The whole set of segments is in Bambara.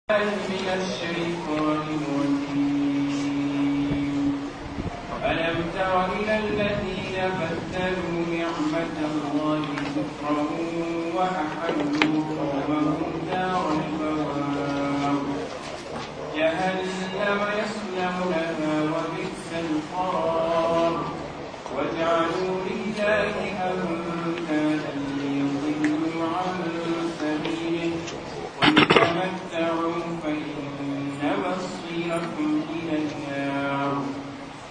من الشيطان الرجيم. ألم تر إلى الذين بدلوا نعمة الله كفرا وأحلوا قومهم دار البوار. جهنم يصلونها وبئس القرار. وجعلوا لله أندادا ليضلوا عن سبيله. قل تمتعوا فإن مصيركم إلى النار.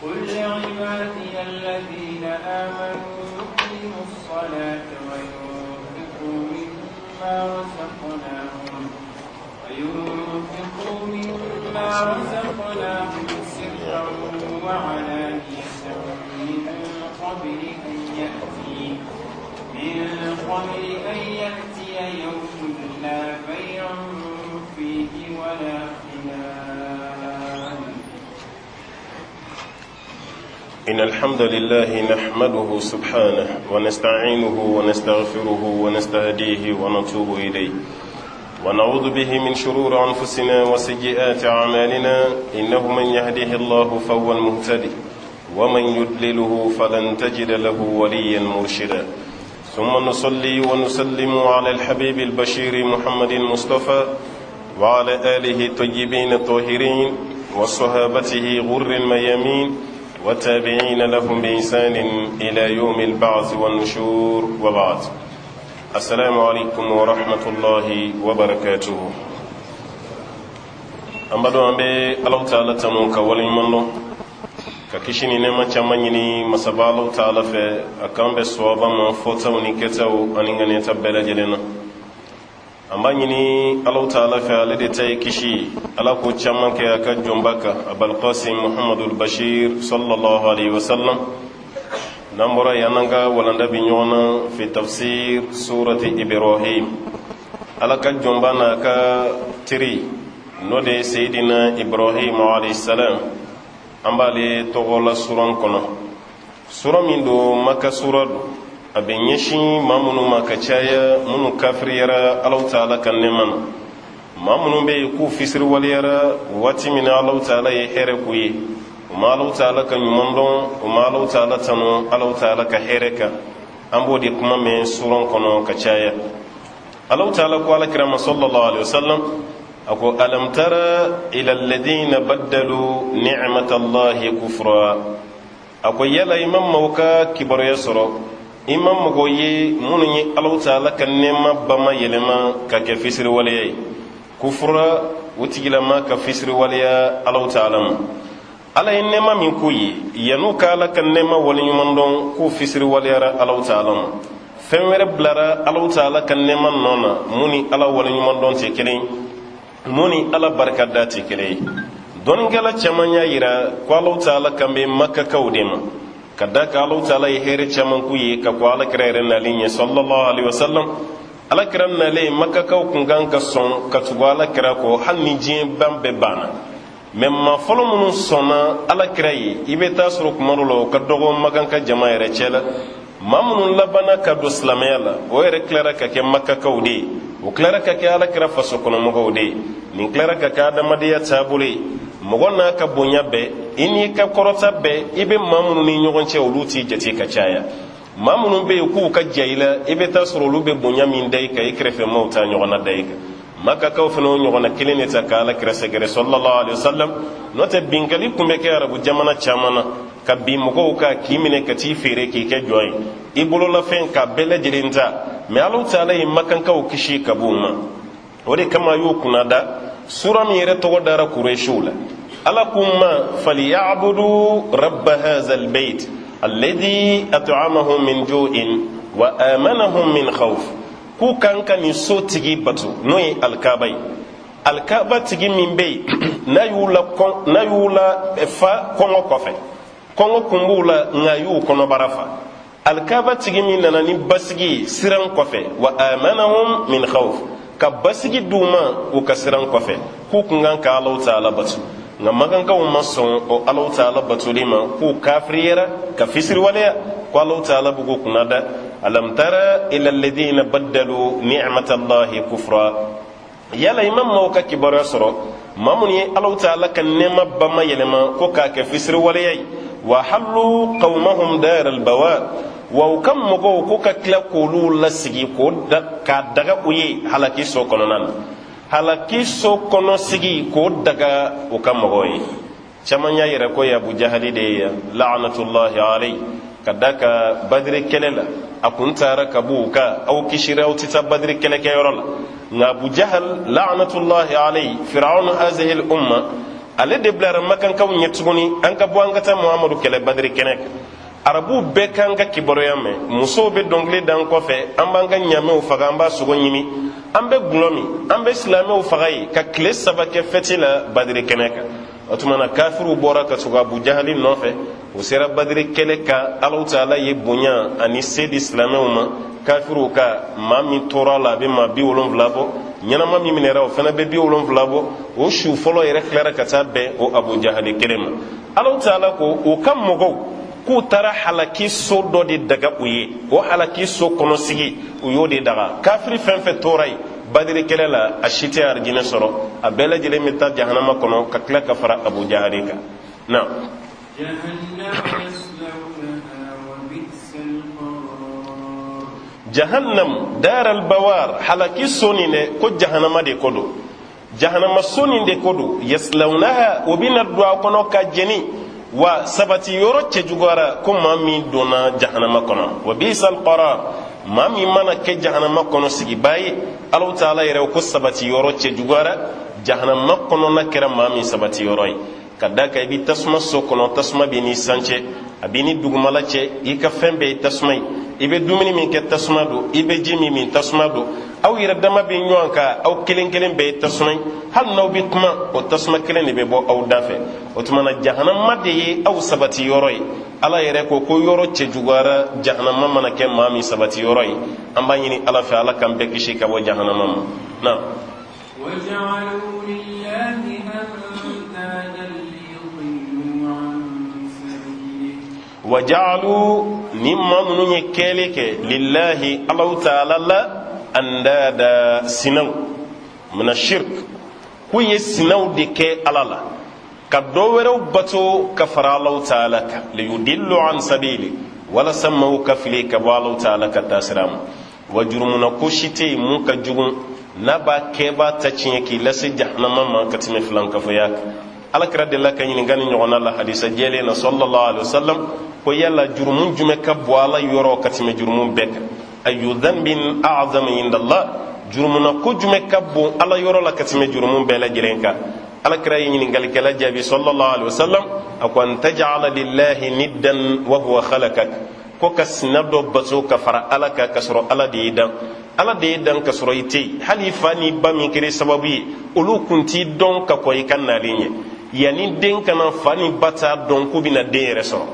قل لعبادي الذين آمنوا يقيموا الصلاة وينفقوا مما رزقناهم سرا وعلانية من قبل أن يأتي يوم لا بيع فيه ولا خلال. إن الحمد لله نحمده سبحانه ونستعينه ونستغفره ونستهديه ونتوب إليه، ونعوذ به من شرور أنفسنا وسيئات أعمالنا. إنه من يهده الله فهو المهتدي، ومن يضلله فلن تجد له وليا مرشدا. ثم نصلي ونسلم على الحبيب البشير محمد المصطفى وعلى آله الطيبين الطاهرين وصحابته غر الميامين والتابعين لهم بإحسان إلى يوم البعث والنشور، وبعد، السلام عليكم ورحمة الله وبركاته. An b'a dɔn, an bɛ Alahu Taala tanu ka waleɲuman dɔn, ka kisi ni nɛɛma caman ɲini masaba Alahu Taala fɛ, a k'an bɛ sɔwaba ma fɔtaw ni kɛtaw ani ŋaniyata bɛɛ lajɛlen na. An b'a ɲini Alahu Taala fɛ, ale de ta ye kisi ye, Ala ko caman kɛ a ka jɔnba kan, Abalkasim Muhamadul Bashir sallallahu alaihi wasallam. N'an bɔra yan, an ka walanda bi ɲɔgɔn na fi tafsir surati Ibrahim. Ala ka jɔnba n'a ka teri, n'o de ye Seyidina Ibrahim alayhi salam, an b'ale tɔgɔla suran kɔnɔ. Sura min don, Maka sura don. A bɛ ɲɛsin maa minnu ma ka caya, minnu kafiriyara Alahu Taala ka nɛɛma na, maa minnu bɛ yen k'u fisiriwaleyara waati min na Alahu Taala ye hɛrɛ k'u ye. U ma Alahu Taala ka ɲuman dɔn, u ma Alahu Taala tanu Alahu Taala ka hɛrɛ kan. An b'o de kuma mɛn suran kɔnɔ ka caya. Alahu Taala ko Ala kira ma sallallahu alaihi wasallam, a ko: alam tara ila alladhina baddalu ni'matallahi kufra. A ko: yala i ma maaw ka kibaruya sɔrɔ? I ma mɔgɔ ye minnu ye Alahu Taala ka nɛɛma bama yɛlɛma ka kɛ fisiriwaleya ye? Kufura, u tigilama ka fisiriwaleya Alahu Taala ma. Ala ye nɛɛma min k'u ye, yan'u ka Ala ka nɛɛma waleɲuman dɔn, k'u fisiriwaleyara Alahu Taala ma. Fɛn wɛrɛ bilara Alahu Taala ka nɛɛma nɔ na, mun ni Ala waleɲuman dɔn tɛ kelen, mun ni Ala barika da tɛ kelen ye. Dɔnnikɛla caman y'a yira ko Alahu Taala kan bɛ Makakaw de ma, ka da kan Alahu Taala ye hɛrɛ caman k'u ye ka kɔ Ala kira yɛrɛ nalen ɲɛ sallallahu alaihi wasallam. Ala kira nalen, Makakaw kun kan ka sɔn ka tugu Ala kira kɔ hali ni diɲɛ ban bɛɛ banna. Mɛ maa fɔlɔ minnu sɔnna Ala kira ye, i bɛ taa sɔrɔ kuma dɔ la, o ka dɔgɔ Makan ka jama yɛrɛ cɛ la. Maa minnu labanna ka don silamɛya la, o yɛrɛ tilara ka kɛ Makakaw de ye, o tilara ka kɛ Ala kira faso kɔnɔmɔgɔw de ye. Nin tilara ka kɛ adamadenya taabolo ye. Mɔgɔ n'a ka bonya bɛɛ, i n'i ka kɔrɔta bɛɛ, i bɛ maa minnu ni ɲɔgɔn cɛ, olu t'i jate ka caya. Maa minnu bɛ yen k'u ka ja i la, i bɛ taa sɔrɔ olu bɛ bonya min da i kan, i kɛrɛfɛmaaw t'a ɲɔgɔnna da i kan. Makakaw fana o ɲɔgɔnna kelen de ta ka Ala kira sɛgɛrɛ sallallahu alaihi wasallam. N'o tɛ, binkali tun bɛ kɛ Arabu jamana caman na, ka bin mɔgɔw kan, k'i minɛ ka t'i feere k'i kɛ jɔn ye, i bololafɛn k'a bɛɛ lajɛlen ta. Mɛ Alahu Taala ye Makankaw kisi ka b'u ma. O de kama a y'u kunnada sura min yɛrɛ tɔgɔ dara Kuresiw la. Ala k'u ma: falyabudu rabba hadha albayt alladhi at'amahum min ju'in wa amanahum min khawf. K'u kan ka nin so tigi bato, n'o ye Alikaba ye. Alikaba tigi min bɛ yen, n'a y'u la fa kɔngɔ kɔfɛ, kɔngɔ kun b'u la, nka a y'u kɔnɔbara fa. Alikaba tigi min nana ni basigi ye siran kɔfɛ, wa amanahum min khawf, ka basigi d'u ma u ka siran kɔfɛ, k'u kun kan ka Alahu Taala bato. Nka Makankaw ma sɔn o Alahu Taala batoli ma, k'u kafiriyara ka fisiriwaleya. Ko Alahu Taala b'u k'u kunna da: alam tara ila alladhina baddalu ni'matallahi kufra. Yala i ma maaw ka kibaruya sɔrɔ, maa minnu ye Alahu taala ka nɛɛma bamayɛlɛma ko k'a kɛ fisiriwaleya ye? Wa ahallu qawmahum dar albawar, wa u ka mɔgɔw ko ka tila k'olu lasigi k'o da k'a daga u ye halaki so kɔnɔna na, halaki so kɔnɔ sigi k'o daga u ka mɔgɔw ye. Caman y'a yɛrɛ ko ye Abu Jahali de ye, la'anatullahi alayhi, ka da kan Badiri kɛlɛ la a kun taara ka b'u kan, aw kisira, aw tɛ taa Badiri kɛlɛkɛyɔrɔ la. Nka Abu Jahal la'anatullahi alayhi, firawuna hazihil umma, ale de bilara makankaw ɲɛ tuguni, an ka bɔ an ka taa Muhamadu kɛlɛ Badiri kɛnɛ kan. Arabuw bɛɛ k'an ka kibaruya mɛn, musow bɛ dɔnkili d'an kɔfɛ, an b'an ka ɲamɛw faga, an b'a sogo ɲimi, an bɛ gulɔ min, an bɛ silamɛw faga yen ka tile 3 kɛ fɛti la Badiri kɛnɛ kan. O tuma na kafiriw bɔra ka tugu Abu Jahali nɔfɛ, u sera Badiri kɛlɛ kan. Alahu taala ye bonya ani se di silamɛw ma kafiriw kan. Maa min tora a la, a bɛ maa 70 bɔ. Ɲɛnama min minɛra, o fana bɛ 70 bɔ. O su fɔlɔ yɛrɛ tilara ka taa bɛn o Abu Jahali kelen ma. Alahu taala ko u ka mɔgɔw k'u taara halaki so dɔ de daga u ye. O halaki so kɔnɔ sigi, u y'o de daga. Kafiri fɛn fɛn tora yen Badiri kɛlɛ la, a si tɛ arijinɛ sɔrɔ, a bɛɛ lajɛlen bɛ taa jahanama kɔnɔ ka tila ka fara Abu Jahali kan na. Jahannam daral bawar, halaki so nin dɛ, ko jahanama de ko don, jahanama so nin de ko don. Yaslawnaha, o bɛna don a kɔnɔ ka jeni, wa sabati yɔrɔ cɛjuguyara ko maa min donna jahanama kɔnɔ. Wa bisal qarar, maa min mana kɛ jahanama kɔnɔ sigibaa ye, Alahu taala yɛrɛ ko sabati yɔrɔ cɛjuguyara, jahanama kɔnɔna kɛra maa min sabati yɔrɔ ye. Ka da kan i bɛ tasuma so kɔnɔ, tasuma b'i ni san cɛ, a b'i ni dugumala cɛ, i ka fɛn bɛɛ ye tasuma ye. I bɛ dumuni min kɛ, tasuma don. I bɛ ji min min, tasuma don. Aw yɛrɛ dama bɛ ɲɔgɔn kan, aw kelen kelen bɛɛ ye tasuma ye. Hali n'aw bɛ kuma, o tasuma kelen de bɛ bɔ aw da fɛ. O tuma na jahanama de ye aw sabati yɔrɔ ye. Ala yɛrɛ ko ko yɔrɔ cɛjuguyara, jahanama mana kɛ maa min sabati yɔrɔ ye. An b'a ɲini Ala fɛ, Ala k'an bɛɛ kisi ka bɔ jahanama ma na. Wajaalu, ni maa minnu ye kɛli kɛ lillahi, Alahu taala la, andada, sinaw, mina shirk, k'u ye sinaw de kɛ Ala la ka dɔ wɛrɛw bato ka fara Alahu taala kan, liyudillu an sabili, walasa maaw ka fili ka bɔ Alahu taala ka taasira ma. Wa jurumuna ko si tɛ yen mun ka jugu n'a b'a kɛbaa ta tiɲɛ k'i lase jahanama ma ka tɛmɛ filankafoya kan. Alakira delila ka ɲininka nin ɲɔgɔnna la hadisa jɛlen na, sallallahu alaihi wasallam, ko yala jurumu jumɛn ka bon Ala yɔrɔ ka tɛmɛ jurumu bɛɛ kan? Ayu dhanbin a'zamu indallah, jurumuna ko jumɛn ka bon Ala yɔrɔ la ka tɛmɛ jurumu bɛɛ lajɛlen kan? Alakira ye ɲininkalikɛla jaabi, sallallahu alaihi wasallam, a ko an taj'ala lillahi niddan wa huwa khalaqak, ko ka sina dɔ bato ka fara Ala kan ka sɔrɔ Ala de y'i dan. Ala de y'i dan ka sɔrɔ i tɛ yen. Hali i fa n'i ba min kɛra sababu ye, olu kun t'i dɔn ka kɔn i ka nalen ɲɛ. Yanni den ka na, fa ni ba t'a dɔn k'u bɛna den yɛrɛ sɔrɔ.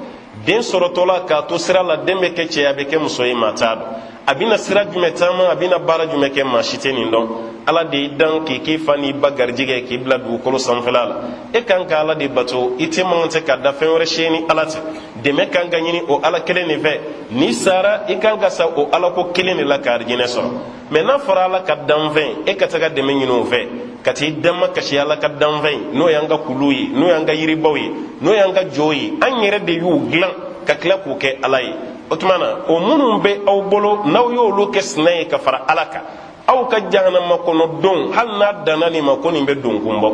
Den sɔrɔtɔla k'a to sira la, den bɛ kɛ cɛ ye, a bɛ kɛ muso ye, maa t'a dɔn. A bɛna sira jumɛn taama, a bɛna baara jumɛn kɛ, maa si tɛ nin dɔn. Ala de y'i dan k'i k'i fa n'i ba garijɛgɛ k'i bila dugukolo sanfɛla la. E kan ka Ala de bato, i tɛ man tɛ ka da fɛn wɛrɛ si ni Ala tɛ. Dɛmɛ kan ka ɲini o Ala kelen de fɛ. N'i sara, i kan ka sa o Ala ko kelen de la ka arijinɛ sɔrɔ. Mɛ n'a fɔra Ala ka danfɛn, e ka taga dɛmɛ ɲini o fɛ ka t'i damakasi Ala ka danfɛn, n'o y'an ka kuluw ye, n'o y'an ka yiribaw ye, n'o y'an ka jow ye, an yɛrɛ de y'u dilan ka tila k'u kɛ Ala ye. O tuma na o minnu bɛ aw bolo, n'aw y'olu kɛ sina ye ka fara Ala kan, aw ka jahanama kɔnɔ don, hali n'a danna nin ma, ko nin bɛ donkun bɔ.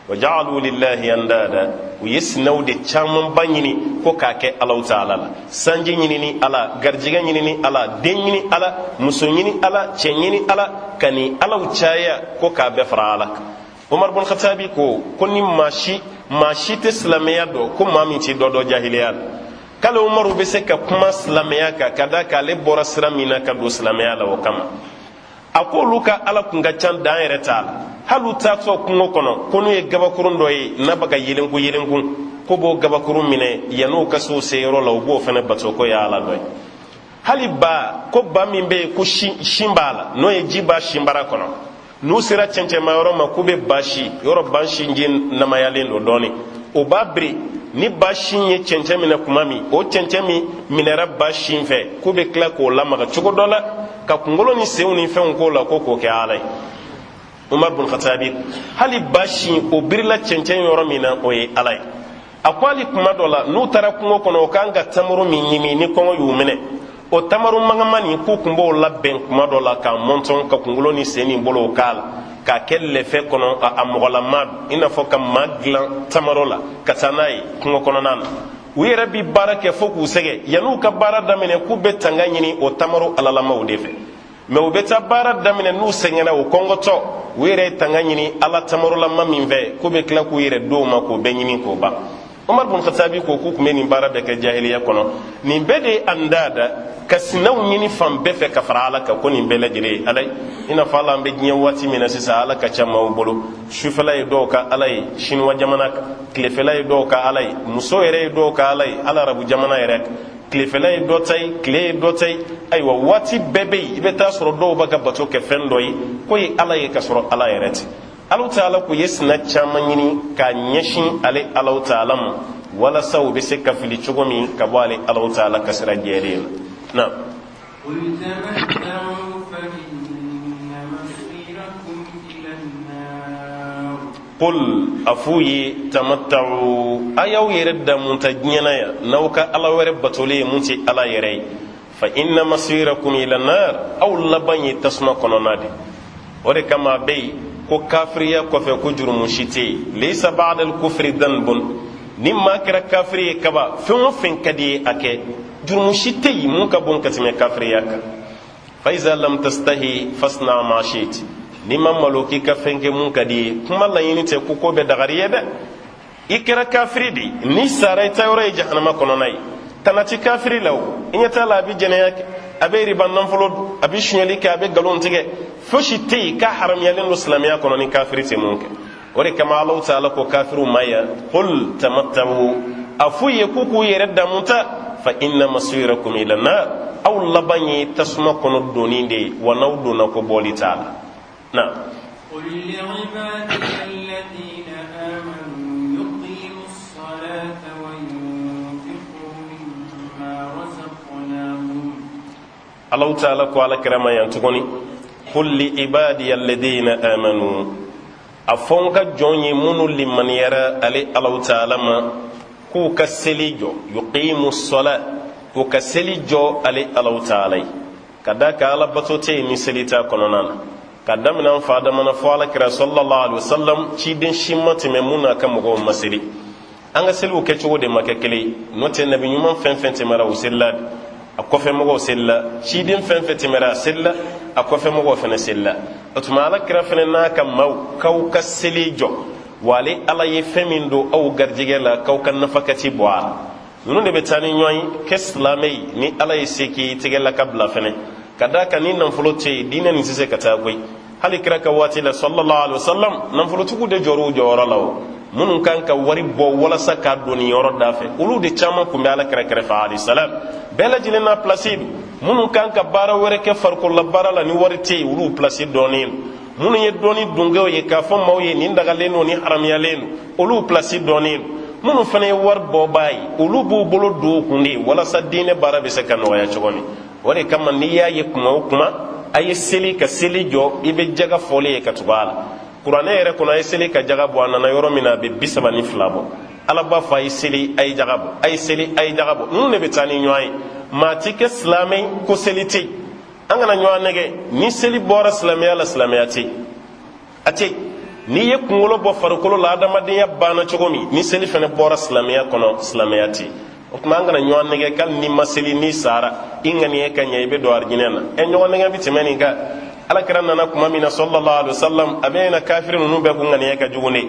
Wajaalu lillahi andada, u ye sinaw de camanba ɲini ko k'a kɛ Alahu taala la: sanji ɲinini Ala, garijɛgɛ ɲinini Ala, den ɲini Ala, muso ɲini Ala, cɛ ɲini Ala, ka nin alaw caya ko k'a bɛɛ fara Ala kan. Umar bun Khatabi ko ko ni maa si, maa si tɛ silamɛya dɔn ko maa min tɛ dɔ dɔn jahiliya la, k'ale Umaru bɛ se ka kuma silamɛya kan ka d'a kan ale bɔra sira min na ka don silamɛya la, o kama. A ko olu ka ala kun ka ca, dan yɛrɛ t'a la. Hali u taatɔ kungo kɔnɔ, ko n'u ye gabakurun dɔ ye n'a bɛ ka yelenku yelenku, ko b'o gabakurun minɛ, yann'u ka s'u se yɔrɔ la, u b'o fana bato ko y'ala dɔ ye. Hali ba, ko ba min bɛ yen ko sin b'a la, n'o ye ji b'a sinbara kɔnɔ, n'u sera cɛncɛnma yɔrɔ ma, k'u bɛ ba si yɔrɔ, ba sinji namayalen don dɔɔnin, o b'a biri. Ni ba sin ye cɛncɛn minɛ kuma min, o cɛncɛn min minɛra ba sin fɛ, k'u bɛ tila k'o lamaga cogo dɔ la ka kunkolo ni senw ni fɛnw k'o la, ko k'o kɛ ala ye. Umar bun Khatabi, hali ba sin o birila cɛncɛn yɔrɔ min na, o ye Ala ye. A ko hali kuma dɔ la, n'u taara kungo kɔnɔ, o kan ka tamaro min ɲimi ni kɔngɔ y'u minɛ, o tamaro magama nin, k'u kun b'o labɛn kuma dɔ la k'a mɔntɔn, ka kunkolo ni sen ni bolow k'a la, k'a kɛ lɛfɛ kɔnɔ, a mɔgɔlama don, i n'a fɔ ka maa dilan tamaro la, ka taa n'a ye kungo kɔnɔna na. U yɛrɛ bi baara kɛ fo k'u sɛgɛn. Yan'u ka baara daminɛ, k'u bɛ tanga ɲini o tamaro alalamaw de fɛ. Mɛ u bɛ taa baara daminɛ, n'u sɛgɛnna, u kɔngɔtɔ, u yɛrɛ ye tanga ɲini Ala tamarolama min fɛ, k'u bɛ tila k'u yɛrɛ d'o ma k'o bɛɛ ɲimi k'o ban. Umar bun Khatabi ko k'u tun bɛ nin baara bɛɛ kɛ jahiliya kɔnɔ. Nin bɛɛ de ye andada, ka sinaw ɲini fan bɛɛ fɛ ka fara Ala kan, ko nin bɛɛ lajɛlen ye Ala ye. I n'a fɔ ala an bɛ diɲɛ waati min na sisan, Ala ka ca maaw bolo. Sufɛla ye dɔw ka Ala ye Sinuwa jamana kan, tilefɛla ye dɔw ka Ala ye, muso yɛrɛ ye dɔw ka Ala ye ala arabu jamana yɛrɛ kan, tilefɛla ye dɔ ta ye, tile ye dɔ ta ye. Ayiwa, waati bɛɛ bɛ yen, i bɛ taa sɔrɔ dɔw b'a ka bato kɛ fɛn dɔ ye k'o ye Ala ye, ka sɔrɔ Ala yɛrɛ tɛ. Alahu Taala ko ye sina caman ɲini k'a ɲɛsin ale Alahu Taala ma, walasa u bɛ se ka fili cogo min ka bɔ ale Alahu Taala ka sira jɛlen na. Qul, a f'u ye, tamatta'u, a y'aw yɛrɛ damunta diɲɛ na yan n'aw ka Ala wɛrɛ batolen ye mun tɛ Ala yɛrɛ ye, fa inna masirakum ila nar, aw laban ye tasuma kɔnɔna de. O de kama a bɛ yen ko kafiriya kɔfɛ ko jurumu si tɛ yen, laysa ba'da al-kufri dhanbun. Ni maa kɛra kafiri ye kaba, fɛn o fɛn ka di ye a kɛ, jurumu si tɛ yen mun ka bon ka tɛmɛ kafiriya kan. Fa iza lam tastahi fasna ma shit, n'i ma malo k'i ka fɛn kɛ mun ka di ye, kuma laɲini tɛ ko ko bɛ dagari ye dɛ. I kɛra kafiri de, n'i sara, i taayɔrɔ ye jahanama kɔnɔna ye. Tana ti kafiri la. O i ɲɛ t'a la, a bɛ jɛnɛya kɛ, a bɛ riba nafolo dun, a bɛ sonyɛli kɛ, a bɛ nkalon tigɛ, fosi tɛ yen k'a haramuyalen don silamɛya kɔnɔ ni kafiri tɛ mun kɛ. O de kama Alahu Taala ko kafiriw ma yan, qul tamatta'u, a f'u ye k'u k'u yɛrɛ damunta, fa inna masirakum ila nar, aw laban ye tasuma kɔnɔ donni de ye, wa n'aw donna ko bɔli t'a la na. Alahu Taala ko Ala kira ma yan tuguni, qul li ibadiya alladhina amanu, a fɔ n ka jɔn ye minnu limaniyara ale Alahu Taala ma, k'u ka seli jɔ, yuqimu sɔla, k'u ka seli jɔ ale Alahu Taala ye, ka d'a kan Ala bato tɛ yen ni seli t'a kɔnɔna na. Ka daminɛ an fa Adama na fo Ala kira sallallahu alaihi wasallam, ciden si ma tɛmɛ mun n'a ka mɔgɔw ma seli. An ka seliw kɛcogo de ma kɛ kelen ye, n'o tɛ nabi ɲuman fɛn fɛn tɛmɛra, u selila de, a kɔfɛ mɔgɔw selila. Ciden fɛn fɛn tɛmɛra, a selila, a kɔfɛ mɔgɔw fɛnɛ selila. O tuma Ala kira fɛnɛ n'a ka maaw, k'aw ka seli jɔ, wa ale Ala ye fɛn min don aw garijɛgɛ la, k'aw ka nafakati bɔ a la. Ninnu de bɛ taa ni ɲɔgɔn ye. Kɛ silamɛ ye ni Ala ye se k'i tɛgɛ la ka bila fɛnɛ, ka d'a kan ni nafolo tɛ yen, diinɛ nin tɛ se ka taa koyi. Hali kira ka waati la sallallahu alaihi wasallam, nafolotigiw de jɔr'u jɔyɔrɔ la. O minnu kan ka wari bɔ walasa k'a don nin yɔrɔ da fɛ, olu de caman tun bɛ Ala kira kɛrɛfɛ alayhi salam. Bɛɛ lajɛlen n'a pilasi don. Minnu kan ka baara wɛrɛ kɛ farikolola baara la ni wari tɛ yen, olu pilasi dɔnnen don. Minnu ye dɔnni dungew ye k'a fɔ maaw ye nin dagalen don, nin haramuyalen don, olu pilasi dɔnnen don. Minnu fana ye wari bɔbaa ye, olu b'u bolo don u kun de walasa diinɛ baara bɛ se ka nɔgɔya cogo min. O de kama n'i y'a ye kuma o kuma a ye seli ka seli jɔ, i bɛ jaga fɔlen ye ka tugu a la. Kuranɛ yɛrɛ kɔnɔ, a ye seli ka jaga bɔ, a nana yɔrɔ min na, a bɛ 32 bɔ. Ala b'a fɔ a ye seli, a ye jaga bɔ, a ye seli, a ye jaga bɔ. Ninnu de bɛ taa ni ɲɔgɔn ye. Maa ti kɛ silamɛ ko seli tɛ yen. An kana ɲɔgɔn nɛgɛ. Ni seli bɔra silamɛya la, silamɛya tɛ yen, a tɛ. N'i ye kunkolo bɔ farikolo la, adamadenya banna cogo min, ni seli fana bɔra silamɛya kɔnɔ, silamɛya tɛ. O tuma an kana ɲɔgɔn nɛgɛ k'ali n'i ma seli, n'i sara, i ŋaniya ka ɲɛ, i bɛ don arijinɛ na. Ɛ, ɲɔgɔn nɛgɛ bɛ tɛmɛ nin kan. Ala kira nana kuma min na sallallahu alaihi wasallam, a bɛ na kafiri ninnu bɛɛ kun ŋaniya ka jugu ne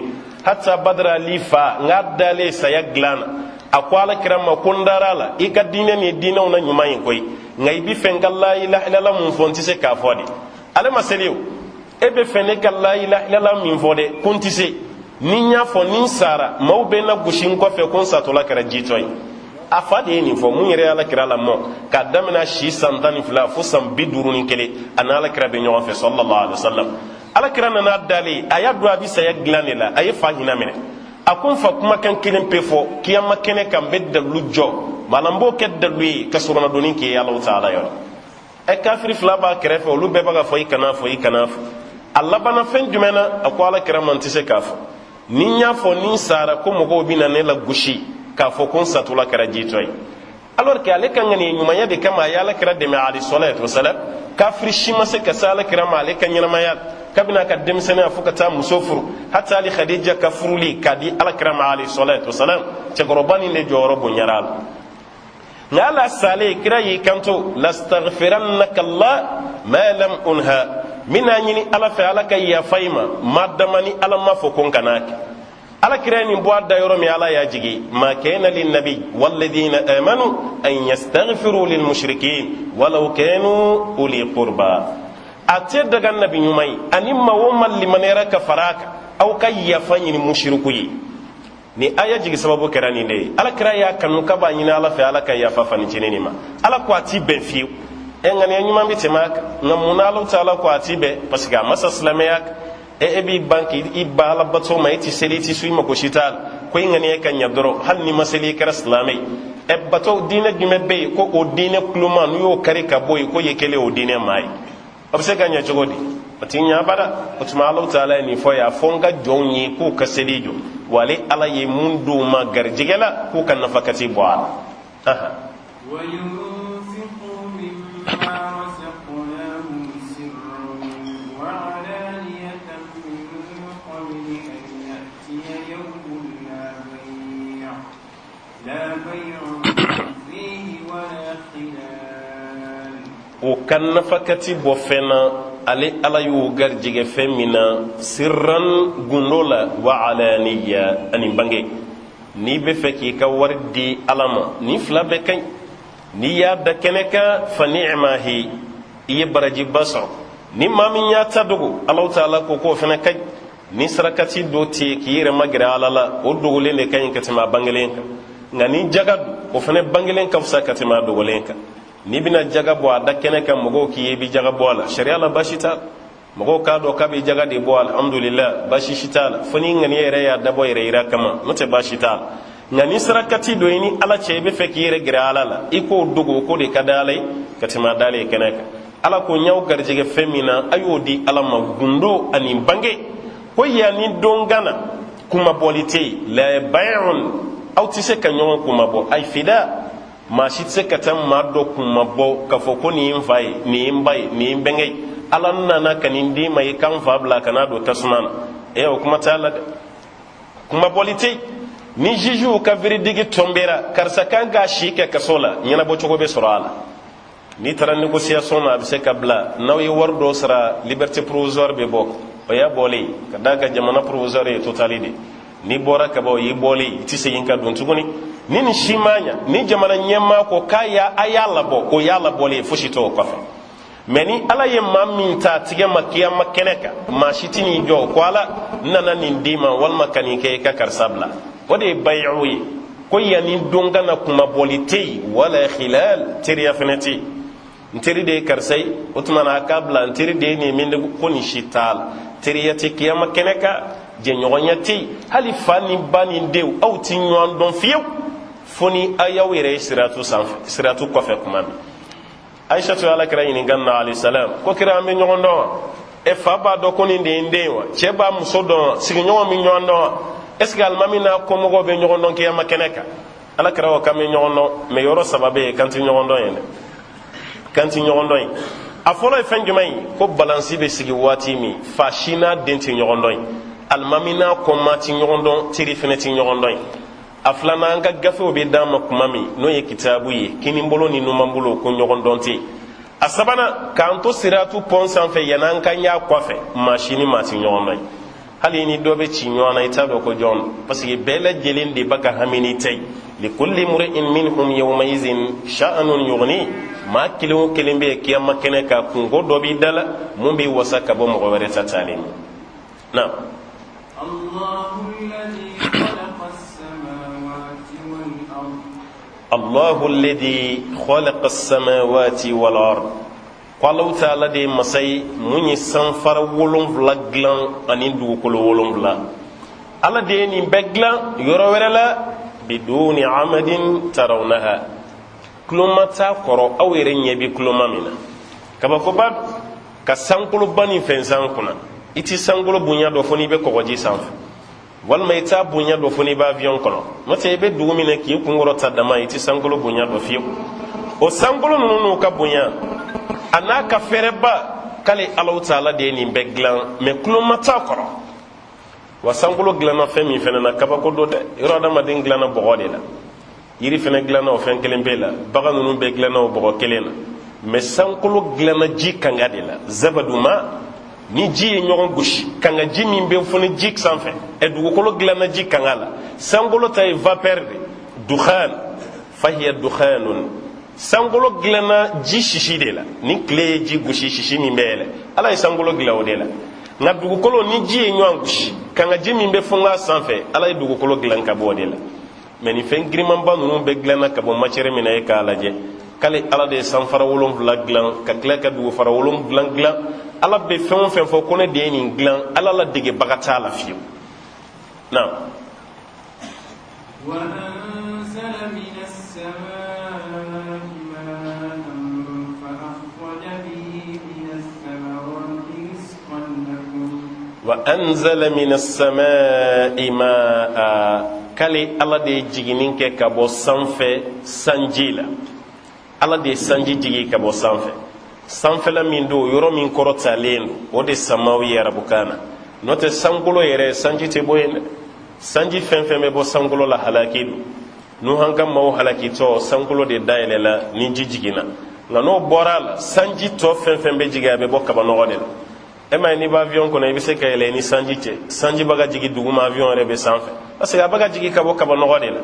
hatta Badara Ali fa n k'a dalen saya dilan na, a ko Ala kira ma ko n dara la, i ka diinɛ nin ye diinɛw na ɲuman ye koyi, nka i bɛ fɛ n ka la ilaha illallah mun fɔ, n tɛ se k'a fɔ de. Ale ma seli o. E bɛ fɛ ne ka la ilaha illallah min fɔ dɛ, ko n tɛ se. Ni n y'a fɔ, ni n sara, maaw bɛ n lagosi n kɔfɛ ko n satɔla kɛra jitɔ ye. A fa de ye nin fɔ. Mun yɛrɛ ye Ala kira lamɔ k'a daminɛ si san 12 fo san 51, a ni Ala kira bɛ ɲɔgɔn fɛ sallallahu alaihi wasallam. Ala kira nana dalen, a y'a dɔn a bɛ saya dilan de la. A ye fa hinɛ minɛ, a ko n fa, kumakan kelen pe fɔ, kiyama kɛnɛ kan n bɛ dalilu jɔ, maana n b'o kɛ dalilu ye ka soronadonni k'i ye Alahu Taala yɔrɔ. Ɛ, kafiri fila b'a kɛrɛfɛ, olu bɛɛ b'a ka fɔ i kana fɔ, i kana fɔ. A labanna fɛn jumɛn na? A ko Ala kira ma, n tɛ se k'a fɔ. Ni n y'a fɔ ni n sara, ko mɔgɔw bɛ na ne lagosi k'a fɔ ko n satɔla kɛra jitɔ ye, alors que ale ka ŋaniya ɲumanya de kama a ye Ala kira dɛmɛ, alayhi salatu wasalam. Kafiri si ma se ka se Ala kira ma ale ka ɲɛnamaya, kabini a ka denmisɛnninya fo ka taa muso furu, hata ali Khadija ka furuli k'a di Ala kira ma, alayhi salatu wasalam. Cɛkɔrɔba nin de jɔyɔrɔ bonyara a la. Nka ala salen, kira y'i kanto: lastaghfirannaka Allah ma lam unha. N bɛna ɲini Ala fɛ Ala ka yafa i ma, ma dama ni Ala ma fɔ ko n kana kɛ. Ala kira ye nin bɔ a da yɔrɔ min, Ala y'a jigi: ma kana linnabi walladina amanu an yastaghfiru lilmushrikin walau kanu uli qurba. A tɛ daga nabi ɲuman ye ani maa o maa limaniyara ka fara a kan, aw ka yafa ɲini mushiriku ye. Ni aya jigi sababu kɛra nin de ye. Ala kira y'a kanu k'a b'a ɲini Ala fɛ Ala ka yafa fanicinin nin ma. Ala ko a ti bɛn fiyewu. Ɛ, ŋaniya ɲuman bɛ tɛmɛ a kan, nka mun na Ala taala ko a ti bɛn? Parce que a ma sa silamɛya kan. E b'i ban k'i ba Ala bato ma, e ti seli, i ti sun, i mako si t'a la, ko i ŋaniya ka ɲɛ dɔrɔn, hali n'i ma seli, i kɛra silamɛ ye. Ɛ, bato diinɛ jumɛn bɛ yen ko o diinɛ kuloma n'u y'o kari ka bɔ yen, ko ye kelen o diinɛ maa ye? O bɛ se ka ɲɛ cogo di? O ti ɲɛ abada. O tuma Ala taala ye nin fɔ ye: a fɔ n ka jɔnw ye k'u ka seli jɔ, wa ale Ala ye mun d'u ma garijɛgɛ la, k'u ka nafakati bɔ a la. وينفقوا مما رزقناهم سرا وعلانية من قبل أن يأتي يوم لا بيع فيه ولا خلال. O ka nafakati bɔ fɛn na, ale Ala y'o garijɛgɛ fɛn min na, sirran, gundo la, wa alaniya, ani bange. N'i bɛ fɛ k'i ka wari di Ala ma, nin fila bɛɛ ka ɲi. N'i y'a da kɛnɛ kan, fa ni'mahi, i ye barajiba sɔrɔ. Ni maa min y'a ta dogo, Alahu taala ko k'o fana ka ɲi. Ni sarakati dɔ tɛ k'i yɛrɛ magɛrɛ Ala la, o dogolen de ka ɲi ka tɛmɛ a bangelen kan. Nka ni jaga don, o fana bangelen ka fisa ka tɛmɛ a dogolen kan. N'i bɛna jaga bɔ a da kɛnɛ kan, mɔgɔw k'i ye i bɛ jaga bɔ a la, sariya la baasi t'a la. Mɔgɔw k'a dɔn k'a bɛ jaga de bɔ, alhamdulillah, baasi si t'a la, fo n'i ŋaniya yɛrɛ y'a dabɔ yɛrɛ yira kama, n'o tɛ baasi t'a la. Nka ni sarakati don i ni Ala cɛ, i bɛ fɛ k'i yɛrɛ gɛrɛ Ala la, i k'o dogo, k'o de ka di Ala ye ka tɛmɛ a dalen kɛnɛ kan. Ala ko n y'aw garijɛgɛ fɛn min na, a y'o di Ala ma gundo ani bange, ko yanni don gana kumabɔli tɛ yen. La bay'un, aw tɛ se ka ɲɔgɔn kumabɔ. Ay fida, maa si tɛ se ka taa maa dɔ kumabɔ k'a fɔ ko nin ye n fa ye, nin ye n ba ye, nin ye n bɛnkɛ ye, Ala nana ka nin d'i ma, i ka n fa bila ka n'a don tasuma na. E, o kuma t'a la dɛ, kumabɔli tɛ yen. Ni juge ka verdict tombera, karisa kan k'a si kɛ kaso la, ɲɛnabɔ cogo bɛ sɔrɔ a la. N'i taara négociation na, a bɛ se ka bila. N'aw ye wari dɔ sara, liberté provisoire bɛ bɔ. O y'a bɔlen ka d'a kan jamana provisoire ye totale de. N'i bɔra ka ban, o y'i bɔlen, i tɛ segin ka don tuguni. Ni nin si ma ɲa, ni jamana ɲɛmaa ko k'a y'a a y'a labɔ, o y'a labɔlen ye, fosi t'o kɔfɛ. Mɛ ni Ala ye maa min ta tigɛ ma kiyama kɛnɛ kan, maa si tɛ n'i jɔ ko Ala n nana nin d'i ma walima ka nin kɛ i ka karisa bila. O de ye bayi'u ye, ko yanni don ka na, kumabɔli tɛ yen, wala khilal, teriya fɛnɛ tɛ yen. N teri de ye karisa ye, o tuma na a k'a bila. N teri de ye nin min de ko, nin si t'a la. Teriya tɛ kiyama kɛnɛ kan, jɛɲɔgɔnya tɛ yen, hali fa ni ba ni denw, aw ti ɲɔgɔn dɔn fiyewu, fo ni aw y'aw yɛrɛ ye siratu sanfɛ, siratu kɔfɛ kuma min. Aisha tun Ala kira ɲininka na, alayhi salam, ko kira, an bɛ ɲɔgɔn dɔn wa? E fa b'a dɔn ko nin de ye n den ye wa? Cɛ b'a muso dɔn wa? Sigiɲɔgɔn bɛ ɲɔgɔn dɔn wa? Est ce que alimami n'a kɔmɔgɔw bɛ ɲɔgɔn dɔn kiyama kɛnɛ kan? Ala kira ko k'an bɛ ɲɔgɔn dɔn, mɛ yɔrɔ saba bɛ yen k'an tɛ ɲɔgɔn dɔn yen dɛ, k'an tɛ ɲɔgɔn dɔn yen. A fɔlɔ ye fɛn jumɛn ye? Ko balansi bɛ sigi waati min, fa si n'a den tɛ ɲɔgɔn dɔn yen, alimami n'a kɔma tɛ ɲɔgɔn dɔn, teri fɛnɛ tɛ ɲɔgɔn dɔn yen. A filanan, an ka gafew bɛ d'an ma kuma min, n'o ye kitabu ye, kinibolo ni numanbolo, ko ɲɔgɔn dɔn tɛ yen. A sabanan, k'an to siratu pɔn sanfɛ, yann'an ka ɲ'a kɔfɛ, maa si ni maa tɛ ɲɔgɔn dɔn yen. Hali ni dɔ bɛ ci ɲɔgɔn na, i t'a dɔn ko jɔn don, parce que bɛɛ lajɛlen de b'a ka hami ni ta ye. Likulli mri'in minhum yawmaizin sha'anun yughni. Maa kelen o kelen bɛ yen kiyama kɛnɛ kan, kunko dɔ b'i da la mun b'i wasa ka bɔ mɔgɔ wɛrɛ ta taalen ma na. الله الذي خلق السماوات والأرض. الله الذي خلق السماوات والأرض. Ko Alahu taala de ye masa ye mun ye sanfara 7 dilan ani dugukolo 7. Ala de ye nin bɛɛ dilan. Yɔrɔ wɛrɛ la, biduni amadin tarawnaha, kuloma t'a kɔrɔ, aw yɛrɛ ɲɛ bɛ kuloma min na. Kabakoba ka sankoloba ni fɛnsan kunna, i I ti sankolo bonya dɔn fo n'i bɛ kɔgɔji sanfɛ, walima i t'a bonya dɔn fo n'i bɛ avion kɔnɔ. N'o tɛ, i bɛ dugu min na k'i kunkɔrɔta dama, i ti sankolo bonya dɔn fiyewu. O sankolo ninnu n'u ka bonya a n'a ka fɛrɛba, k'ale Alahu taala de ye nin bɛɛ dilan, mɛ tuloma t'a kɔrɔ. Wa sankolo dilanna fɛn min fɛnɛ na, kabako don dɛ. Yɔrɔ adamaden dilanna bɔgɔ de la, yiri fɛnɛ dilanna o fɛn kelen pe la, bagan ninnu bɛɛ dilanna o bɔgɔ kelen na, mɛ sankolo dilanna ji kanga de la, zabaduma. Ni ji ye ɲɔgɔn gosi, kanga ji min bɛ foni ji sanfɛ. Ɛ, dugukolo dilanna ji kanga la, sankolo ta ye vapeur de, dukhan, fahiya dukhanun. Sankolo dilanna ji sisi de la. Ni tile ye ji gosi, sisi min bɛ yɛlɛ, Ala ye sankolo dilan o de la. Nka dugukolo, ni ji ye ɲɔgɔn gosi, kanga ji min bɛ funga sanfɛ, Ala ye dugukolo dilan ka bɔ o de la. Mɛ nin fɛn girimanba ninnu bɛɛ dilanna ka bɔ matière min na, e k'a lajɛ k'ale Ala de ye sanfara 7 dilan, ka tila ka dugufara 7 dilan. Ala bɛ fɛn o fɛn fɔ ko ne de ye nin dilan, Ala la degebaga t'a la fiyewu na. Wa anzala min as-samaa'i ma'a, k'ale Ala de ye jiginni kɛ ka bɔ sanfɛ sanji la. Ala de ye sanji jigin ka bɔ sanfɛ. Sanfɛla min don, yɔrɔ min kɔrɔtalen don, o de samaw ye arabukan na. N'o tɛ, sankolo yɛrɛ sanji tɛ bɔ yen dɛ. Sanji fɛn fɛn bɛ bɔ sankolo la, halaki don. Nuhan ka maaw halakitɔ, sankolo de dayɛlɛla ni ji jiginna. Nka n'o bɔra a la, sanji tɔ fɛn fɛn bɛ jigin, a bɛ bɔ kabanɔgɔ de la. E ma ye, n'i bɛ avion kɔnɔ, i bɛ se ka yɛlɛ ni sanji cɛ. Sanji bɛ ka jigin duguma, avion yɛrɛ bɛ sanfɛ, parce que a bɛ ka jigin ka bɔ kabanɔgɔ de la.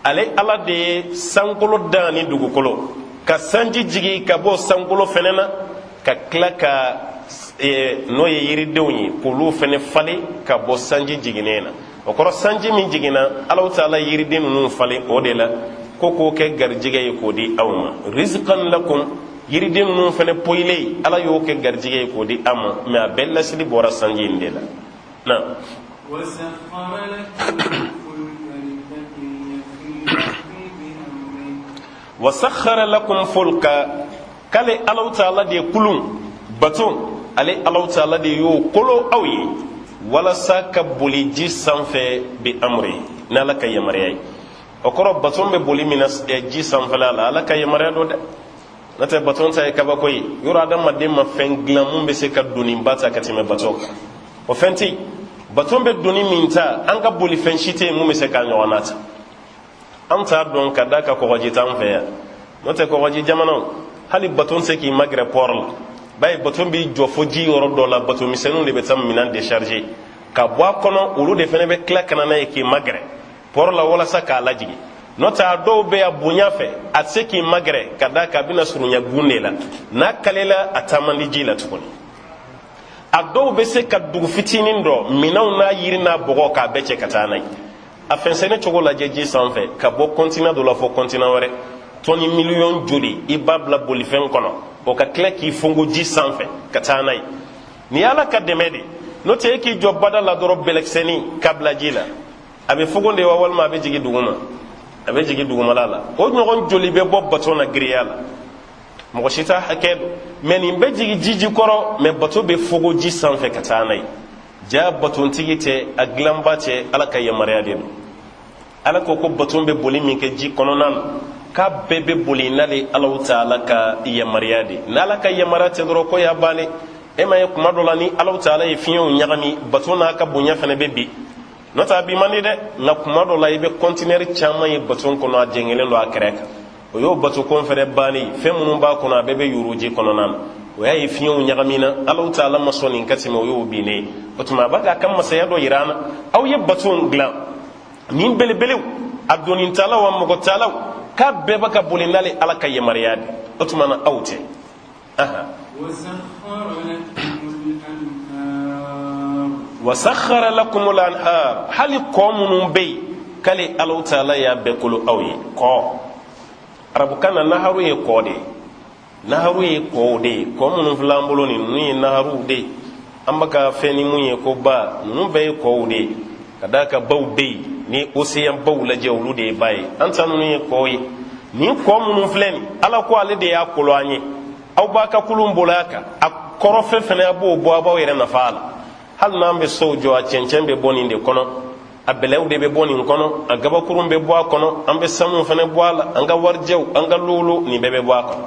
Ale Ala de ye sankolo dan ni dugukolo, ka sanji jigin ka bɔ sankolo fɛnɛ na, ka tila ka n'o ye yiridenw ye, k'olu fɛnɛ falen ka bɔ sanji jiginnen na. O kɔrɔ, sanji min jiginna, Alahu taala yiriden ninnu falen o de la, ko k'o kɛ garijɛgɛ ye k'o di aw ma, rizqan lakum. Yiriden ninnu fɛnɛ poyilen, Ala y'o kɛ garijɛgɛ ye k'o di aw ma, mɛ a bɛɛ lasili bɔra sanji in de la na. Wasakhara lakum fulka, k'ale Alahu taala de ye kulun bato, ale Alahu taala de y'o kolo aw ye walasa ka boli ji sanfɛ, bi amri, n'Ala ka yamaruya ye. O kɔrɔ, baton bɛ boli min na ji sanfɛla la, Ala ka yamaruya don dɛ. N'o tɛ, baton ta ye kabako ye. Yɔrɔ adamaden ma fɛn dilan mun bɛ se ka doniba ta ka tɛmɛ baton kan, o fɛn tɛ yen. Baton bɛ doni min ta, an ka bolifɛn si tɛ yen mun bɛ se k'a ɲɔgɔnna ta. An t'a dɔn ka d'a kan kɔgɔji t'an fɛ yan. N'o tɛ, kɔgɔji jamanaw, hali baton tɛ se k'i magɛrɛ port la. B'a ye, baton b'i jɔ fo ji yɔrɔ dɔ la, bato misɛnninw de bɛ taa minɛn décharger ka bɔ a kɔnɔ, olu de fana bɛ tila ka na n'a ye k'i magɛrɛ port la walasa k'a lajigin. N'o tɛ, a dɔw bɛ a bonya fɛ, a tɛ se k'i magɛrɛ, ka d'a kan a bɛna surunya gun de la. N'a kalela, a taa man di ji la tuguni. A dɔw bɛ se ka dugu fitinin dɔ minɛnw n'a yiri n'a bɔgɔ k'a bɛɛ cɛ ka taa n'a ye. A fɛnsɛnni cogo lajɛ ji sanfɛ, ka bɔ kɔntina dɔ la fo kɔntina wɛrɛ, tɔni miliyɔn joli i b'a bila bolifɛn kɔnɔ, o ka tila k'i fongo ji sanfɛ ka taa n'a ye. Nin ye Ala ka dɛmɛ de. N'o tɛ, e k'i jɔ bada la dɔrɔn, bɛlɛkisɛnin ka bila ji la, a bɛ fogon de wa, walima a bɛ jigin duguma? A bɛ jigin dugumala la. O ɲɔgɔn joli bɛ bɔ bato na giriya la, mɔgɔ si t'a hakɛ dɔn. Mɛ nin bɛ jigin ji jukɔrɔ, mɛ bato bɛ fogo ji sanfɛ ka taa n'a ye. Ja batontigi tɛ, a dilanba tɛ, Ala ka yamaruya de don. Ala ko ko baton bɛ boli min kɛ ji kɔnɔna na, k'a bɛɛ bɛ boli n'ale Alahu taala ka yamaruya de. N'Ala ka yamaruya tɛ dɔrɔn, ko y'a bannen. E ma ye, kuma dɔ la, ni Alahu taala ye fiɲɛw ɲagami, baton n'a ka bonya fana bɛ bin. N'o tɛ, a bin man di dɛ. Nka kuma dɔ la, i bɛ kɔntinɛri caman ye baton kɔnɔ, a jɛngɛlen don a kɛrɛ kan. O y'o bato ko fɛnɛ bannen, fɛn minnu b'a kɔnɔ, a bɛɛ bɛ yuru ji kɔnɔna na. O y'a ye fiɲɛw ɲagamina, Alahu taala ma sɔn nin ka tɛmɛ, o y'o binnen ye. O tuma, a b'a k'a ka masaya dɔ yira an na. Aw ye batonw dilan nin belebelew, a donitalaw, a mɔgɔtalaw, k'a bɛɛ bɛ ka boli n'ale Ala ka yamaruya de. O tuma na, aw tɛ. Wasakhara lakumul anhar, hali kɔ minnu bɛ yen, k'ale Alahu taala y'a bɛɛ kolo aw ye. Kɔ, arabukan na, naharu ye kɔ de ye, naharu ye kɔw de ye. Kɔ minnu filɛ an bolo nin, ninnu ye naharuw de ye. An bɛ ka fɛn ni mun ye ko ba, ninnu bɛɛ ye kɔw de ye, ka d'a kan baw bɛ yen. Ni océan baw lajɛ, olu de ye ba ye. An ta ninnu ye kɔw ye. Nin kɔ minnu filɛ nin, Ala ko ale de y'a kolo an ye. Aw b'a ka kulun bolo a kan, a kɔrɔfɛ fɛnɛ, a b'o bɔ, a b'aw yɛrɛ nafa a la. Hali n'an bɛ sow jɔ, a cɛncɛn bɛ bɔ nin de kɔnɔ, a bɛlɛw de bɛ bɔ nin kɔnɔ, a gabakurun bɛ bɔ a kɔnɔ, an bɛ sanu fana bɔ a la, an ka warijɛw, an ka lolo, nin bɛɛ bɛ bɔ a kɔnɔ.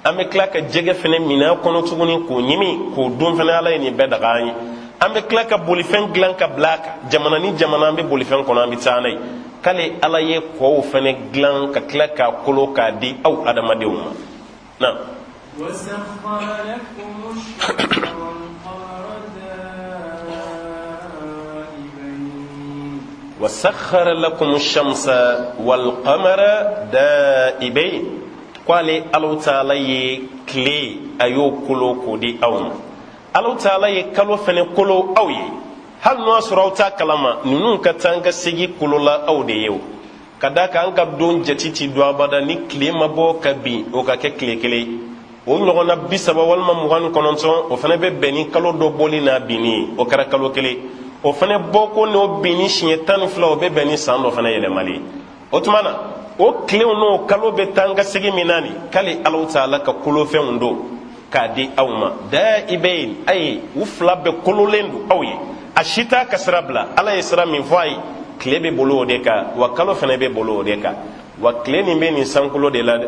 An bɛ tila ka jɛgɛ fana minɛ a kɔnɔ tuguni k'o ɲimi k'o dun fana. Ala ye nin bɛɛ daga an ye. An bɛ tila ka bolifɛn dilan ka bila a kan, jamana ni jamana, an bɛ bolifɛn kɔnɔ, an bɛ taa n'a ye. K'ale Ala ye kɔw fana dilan ka tila k'a kolo k'a di aw adamadenw ma na. Wasakhara lakum shamsa wal qamara da'ibain. Ko ale Alahu taala ye tile, a y'o kolo k'o di aw ma. Alahu taala ye kalo fɛnɛ kolo aw ye. Hali n'o y'a sɔrɔ aw t'a kalama, ninnu ka taa ka segin kolola aw de ye. O ka d'a kan, an ka don jate ti don abada ni tile ma bɔ ka bin, o ka kɛ tile kelen. O ɲɔgɔnna 30 walima 29, o fana bɛ bɛn ni kalo dɔ bɔli n'a binni ye, o kɛra kalo kelen. O fana bɔko n'o binni siɲɛ 12, o bɛ bɛn ni san dɔ fana yɛlɛmali ye. O tuma na, o tilew n'o kalo bɛ taa ka segin min na nin, k'ale Alahu taala ka kolofɛnw don k'a di aw ma. Da'ibain, ayi, u fila bɛɛ kololen don aw ye, a si t'a ka sira bila. Ala ye sira min fɔ a ye, tile bɛ bolo o de kan, wa kalo fana bɛ bolo o de kan. Wa tile nin bɛ nin sankolo de la dɛ.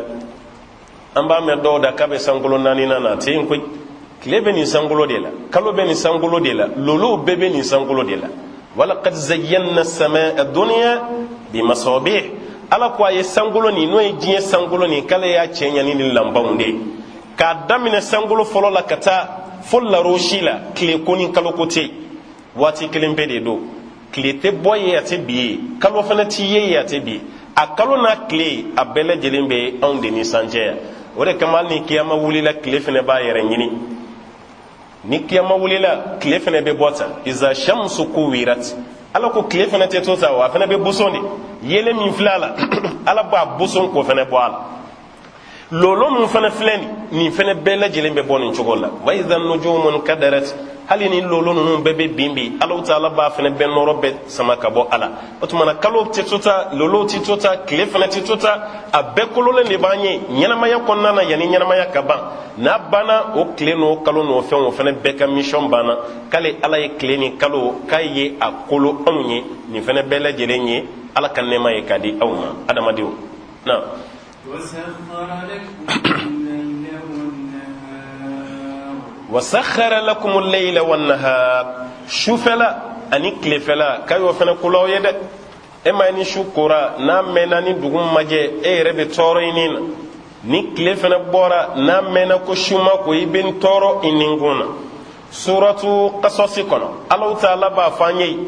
An b'a mɛn dɔw da k'a bɛ sankolo naaninan na, a tɛ yen koyi. Tile bɛ nin sankolo de la, kalo bɛ nin sankolo de la, lolow bɛɛ bɛ nin sankolo de la. Walaqad zayyana samaa dunya bimasabih. Ala ko a ye sankolo nin, n'o ye diɲɛ sankolo nin, k'ale y'a cɛ ɲa ni nin lanpanw de ye, k'a daminɛ sankolo fɔlɔ la ka taa fo larosi la. Tile ko ni kalo ko tɛ yen, waati kelen pe de don. Tile tɛ bɔ ye, a tɛ bin ye, kalo fana ti ye ye, a tɛ bin. A kalo n'a tile, a bɛɛ lajɛlen bɛ anw de ni san cɛ yan. O de kama, hali ni kiyama wulila, tile fana b'a yɛrɛ ɲini. Ni kiyama wulila, tile fana bɛ bɔ tan. Iza shamsu kuwirat, Ala ko tile fana tɛ to tan wa, a fana bɛ boson de. Yeelen min filɛ a la, Ala b'a boson k'o fana bɔ a la. Lolo min fana filɛ nin, nin fana bɛɛ lajɛlen bɛ bɔ nin cogo la. Wa iza nujumu nkadarat, hali ni lolo ninnu bɛɛ bɛ bin bi, Alahu taala b'a fana bɛɛ nɔrɔ bɛɛ sama ka bɔ a la. O tuma na, kalo tɛ to tan, lolow tɛ to tan, tile fana tɛ to tan, a bɛɛ kololen de b'an ye ɲɛnamaya kɔnɔna na yanni ɲɛnamaya ka ban. N'a banna, o tile n'o kalo n'o fɛn, o fana bɛɛ ka mission banna. K'ale Ala ye tile ni kalo, k'a ye a kolo anw ye. Nin fana bɛɛ lajɛlen ye Ala ka nɛɛma ye k'a di aw ma, adamadenw na. Wasakhara lakum al-layla wan-nahar. Sufɛla ani tilefɛla, k'a y'o fana kolo aw ye dɛ. E ma ye, ni su kora, n'a mɛnna ni dugu ma jɛ, e yɛrɛ bɛ tɔɔrɔ i ni na. Ni tile fana bɔra, n'a mɛnna ko su ma ko, i bɛ n tɔɔrɔ i ninkun na. Suratu Kasɔsi kɔnɔ, Alahu taala b'a fɔ an ye,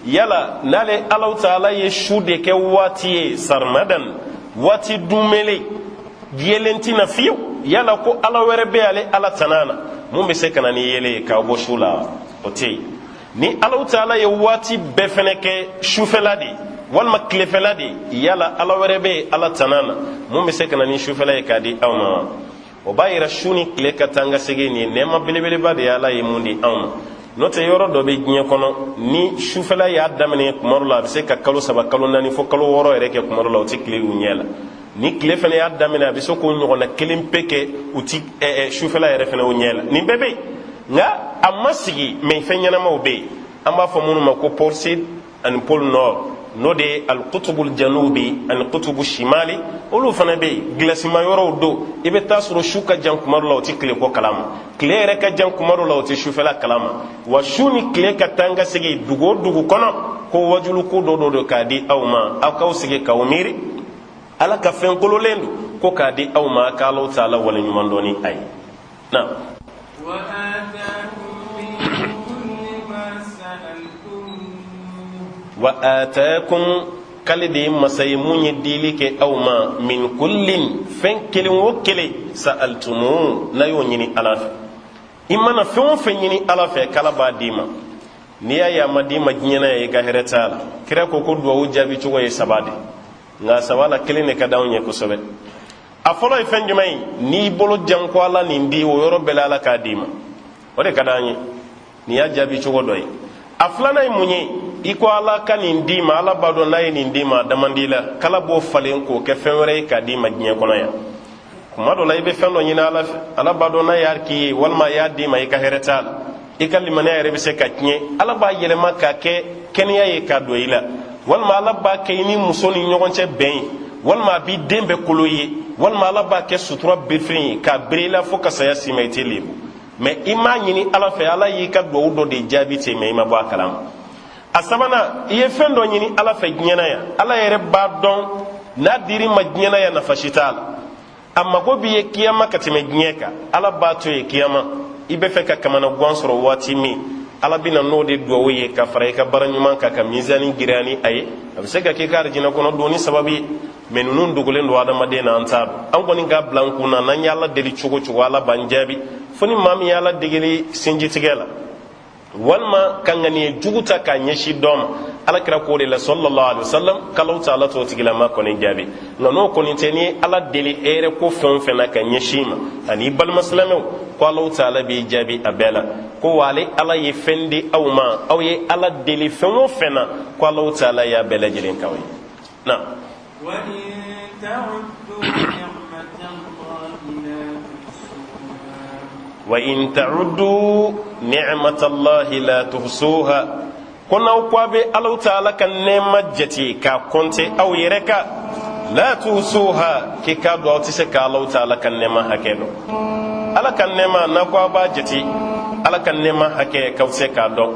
yala n'ale Alahu taala ye su de kɛ waati ye, sarmadan, waati dunmele, yeelen tɛ na fiyewu, yala ko Ala wɛrɛ bɛ ale Ala tana na mun bɛ se ka na ni yeelen ye k'a bɔ su la? O tɛ yen. Ni Alahu taala ye waati bɛɛ fɛnɛ kɛ sufɛla de ye walima tilefɛla de ye, yala Ala wɛrɛ bɛ Ala tana na mun bɛ se ka na ni sufɛla ye k'a di aw ma? O b'a yira su ni tile ka taa ka segin nin ye nɛɛma belebeleba de ye Ala ye mun di anw ma. N'o tɛ, yɔrɔ dɔ bɛ diɲɛ kɔnɔ, ni sufɛla y'a daminɛ kuma dɔ la, a bɛ se ka kalo 3, kalo 4, fo kalo 6 yɛrɛ kɛ. Kuma dɔ la, o tɛ tile y'u ɲɛ la. Ni tile fana y'a daminɛ, a bɛ se k'o ɲɔgɔnna kelen pe kɛ, u ti sufɛla yɛrɛ fana o ɲɛ la. Nin bɛɛ bɛ yen, nka a ma sigi mɛ fɛn ɲɛnamaw bɛ yen, an b'a fɔ minnu ma ko pôle sud ani pôle nord, n'o de ye alikutubul janubi ani kutubu shimali. Olu fana bɛ yen, gilasima yɔrɔw don. I bɛ taa sɔrɔ su ka jan kuma dɔ la, o tɛ tile ko kalama. Tile yɛrɛ ka jan kuma dɔ la, o tɛ sufɛla kalama. Wa su ni tile ka taa ka segin dugu o dugu kɔnɔ, ko wajulu ko dɔ don k'a di aw ma, aw k'aw sigi k'aw miiri. Ala ka fɛn kololen don ko k'a di aw ma, k'Alahu taala waleɲuman dɔn ni a ye na. Wa atakum, k'ale de ye masa ye mun ye dili kɛ aw ma, min kullin, fɛn kelen o kelen, sa'altumu, n'a y'o ɲini Ala fɛ. I mana fɛn o fɛn ɲini Ala fɛ, k'Ala b'a d'i ma. N'i y'a ye a ma d'i ma diɲɛ na ye, i ka hɛrɛ t'a la. Kira ko ko duwawu jaabi cogo ye saba de, nka saba la kelen de ka d'anw ye kosɛbɛ. A fɔlɔ ye fɛn jumɛn ye? N'i bolo jan ko Ala nin di, o yɔrɔ bɛɛ la Ala k'a d'i ma, o de ka d'an ye. Nin y'a jaabi cogo dɔ ye. A filanan ye mun ye? I ko Ala ka nin d'i ma, Ala b'a dɔn n'a ye nin d'i ma, a da man di la, k'Ala b'o falen k'o kɛ fɛn wɛrɛ ye k'a d'i ma diɲɛ kɔnɔ yan. Kuma dɔ la, i bɛ fɛn dɔ ɲini Ala fɛ, Ala b'a dɔn n'a y'a k'i ye walima a y'a d'i ma, i ka hɛrɛ t'a la. I ka limaniya yɛrɛ bɛ se ka tiɲɛ. Ala b'a yɛlɛma k'a kɛ kɛnɛya ye k'a don i la, walima Ala b'a kɛ i ni muso ni ɲɔgɔn cɛ bɛn ye, walima a b'i den bɛɛ kolo ye, walima Ala b'a kɛ sutura birifini ye k'a biri i la fo ka saya s'i ma, i tɛ lebu. Mɛ i m'a ɲini Ala fɛ, Ala y'i ka duwawu dɔ de jaabi ten, mɛ i ma bɔ a kalama. A sabanan, i ye fɛn dɔ ɲini Ala fɛ diɲɛ na yan, Ala yɛrɛ b'a dɔn n'a dir'i ma diɲɛ na yan, nafa si t'a la, a mago b'i ye kiyama ka tɛmɛ diɲɛ kan. Ala b'a to yen, kiyama i bɛ fɛ ka kamanagan sɔrɔ waati min, Ala bɛna n'o de duwawu ye ka fara i ka baara ɲuman kan, ka mizani girinya ni a ye. A bɛ se ka k'i ka arijinɛ kɔnɔ donni sababu ye. Mɛ ninnu dogolen don adamaden na, an t'a dɔn. An kɔni k'a bila an kun na, n'an ye Ala deli cogo cogo, Ala b'an jaabi, fo ni maa min ye Ala degeli sinjitigɛ la, walima ka ŋaniya jugu ta k'a ɲɛsin dɔ ma. Ala kira k'o de la, sallallahu alaihi wasallam, k'Alahu taala t'o tigilama kɔni jaabi. Nka n'o kɔni tɛ, n'i ye Ala deli hɛrɛ ko fɛn o fɛn na ka ɲɛsin ma ani balima silamɛw, ko Alahu taala b'i jaabi a bɛɛ la. Ko wa ale Ala ye fɛn di aw ma, aw ye Ala deli fɛn o fɛn na, ko Alahu taala y'a bɛɛ lajɛlen k'aw ye na. Wa in ta'uddu ni'matallahi la tuhsuha, ko n'aw ko a bɛ Alahu taala ka nɛɛma jate k'a kɔnte aw yɛrɛ kan, la tuhsuha, k'i k'a dɔn aw tɛ se ka Alahu taala ka nɛɛma hakɛ dɔn. Ala ka nɛɛma, n'a ko a b'a jate, Ala ka nɛɛma hakɛ, k'aw tɛ se k'a dɔn.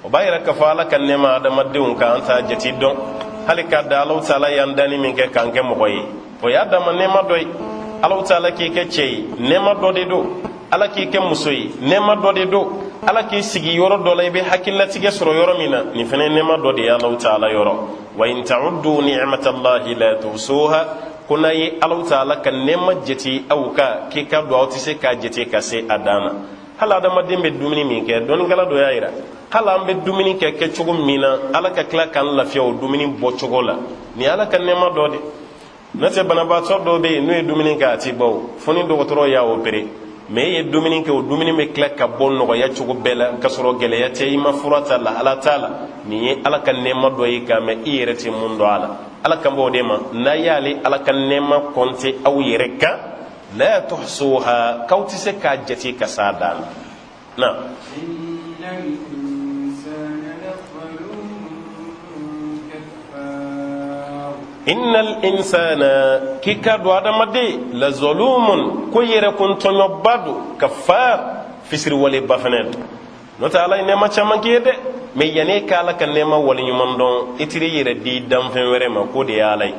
O b'a yira k'a fɔ Ala ka nɛɛma adamadenw kan, an t'a jate dɔn. Hali k'a da Alahu taala y'an danni min kɛ k'an kɛ mɔgɔ ye, o y'a dama nɛɛma dɔ ye. Alahu taala k'i kɛ cɛ ye, nɛɛma dɔ de don. Ala k'i kɛ muso ye, nɛɛma dɔ de don. Ala k'i sigi yɔrɔ dɔ la, i bɛ hakililatigɛ sɔrɔ yɔrɔ min na, nin fana ye nɛɛma dɔ de ye Alahu taala yɔrɔ. Wa in ta'uddu ni'matallahi la tuhsuha, ko n'a ye Alahu taala ka nɛɛma jate aw kan, k'i k'a dɔn aw tɛ se k'a jate ka se a dan na. Hali adamaden bɛ dumuni min kɛ, dɔnnikɛla dɔ y'a yira, hali an bɛ dumuni kɛ kɛcogo min na, Ala ka tila k'an lafiya o dumuni bɔcogo la, nin ye Ala ka nɛɛma dɔ de. N'o tɛ, banabaatɔ dɔw bɛ yen, n'u ye dumuni kɛ, a ti bɔ o, fo ni dɔgɔtɔrɔ y'a opere. Mɛ e ye dumuni kɛ, o dumuni bɛ tila ka bɔ nɔgɔya cogo bɛɛ la, k'a sɔrɔ gɛlɛya tɛ, i ma fura ta, lahala t'a la. Nin ye Ala ka nɛɛma dɔ ye k'a mɛn i yɛrɛ tɛ mun dɔn a la. Ala kan b'o de ma, n'a y'ale Ala ka nɛɛma kɔnte aw yɛrɛ kan, la tuhsuha, k'aw tɛ se k'a jate ka s'a dan na. Innal insana, k'i k'a dɔn adamaden, la zalumun, ko yɛrɛkun tɔɲɔba don, kafar, fisiriwaleba fana don. N'o tɛ, Ala ye nɛɛma caman k'i ye dɛ, mɛ yanni e ka Ala ka nɛɛma waleɲuman dɔn, i t'i yɛrɛ di danfɛn wɛrɛ ma k'o de ye Ala ye.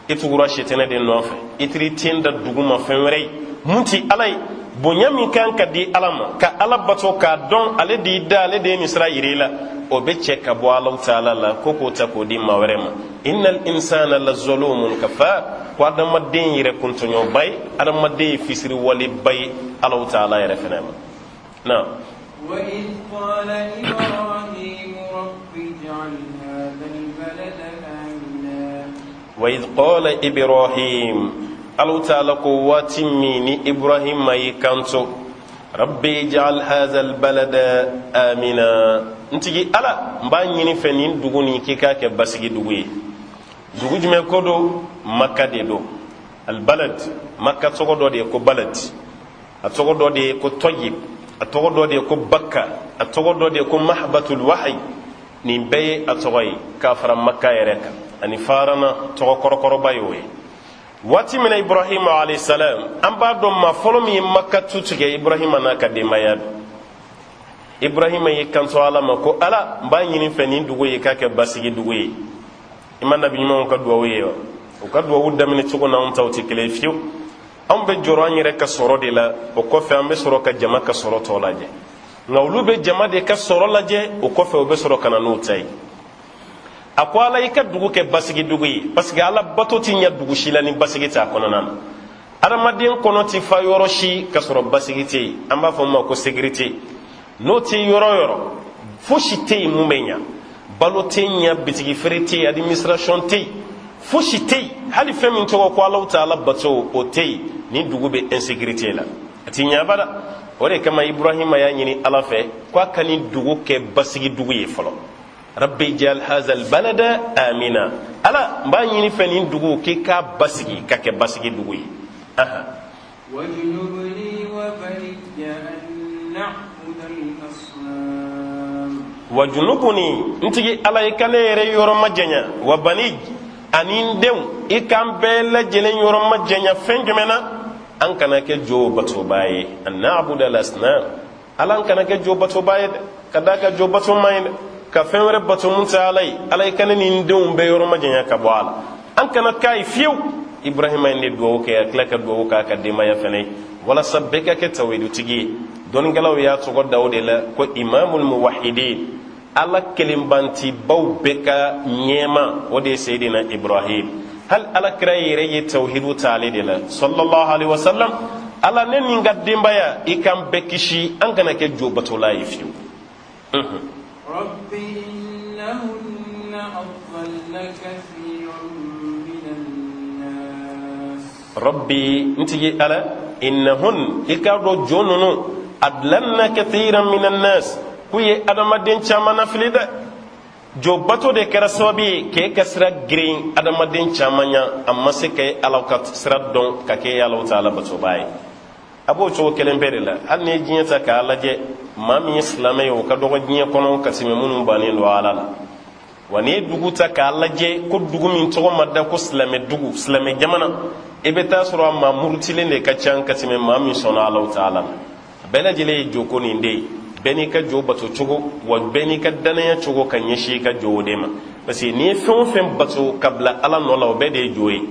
I tugura sitanɛ de nɔfɛ, i t'i ten da dugu ma fɛn wɛrɛ ye mun ti Ala ye. Bonya min kan ka di Ala ma, ka Ala bato, k'a dɔn ale de y'i da, ale de ye nin sira yira i la, o bɛ cɛ ka bɔ Alahu taala la ko k'o ta k'o di maa wɛrɛ ma. Innal insana la zalumun kafar, ko adamaden yɛrɛ kuntɔɲɔba ye, adamaden ye fisiriwaleba ye Alahu taala yɛrɛ fɛnɛ ma na. Wa idh qala Ibrahim, Alahu taala ko waati min ni Ibrahima y'i kanto, rabbi ij'al hadha albalada amina, n tigi Ala, n b'a ɲini fɛ nin dugu nin, k'i k'a kɛ basigi dugu ye. Dugu jumɛn ko don? Maka de don. Albalad, Maka tɔgɔ dɔ de ye ko balad, a tɔgɔ dɔ de ye ko tɔyib, a tɔgɔ dɔ de ye ko bakka, a tɔgɔ dɔ de ye ko mahbatul wahayi. Nin bɛɛ ye a tɔgɔ ye k'a fara Maka yɛrɛ kan ani farana tɔgɔ kɔrɔkɔrɔba ye o ye. Waati min na Ibrahima alayhisalam, an b'a dɔn maa fɔlɔ min ye Maka tu tigɛ, Ibrahima n'a ka denbaya don. Ibrahima y'i kanto Ala ma ko Ala, n b'a ɲini fɛ nin dugu ye k'a kɛ basigi dugu ye. I ma nabi ɲumanw ka duwawu ye wa? U ka duwawu daminɛ cogo n'anw taw tɛ kelen fiyewu. Anw bɛ jɔrɔ an yɛrɛ ka sɔrɔ de la, o kɔfɛ an bɛ sɔrɔ ka jama ka sɔrɔ tɔ lajɛ. Nka olu bɛ jama de ka sɔrɔ lajɛ, o kɔfɛ u bɛ sɔrɔ ka na n'u ta ye. A ko Ala, i ka dugu kɛ basigi dugu ye, parce que Ala bato ti ɲɛ dugu si la ni basigi t'a kɔnɔna na. Adamaden kɔnɔ ti fa yɔrɔ si ka sɔrɔ basigi tɛ yen. An b'a fɔ o ma ko sécurité. N'o tɛ yɔrɔ o yɔrɔ, fosi tɛ yen mun bɛ ɲa. Balo tɛ ɲa, bitigi feere tɛ yen, administration tɛ yen, fosi tɛ yen. Hali fɛn min tɔgɔ ko Alahu taala bato, o tɛ yen ni dugu bɛ insécurité la, a ti ɲa abada. O de kama Ibrahima y'a ɲini Ala fɛ ko a ka nin dugu kɛ basigi dugu ye fɔlɔ. Rabbi jal hazal balada amina, Ala, n b'a ɲini fɛ nin dugu, k'i k'a basigi ka kɛ basigi dugu ye. Aha. Wa junubuni, n tigi Ala, i ka ne yɛrɛ yɔrɔ majanya, wa bani, ani n denw, i k'an bɛɛ lajɛlen yɔrɔ majanya fɛn jumɛn na? An kana kɛ jo batobaa ye. An na'buda al-asnam, Ala, an kana kɛ jo batobaa ye dɛ, ka d'a kan jo bato man ɲi dɛ, ka fɛn wɛrɛ bato mun tɛ Ala ye. Ala, i ka ne ni n denw bɛɛ yɔrɔ majanya ka bɔ a la, an kana k'a ye fiyewu. Ibrahima ye nin duwawu kɛ, a tila ka duwawu k'a ka denbaya fɛnɛ ye, walasa bɛɛ ka kɛ tawhidutigi ye. Dɔnnikɛlaw y'a tɔgɔ da o de la ko imamul muwahidin, Ala kelenbantibaw bɛɛ ka ɲɛmaa, o de ye Seyidina Ibrahim. Hali Ala kira yɛrɛ ye tawhidu ta ale de la, sallallahu alaihi wasallam. Ala, ne ni n ka denbaya, i k'an bɛɛ kisi an kana kɛ jo batola ye fiyewu. Rabbi innahunna adlalna kathiran minan nas. Rabbi, n tigi Ala, innahun, i k'a dɔn jo ninnu, adlalna kathiran minan nas, k'u ye adamaden caman nafili dɛ. Jo bato de kɛra sababu ye k'e ka sira geren adamaden caman ɲa, a ma se ka e Ala ka sira dɔn ka kɛ e Ala taala batobaa ye. A b'o cogo kelen bɛɛ de la. Hali n'i ye diɲɛ ta k'a lajɛ, maa min ye silamɛ ye, o ka dɔgɔ diɲɛ kɔnɔ ka tɛmɛ minnu bannen don Ala la. Wa n'i ye dugu ta k'a lajɛ, ko dugu min tɔgɔ ma da ko silamɛ dugu, silamɛ jamana, i bɛ taa sɔrɔ a maa murutilen de ka ca ka tɛmɛ maa min sɔnna Ala taala la. A bɛɛ lajɛlen ye joko nin de ye, bɛɛ n'i ka jo bato cogo, wa bɛɛ n'i ka danaya cogo ka ɲɛsin i ka jo de ma, parce que n'i ye fɛn o fɛn bato ka bila Ala nɔ la, o bɛɛ de ye jo ye.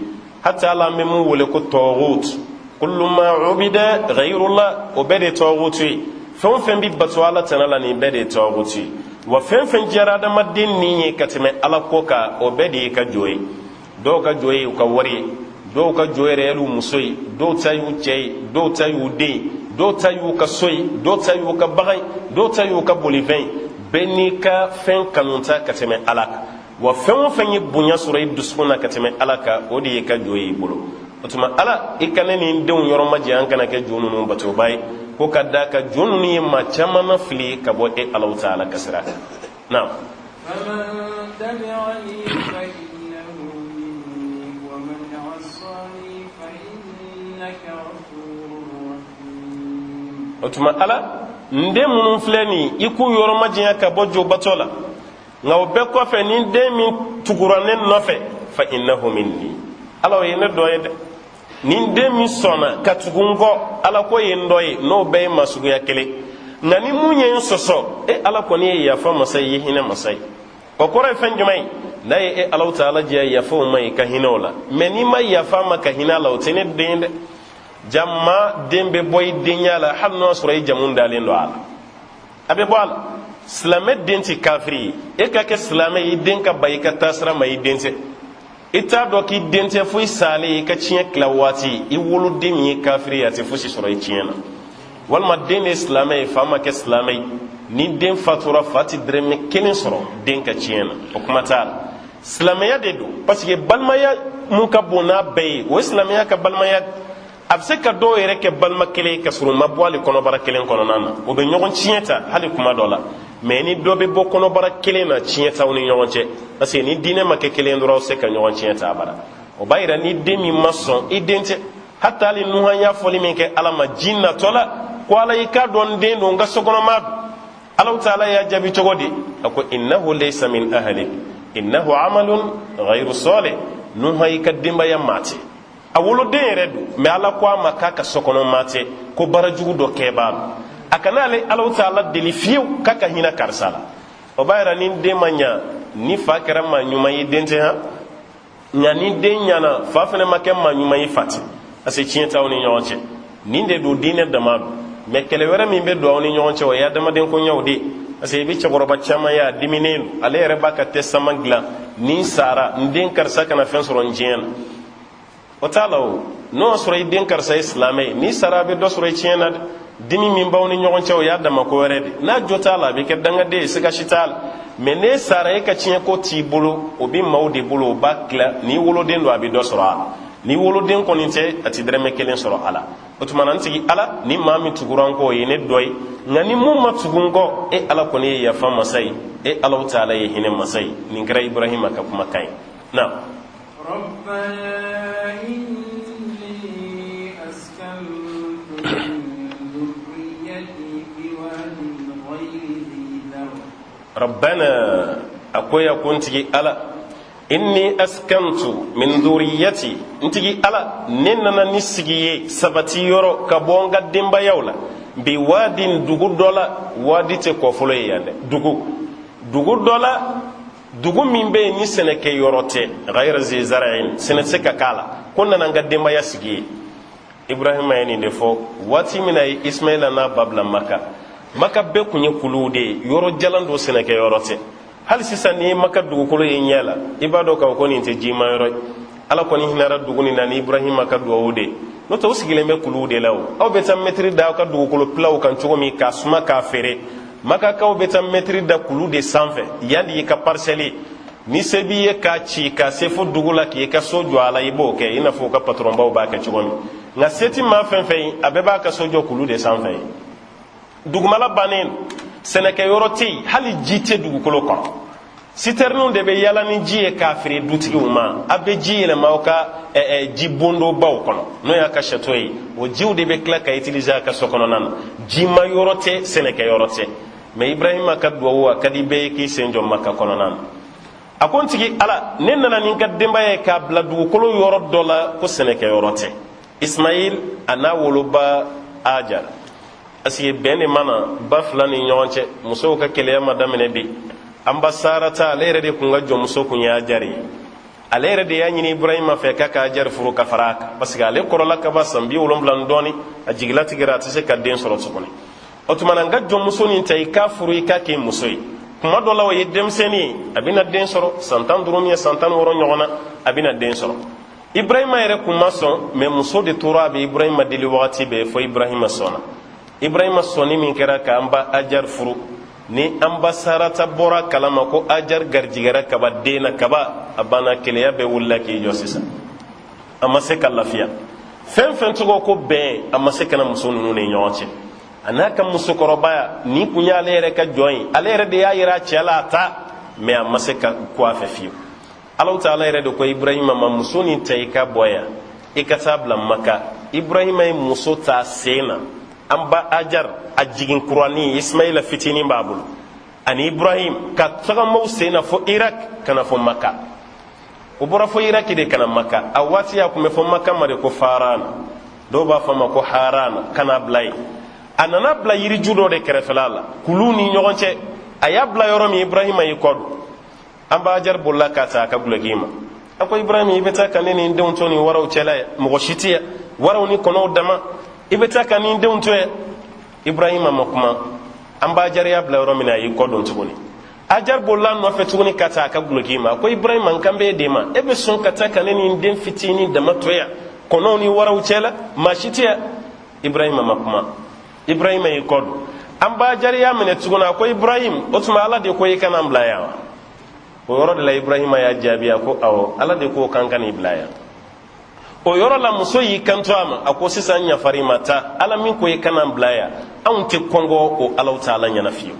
Hata ala an bɛ mun wele ko tɔgut, kullu ma ubida ghayrullah, o bɛɛ de ye tɔgutu ye. Fɛn o fɛn bɛ bato Ala tana la, nin bɛɛ de ye tɔgutu ye. Wa fɛn fɛn diyara adamaden ni ye ka tɛmɛ Ala ko kan, o bɛɛ de ye ka jo ye. Dɔw ka jo ye u ka wari ye, dɔw ka jo yɛrɛ y'u muso ye, dɔw ta y'u cɛ ye, dɔw ta y'u den ye, dɔw ta y'u ka so ye, dɔw ta y'u ka bagan ye, dɔw ta y'u ka bolifɛn ye. Bɛɛ n'i ka fɛn kanunta ka tɛmɛ Ala kan. Wa fɛn o fɛn ye bonya sɔrɔ i dusukun na ka tɛmɛ Ala kan, o de ye ka jo ye i bolo. O tuma Ala, i ka ne ni n denw yɔrɔ majanya an kana kɛ jo ninnu batoba ye, ko ka d'a kan jo ninnu ye maa caman na fili ka bɔ e Alahu taala ka sira kan. Naam. فمن تبعني فإنه مني ومن عصاني فإنك غفور رحيم. O tuma Ala, n den minnu filɛ nin, i k'u yɔrɔ majanya ka bɔ jo bato la. Nka o bɛɛ kɔfɛ, ni den min tugura ne nɔfɛ, fa innahu minni, Ala, o ye ne dɔ ye dɛ. Ni den min sɔnna ka tugu n kɔ, Ala ko ye n dɔ ye, n'o bɛɛ ye maa suguya kelen. Nka ni mun ye n sɔsɔ, e Ala kɔni ye yafa masa ye, i ye hinɛ masa ye. O kɔrɔ ye fɛn jumɛn ye? N'a ye e Alahu taala diya, yafa o ma, i ka hinɛ o la. Mɛ n'i ma yafa ma ka hinɛ a la, o tɛ ne den ye dɛ. Jama den bɛ bɔ i denya la, hali n'o y'a sɔrɔ i jamu dalen don a la, a bɛ bɔ a la. Silamɛ den tɛ kafiri ye. E ka kɛ silamɛ ye, i den ka ban i ka taasira ma, i den tɛ. I t'a dɔn k'i den tɛ fo i salen, i ka tiɲɛ tila waati. I woloden min ye kafiri ye, a tɛ fosi sɔrɔ i tiɲɛ na. Walima den de ye silamɛ ye, fa ma kɛ silamɛ ye, ni den fatura, fa tɛ dɛrɛmɛ kelen sɔrɔ den ka tiɲɛ na, o kuma t'a la. Silamɛya de don, parce que balimaya mun ka bon n'a bɛɛ ye, o ye silamɛya ka balimaya. A bɛ se ka dɔw yɛrɛ kɛ balima kelen ye ka sɔrɔ u ma bɔ hali kɔnɔbara kelen kɔnɔna na, o bɛ ɲɔgɔn tiɲɛ ta hali kuma dɔ la. Mɛ ni dɔ bɛ bɔ kɔnɔbara kelen na, tiɲɛ t'aw ni ɲɔgɔn cɛ, parce que ni diinɛ ma kɛ kelen dɔrɔn, aw se ka ɲɔgɔn tiɲɛ ta abada. O b'a yira ni den min ma sɔn, i den tɛ. Hata hali Nuhan y'a fɔli min kɛ Ala ma ji natɔ la, ko Ala, i k'a dɔn n den don, n ka sokɔnɔmaa don. Alahu taala y'a jaabi cogo di? A ko innahu laysa min ahlik innahu amalun ghayru salih. Nuhan, i ka denbaya maa tɛ. A woloden yɛrɛ don, mɛ Ala ko a ma k'a ka sokɔnɔ maa tɛ, ko baara jugu dɔ kɛbaa don. A kana ale Alahu taala deli fiyewu k'a ka hinɛ karisa la. O b'a yira ni den ma ɲa, ni fa kɛra maa ɲuman ye, den tɛ han. Nka ni den ɲana, fa fana ma kɛ maa ɲuman ye, fa tɛ, parce que tiɲɛ t'aw ni ɲɔgɔn cɛ. Nin de don, diinɛ dama don. Mɛ kɛlɛ wɛrɛ min bɛ don aw ni ɲɔgɔn cɛ, o ye adamaden koɲɛw de ye, parce que i bɛ cɛkɔrɔba caman ye, a diminen don, ale yɛrɛ b'a ka testament dilan: ni n sara, n den karisa kana fɛn sɔrɔ n tiɲɛ na. O t'a la. O n'o y'a sɔrɔ i den karisa ye silamɛ ye, n'i sara, a bɛ dɔ sɔrɔ i tiɲɛ na dɛ. Dimi min b'aw ni ɲɔgɔn cɛ, o y'a dama ko wɛrɛ de. N'a jo t'a la, a bɛ kɛ dangaden ye, siga si t'a la. Mɛ n'e sara, e ka tiɲɛ ko t'i bolo, o bɛ maaw de bolo, o b'a tila. N'i woloden don, a bɛ dɔ sɔrɔ a la. N'i woloden kɔni tɛ, a ti dɛrɛmɛ kelen sɔrɔ a la. O tuma na, n tigi Ala, ni maa min tugura n kɔ, o ye ne dɔ ye. Nka ni mun ma tugu n kɔ, e Ala kɔni ye yafa masa ye, e Alahu taala ye hinɛ masa ye. Nin kɛra Ibrahima ka kumakan ye. Na. ربنا إني أسكنت من ذريتي بواد غير ذي زرع. Rabbana, a ko ya ko n tigi Ala, inni askantu min dhuriyati, n tigi Ala, ne nana ni sigi ye sabati yɔrɔ ka bɔ n ka denbayaw la, bi wadin, dugu dɔ la. Wadi tɛ kɔfolo ye yan dɛ, dugu, dugu dɔ la, dugu min bɛ yen ni sɛnɛkɛ yɔrɔ tɛ, ghayra zi zar'in, sɛnɛ tɛ se ka k'a la, ko n nana n ka denbaya sigi yen. Ibrahima ye nin de fɔ waati min na ye Ismaila n'a ba bila Maka. Maka bɛɛ kun ye kuluw de ye, yɔrɔ jalan don, sɛnɛkɛ yɔrɔ tɛ. Hali sisan n'i ye Maka dugukolo ye ɲɛ la, i b'a dɔn k'a fɔ ko nin tɛ jima yɔrɔ ye. Ala kɔni hinɛra dugu nin na ni Ibrahima ka duwawu de ye, n'o tɛ u sigilen bɛ kuluw de la. O aw bɛ taa mɛtiri da aw ka dugukolo pilaw kan cogo min k'a suma k'a feere, Makakaw bɛ taa mɛtiri da kulu de sanfɛ. Yan de y'i ka parisɛli, ni se b'i ye k'a ci ka se fo dugu la k'i ka so jɔ a la, i b'o kɛ i n'a fɔ u ka patɔrɔnbaw b'a kɛ cogo min. Nka se ti maa fɛn fɛn ye, a bɛɛ b'a ka so jɔ kulu de sanfɛ ye. Dugumala bannen, sɛnɛkɛyɔrɔ tɛ yen, hali ji tɛ dugukolo kɔnɔ. Sitɛriniw de bɛ yala ni ji ye k'a feere dutigiw ma. A bɛ ji yɛlɛma aw ka ji bondobaw kɔnɔ, n'o y'a ka château ye, o jiw de bɛ tila ka utiliser a ka so kɔnɔna na. Jima yɔrɔ tɛ, sɛnɛkɛyɔrɔ tɛ. Mɛ Ibrahima ka duwawu, a ka di bɛɛ ye k'i sen jɔ Maka kɔnɔna na. A ko n tigi Ala, ne nana ni n ka denbaya ye k'a bila dugukolo yɔrɔ dɔ la ko sɛnɛkɛyɔrɔ tɛ. Ismail a n'a woloba Ajar, parce que bɛn de ma na ba fila ni ɲɔgɔn cɛ, musow ka keleya ma daminɛ bi. An ba Sarata, ale yɛrɛ de kun ka jɔnmuso kun ye Ajar ye. Ale yɛrɛ de y'a ɲini Ibrahima fɛ k'a ka Ajar furu ka fara a kan, parce que ale kɔrɔla ka ban san 70 ni dɔɔni, a jigilatigɛra, a tɛ se ka den sɔrɔ tuguni. O tuma na, n ka jɔnmuso nin ta, i k'a furu, i k'a kɛ muso ye. Kuma dɔ la, o ye denmisɛnnin ye, a bɛna den sɔrɔ san 15 min ye, san 16 ɲɔgɔn na, a bɛna den sɔrɔ. Ibrahima yɛrɛ kun ma sɔn, mɛ muso de tora a bɛ Ibrahima deli wagati bɛɛ fo Ibrahima sɔnna. Ibrahima sɔnni min kɛra k'an ba Ajar furu, ni an ba Sarata bɔra kalama ko Ajar garijigɛra kaba den na kaba, a banna, keleya bɛɛ wulila k'i jɔ sisan. A ma se ka lafiya. Fɛn fɛn tɔgɔ ko bɛn, a ma se ka na muso ninnu ni ɲɔgɔn cɛ. A n'a ka musokɔrɔbaya nin kun y'ale yɛrɛ ka jɔn ye, ale yɛrɛ de y'a yira a cɛ la a ta, mɛ a ma se ka ko a fɛ fiyewu. Alahu taala yɛrɛ de ko Ibrahima ma, muso nin ta, i ka bɔ yan, i ka taa bila Maka. Ibrahima ye muso ta sen na, an ba Ajar a jigin kuranin Ismaila fitinin b'a bolo, ani Ibrahim ka tagamaw sen na fo Irak ka na fo Maka. O bɔra fo Iraki de ka na Maka. A waati a tun bɛ fɔ Maka ma de ko Farana, dɔw b'a fɔ ma ko Harana, ka n'a bila yen. A nana bila yiriju dɔ de kɛrɛfɛla la kuluw ni ɲɔgɔn cɛ. A y'a bila yɔrɔ min, Ibrahima y'i kɔ don. An ba Ajar bolila k'a ta a ka guloki ma. A ko Ibrahim, i bɛ taa ka ne ni n denw to nin waraw cɛla ye, mɔgɔ si tɛ yan, waraw ni kɔnɔw dama, i bɛ taa ka ni n denw to yan. Ibrahima ma kuma. An ba Ajar y'a bila yɔrɔ min na, a y'i kɔ don tuguni. Ajar bolila a nɔfɛ tuguni ka taa a ka guloki ma. A ko Ibrahima, n kan bɛ e de ma, e bɛ sɔn ka taa ka ne ni n den fitinin dama to yan kɔnɔw ni waraw cɛla, maa si tɛ yan? Ibrahima ma kuma. Ibrahima y'i kɔ don. An ba Ajar y'a minɛ tuguni. A ko Ibrahim, o tuma Ala de ko i kana n bila yan wa? O yɔrɔ de la, Ibrahima y'a jaabi, a ko awɔ, Ala de ko k'an ka n'i bila yan. O yɔrɔ la, muso y'i kanto a ma, a ko sisan n yafar'i ma, taa. Ala min ko i kana n bila yan, anw tɛ kɔngɔ o Alaw taala ɲɛna fiyewu.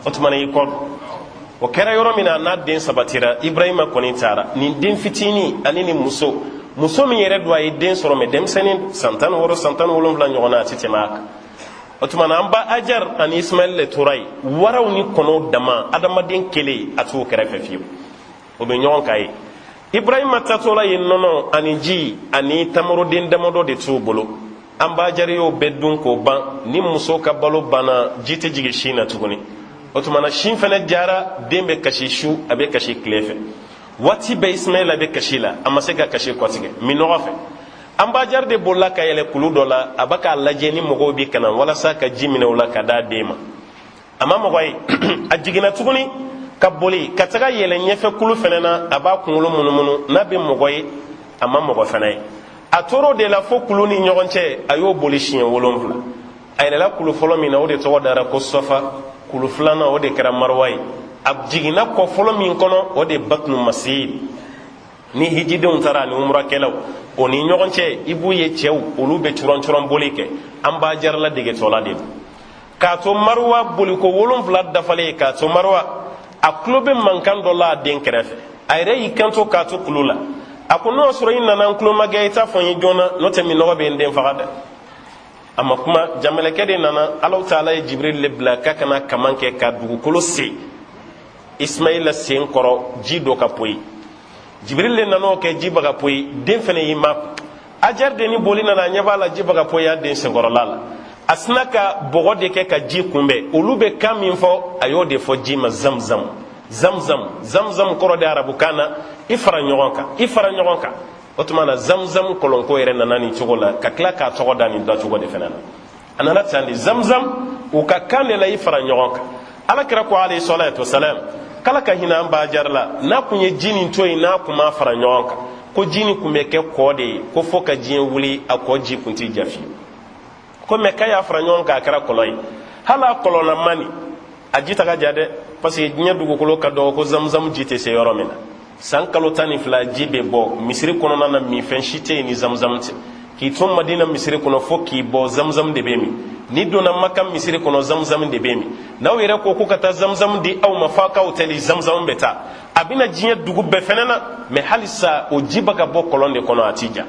O tuma na, i kɔ don. O kɛra yɔrɔ min na, n'a den sabatira. Ibrahima kɔni taara nin den fitinin ani nin muso, muso min yɛrɛ don, a ye den sɔrɔ, mɛ denmisɛnnin, san 16, san 17 ɲɔgɔn na, a ti tɛmɛ a kan. O tuma na, an ba Ajar ani Ismaɛl le tora yen, waraw ni kɔnɔw dama, adamaden kelen a t'o kɛrɛfɛ fiyewu. O bɛ ɲɔgɔn kan ye. Ibrahima tatɔla ye nɔnɔ ani ji ani tamaroden damadɔ de t'u bolo. An ba Ajar y'o bɛɛ dun k'o ban. Ni muso ka balo banna, ji tɛ jigin sin na tuguni. O tuma na, sin fana jara, den bɛ kasi su, a bɛ kasi tile fɛ, waati bɛɛ Ismaila bɛ kasi la. A ma se ka kasi kɔtigɛ minnɔgɔ fɛ. An ba Ajar de bolila ka yɛlɛ kulu dɔ la, a bɛ k'a lajɛ ni mɔgɔw bɛ ka na walasa ka ji minɛ u la ka d'a den ma. A ma mɔgɔ ye. A jiginna tuguni ka boli ka taga yɛlɛ ɲɛfɛ kulu fana na, a b'a kunkolo munumunu n'a bɛ mɔgɔ ye. A ma mɔgɔ fana ye. A tor'o de la fo kulu ni ɲɔgɔn cɛ, a y'o boli siɲɛ 7. A yɛlɛla kulu fɔlɔ min na, o de tɔgɔ dara ko Sɔfa. Kulu filanan, o de kɛra Maruwa ye. A jiginna kɔ fɔlɔ min kɔnɔ, o de Batunu Masir. Ni hijidenw taara ani umurakɛlaw, o ni ɲɔgɔn cɛ, i b'u ye cɛw, olu bɛ curancuran boli kɛ. An ba Ajar ladegetɔla de don. K'a to Maruwa, boliko 7 dafalen, k'a to Maruwa, a tulo bɛ mankan dɔ la a den kɛrɛfɛ. A yɛrɛ y'i kanto k'a to kulu la, a ko n'o y'a sɔrɔ i nana n tulomagɛ, i t'a fɔ n ye joona, n'o tɛ minnɔgɔ bɛ n den faga dɛ. A ma kuma. Jamalɛkɛ de nana. Alahu taala ye Jibril le bila k'a ka na kaman kɛ ka dugukolo sen. Ismaila sen kɔrɔ, ji dɔ ka poyi. Jibril le nan'o kɛ, ji bɛ ka poyi, den fɛnɛ y'i makun. Ajar de ni boli nana, a ɲɛ b'a la ji bɛ ka poyi a den senkɔrɔla la. A sina ka bɔgɔ de kɛ ka ji kunbɛn. Olu bɛ kan min fɔ, a y'o de fɔ ji ma: zamzam, zamzam. Zamzam kɔrɔ de arabukan na i fara ɲɔgɔn kan, i fara ɲɔgɔn kan. O tuma na zamzam kɔlɔnko yɛrɛ nana nin cogo la, ka tila k'a tɔgɔ da nin dacogo de fana na. A nana tan de, zamzam, u ka kan de la, i fara ɲɔgɔn kan. Ala kira ko alayhi salatu wasalam, k'Ala ka hinɛ an ba Ajara la, n'a kun ye ji nin to yen, n'a kun m'a fara ɲɔgɔn kan, ko ji nin kun bɛ kɛ kɔ de ye, ko fo ka diɲɛ wuli a kɔ ji kun tɛ ja fiyewu. Ko mɛ k'a y'a fara ɲɔgɔn kan, a kɛra kɔlɔn ye. Hali a kɔlɔnnama nin, a ji ta ka ja dɛ, parce que diɲɛ dugukolo ka dɔgɔ ko zamzam ji tɛ se yɔrɔ min na. San kalo 12 ji bɛ bɔ misiri kɔnɔna na, minfɛn si tɛ yen ni zamzam tɛ. K'i to Madina misiri kɔnɔ fo k'i bɔ, zamzam de bɛ min. N'i donna Maka misiri kɔnɔ, zamzam de bɛ min. N'aw yɛrɛ ko ko ka taa zamzam di aw ma f'a ka hôtel, zamzam bɛ taa. A bɛna diɲɛ dugu bɛɛ fɛnɛ na, mɛ halisa o ji bɛ ka bɔ kɔlɔn de kɔnɔ, a ti ja.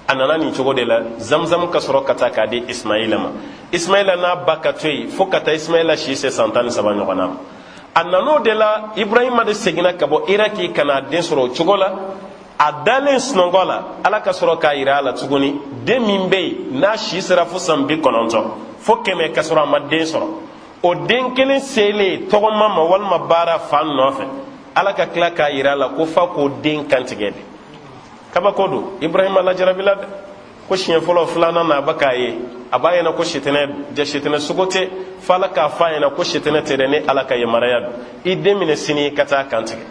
A nana nin cogo de la, zamzam ka sɔrɔ ka taa k'a di Ismaila ma. Ismaila n'a ba ka to yen fo ka taa Ismaila si se san 13 ɲɔgɔnna ma. A nan'o de la, Ibrahima de seginna ka bɔ Iraki ka n'a den sɔrɔ o cogo la. A dalen sunɔgɔ la, Ala ka sɔrɔ k'a yira a la tuguni, den min bɛ yen n'a si sera fo san 90 fo 100 ka sɔrɔ a ma den sɔrɔ, o den kelen selen tɔgɔma ma walima baara fa nɔfɛ, Ala ka tila k'a yira a la ko f'a k'o den kantigɛ de. Kabako don, Ibrahima lajarabila dɛ. Ko siɲɛ fɔlɔ, filanan na, a bɛ k'a ye, a b'a ɲɛna ko sitanɛ ja, sitanɛ sogo tɛ, fo Ala k'a fɔ a ɲɛna ko sitanɛ tɛ dɛ, ne Ala ka yamaruya don, i den minɛ sini i ka taa kantigɛ.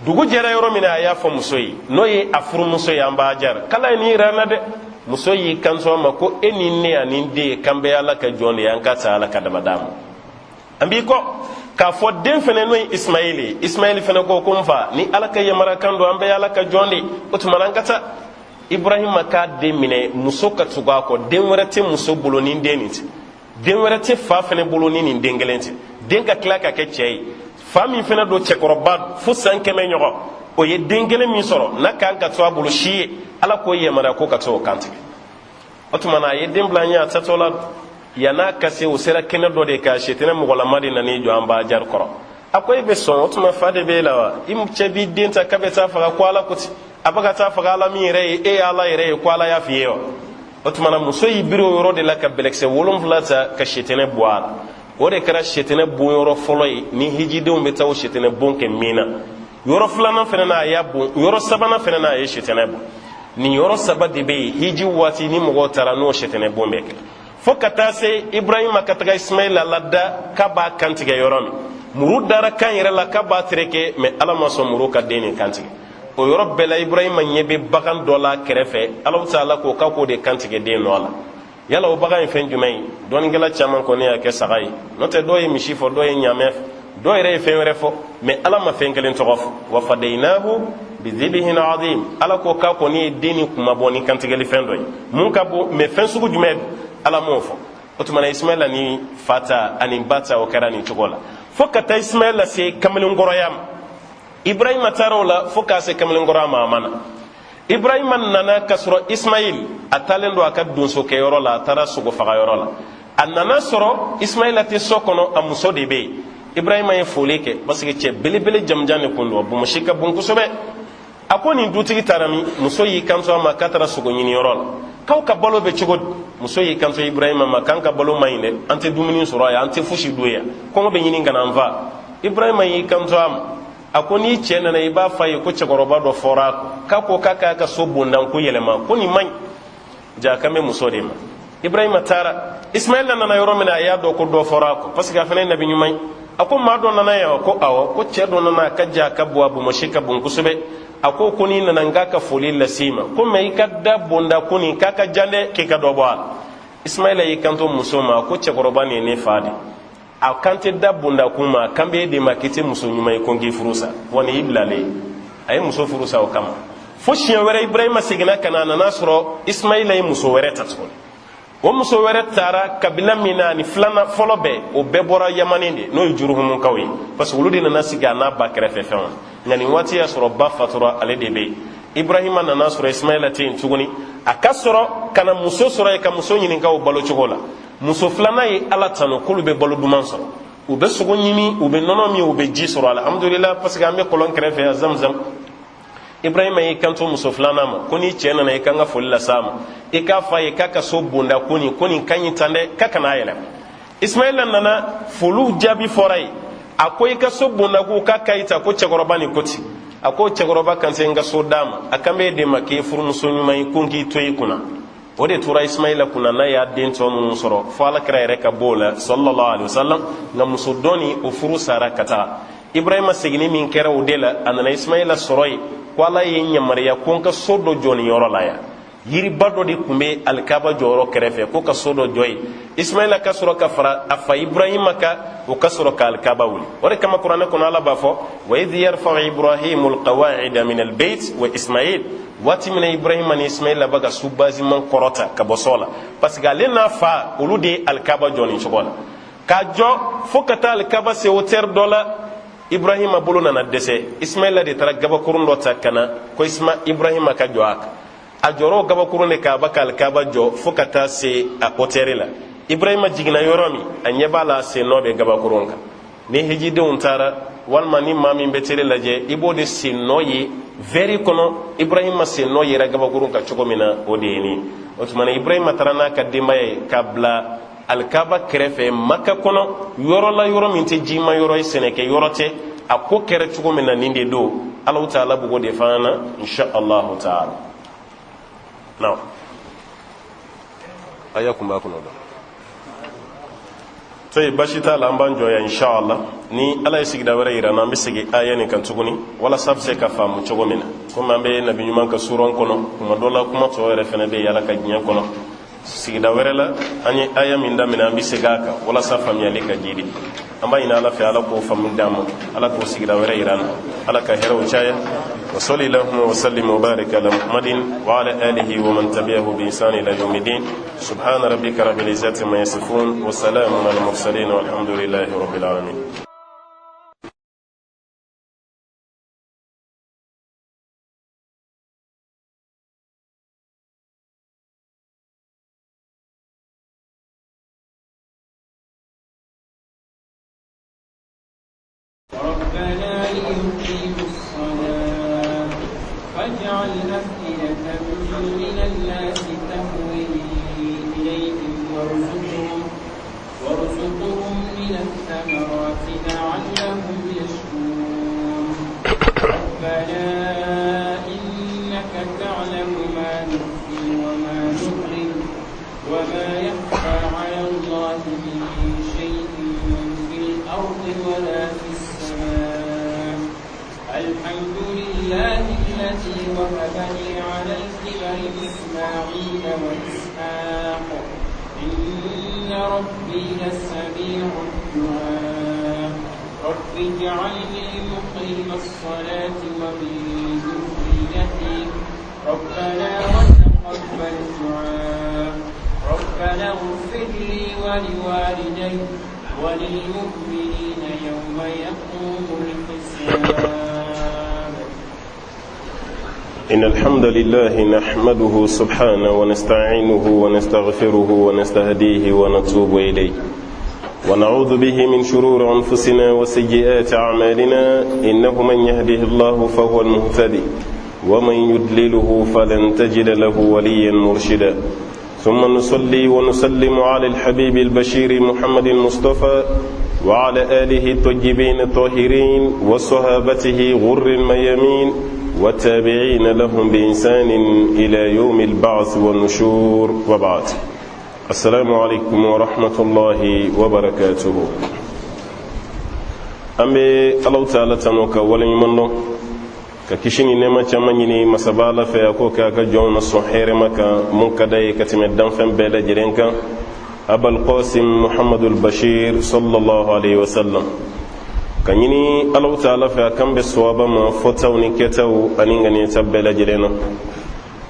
Dugu jɛra yɔrɔ min na, a y'a fɔ muso ye, n'o ye a furumuso ye, an ba Ajara, k'Ala ye nin yira n na dɛ. Muso y'i kanto a ma ko e ni ne ani n den, k'an bɛɛ Ala ka jɔn de ye, an ka ta Ala ka daba d'a ma. An b'i kɔ k'a fɔ den fɛnɛ, n'o ye Ismaili ye. Ismaili fɛnɛ ko ko n fa, ni Ala ka yamarakan don, an bɛɛ ye Ala ka jɔn de ye, o tuma na an ka taa. Ibrahima k'a den minɛ, muso ka tugu a kɔ. Den wɛrɛ tɛ muso bolo ni den nin tɛ, den wɛrɛ tɛ fa fɛnɛ bolo ni nin den kelen tɛ. Den ka tila ka kɛ cɛ ye, fa min fɛnɛ don cɛkɔrɔba fo san 100 ɲɔgɔn, o ye den kelen min sɔrɔ n'a kan ka to a bolo si ye, Ala k'o yamaruya ko ka to o kantigɛ. O tuma na a ye den bila ɲɛ, a tatɔ la, yann'a ka se, o sera kɛnɛ dɔ de kan, sitanɛ mɔgɔlama de nan'i jɔ an ba Ajari kɔrɔ. A ko e bɛ sɔn? O tuma fa de b'e la wa? I cɛ b'i den ta k'a bɛ taa faga, ko Ala ko ten. A bɛ ka taa faga Ala min yɛrɛ ye, e ye Ala yɛrɛ ye, ko Ala y'a f'i ye wa? O tuma na muso y'i biri o yɔrɔ de la ka bɛlɛkisɛ 7 ta ka sitanɛ bon a la. O de kɛra sitanɛ bon yɔrɔ fɔlɔ ye ni hijidenw bɛ taa o sitanɛ bon kɛ min na. Yɔrɔ filanan fana na, a y'a bon. Yɔrɔ sabanan fana na, a ye sitanɛ bon. Nin yɔrɔ saba de bɛ yen hiji waati ni mɔgɔw taara n'o sitanɛ bon bɛ kɛ. Fo ka taa se Ibrahima ka taga Ismaila lada k'a b'a kantigɛ yɔrɔ min, muru dara kan yɛrɛ la k'a b'a tereke, mɛ Ala ma sɔn muru ka den nin kantigɛ. O yɔrɔ bɛɛ la, Ibrahima ɲɛ bɛ bagan dɔ la kɛrɛfɛ. Ala taala ko k'a k'o de kantigɛ den nɔ la. Yala o bagan ye fɛn jumɛn ye? Dɔnnikɛla caman kɔni y'a kɛ saga ye, n'o tɛ dɔw ye misi fɔ, dɔw ye ɲaamɛ fɔ, dɔw yɛrɛ ye fɛn wɛrɛ fɔ, mɛ Ala ma fɛn kelen tɔgɔ fɔ. Wa fadayinahu bizibihin azim. Ala ko k'a kɔni ye den ni kunmabɔ ni kantigɛli fɛn dɔ ye mun ka bon, mɛ fɛn sugu jumɛn, Ala m'o fɔ. O tuma na Ismaila ni fa ta ani ba ta, o kɛra nin cogo la fo ka taa Ismaila se kamalenkɔrɔya ma. Ibrahima taara o la fo k'a se kamalenkɔrɔya ma, a ma na. Ibrahima nana ka sɔrɔ Ismail a taalen don a ka donsokɛyɔrɔ la, a taara sogo fagayɔrɔ la. A nana sɔrɔ Ismaila tɛ so kɔnɔ, a muso de bɛ yen. Ibrahima ye foli kɛ, parce que cɛ belebele jamujan de kun don, bonmosi ka bon kosɛbɛ. A ko nin dutigi taara min? Muso y'i kanto a ma k'a taara sogo ɲiniyɔrɔ la. K'aw ka balo bɛ cogo di? Muso y'i kanto Ibrahima ma k'an ka balo man ɲi dɛ, an tɛ dumuni sɔrɔ yan, an tɛ fosi dun yan, kɔngɔ bɛ ɲini ka na an fa. Ibrahima y'i kanto a ma, a ko n'i cɛ nana, i b'a f'a ye ko cɛkɔrɔba dɔ fɔra a kɔ k'a ko k'a k'a ka so bondanko yɛlɛma, ko nin man ɲi. Ja a kan bɛ muso de ma. Ibrahima taara. Ismaila nana yɔrɔ min na, a y'a dɔn ko dɔ fɔra a kɔ, parce que a fana ye nabi ɲuman ye. A ko maa dɔ nana yan wa? Ko awɔ, ko cɛ dɔ nana, a ka jan, a ka bon, a bonbonsi ka bon kosɛbɛ. A ko ko n'i nana, n k'a ka foli lase i ma, ko mɛ i ka da bonda ko nin k'a ka jan dɛ, k'i ka dɔ bɔ a la. Ismaila y'i kanto muso ma ko cɛkɔrɔba nin ye ne fa de, a kan tɛ da bondakun ma, a kan bɛ e de ma, k'i tɛ muso ɲuman ye, ko n k'i furu sa wa nin y'i bilalen. A ye muso furu sa o kama. Fo siɲɛ wɛrɛ, Ibrahima seginna ka na, a nana sɔrɔ Ismaila ye muso wɛrɛ ta tuguni. O muso wɛrɛ taara kabila min na, ani filanan fɔlɔ bɛɛ, o bɛɛ bɔra Yamani de, n'o ye Jurumukaw ye, parce que olu de nana sigi a n'a ba kɛrɛfɛ fɛnw. Nka nin waati y'a sɔrɔ ba fatura, ale de bɛ yen. Ibrahima nana sɔrɔ Ismaila tɛ yen tuguni. A ka sɔrɔ ka na muso sɔrɔ yen, ka muso ɲininka o balo cogo la. Muso filanan ye Ala tanu k'olu bɛ balo duman sɔrɔ. U bɛ sogo ɲimi, u bɛ nɔnɔ min, u bɛ ji sɔrɔ, alhamdulillah, parce que an bɛ kɔlɔn kɛrɛfɛ yan, Zamzam. Ibrahima y'i kanto muso filanan ma ko n'i cɛ nana, i kan ka foli las'a ma, i k'a fɔ a ye k'a ka so bonda ko nin ko nin ka ɲi tan dɛ, k'a kana a yɛlɛma. Ismaila nana, foliw jaabi fɔra ye. A ko i ka so bonda ko k'a ka ɲi tan, ko cɛkɔrɔba nin ko ten. A ko cɛkɔrɔba kan tɛ n ka so d'a ma, a kan b'e de ma k'e furumuso ɲuman ye, ko n k'i to i kunna. O de tora Ismaila kunna n'a y'a den tɔ minnu sɔrɔ fo ala kira yɛrɛ ka b'o la, sallallahu alaihi wasallam. Nka muso dɔ nin, o furu sara ka taga. Ibrahima seginni min kɛra o de la, a nana Ismaila sɔrɔ yen, ko ala ye n yamaruya ko n ka so dɔ jɔ nin yɔrɔ la yan. Yiriba dɔ de tun bɛ alikaba jɔyɔrɔ kɛrɛfɛ, ko ka so dɔ jɔ yen. Ismaila ka sɔrɔ ka fara a fa Ibrahima kan, o ka sɔrɔ ka alikaba wuli. O de kama kuranɛ kɔnɔ ala b'a fɔ: wa idh yarfa'u Ibrahimu alqawa'ida min albayt wa Ismail. Waati min na Ibrahima ni Ismaila bɛ ka soubassement kɔrɔta ka bɔ so la, parce que ale n'a fa, olu de ye alikaba jɔ nin cogo la, k'a jɔ fo ka taa alikaba se hauteur dɔ la. Ibrahima bolo nana dɛsɛ, Ismaila de taara gabakurun dɔ ta ka na ko Isma Ibrahima ka jɔ a kan. A jɔr'o gabakurun de kan, a bɛ ka alikaba jɔ fo ka taa se a hauteur la. Ibrahima jiginna yɔrɔ min, a ɲɛ b'a la, sen nɔ bɛ gabakurun kan. Ni hijidenw taara, walima ni maa min bɛ tele lajɛ, i b'o de sen nɔ ye vɛri kɔnɔ. Ibrahima sen nɔ yera gabakurun kan cogo min na, o de ye nin. O tuma na Ibrahima taara n'a ka denbaya ye k'a bila alikaba kɛrɛfɛ Maka kɔnɔ, yɔrɔ la, yɔrɔ min tɛ jima yɔrɔ ye, sɛnɛkɛ yɔrɔ tɛ. A ko kɛra cogo min na, nin de don. Alahu taala b'o de fana na, insha Allahu taala. Naam, aya kun b'a kɔnɔ dɔn to basi t'a la. An b'an jɔ yan, insha Allah. Ni ala ye sigida wɛrɛ yira n na, an bɛ segin aya nin kan tuguni walasa a bɛ se ka faamu cogo min na. Komi an bɛ nabi ɲuman ka suran kɔnɔ, kuma dɔ la kuma tɔ yɛrɛ fana bɛ yala ka diɲɛ kɔnɔ. Sigida wɛrɛ la, an ye aya min daminɛ, an bɛ segin a kan walasa faamuyali ka jidi. An b'a ɲini ala fɛ, ala k'o faamu d'an ma, ala k'o sigida wɛrɛ yira an na, ala ka hɛrɛw caya. Wa salli allahumma wa sallim wa barik ala Muhammadin wa ala alihi wa man tabi'ahu bi ihsan ila yawmiddin. Subhana rabbika rabbil izzati ma yasifun wa salamun ala mursalin, walhamdulillahi rabbil alamin. ربنا ليقيموا الصلاة فاجعل أفئدة من الناس تهوي إليهم وارزقهم من الثمرات لعلهم يشكرون. ربنا إنك تعلم ما نخفي وما نعلن وما يخفى على الله من شيء في الأرض ولا في السماء. الحمد لله الذي وهب لي على الكبر إسماعيل وإسحاق، إن ربي لسميع الدعاء. رب اجعلني مقيم الصلاة ومن ذريتي، ربنا وتقبل دعاء. ربنا اغفر لي ولوالدي وللمؤمنين يوم يقوم الحساب. إن الحمد لله نحمده سبحانه ونستعينه ونستغفره ونستهديه ونتوب إليه، ونعوذ به من شرور أنفسنا وسيئات أعمالنا. إنه من يهده الله فهو المهتدي، ومن يدلله فلن تجد له وليا مرشدا. ثم نصلي ونسلم على الحبيب البشير محمد المصطفى وعلى آله الطيبين الطاهرين وصحابته غر الميامين والتابعين لهم بإنسان إلى يوم البعث والنشور، وبعد، السلام عليكم ورحمة الله وبركاته. An bɛ Alahu taala tanu ka waleɲuman dɔn, ka kisi ni nɛɛma caman ɲini masaba Ala fɛ, a k'o kɛ a ka jɔnw na sɔn hɛrɛma kan mun ka d'a ye ka tɛmɛ danfɛn bɛɛ lajɛlen kan, Abal Qasim Muhammadul Bashir sallallahu alaihi wasallam. Ka ɲini Alahu taala fɛ, a k'an bɛ sawaba ma fɔtaw ni kɛtaw ani ŋaniyata bɛɛ lajɛlen na.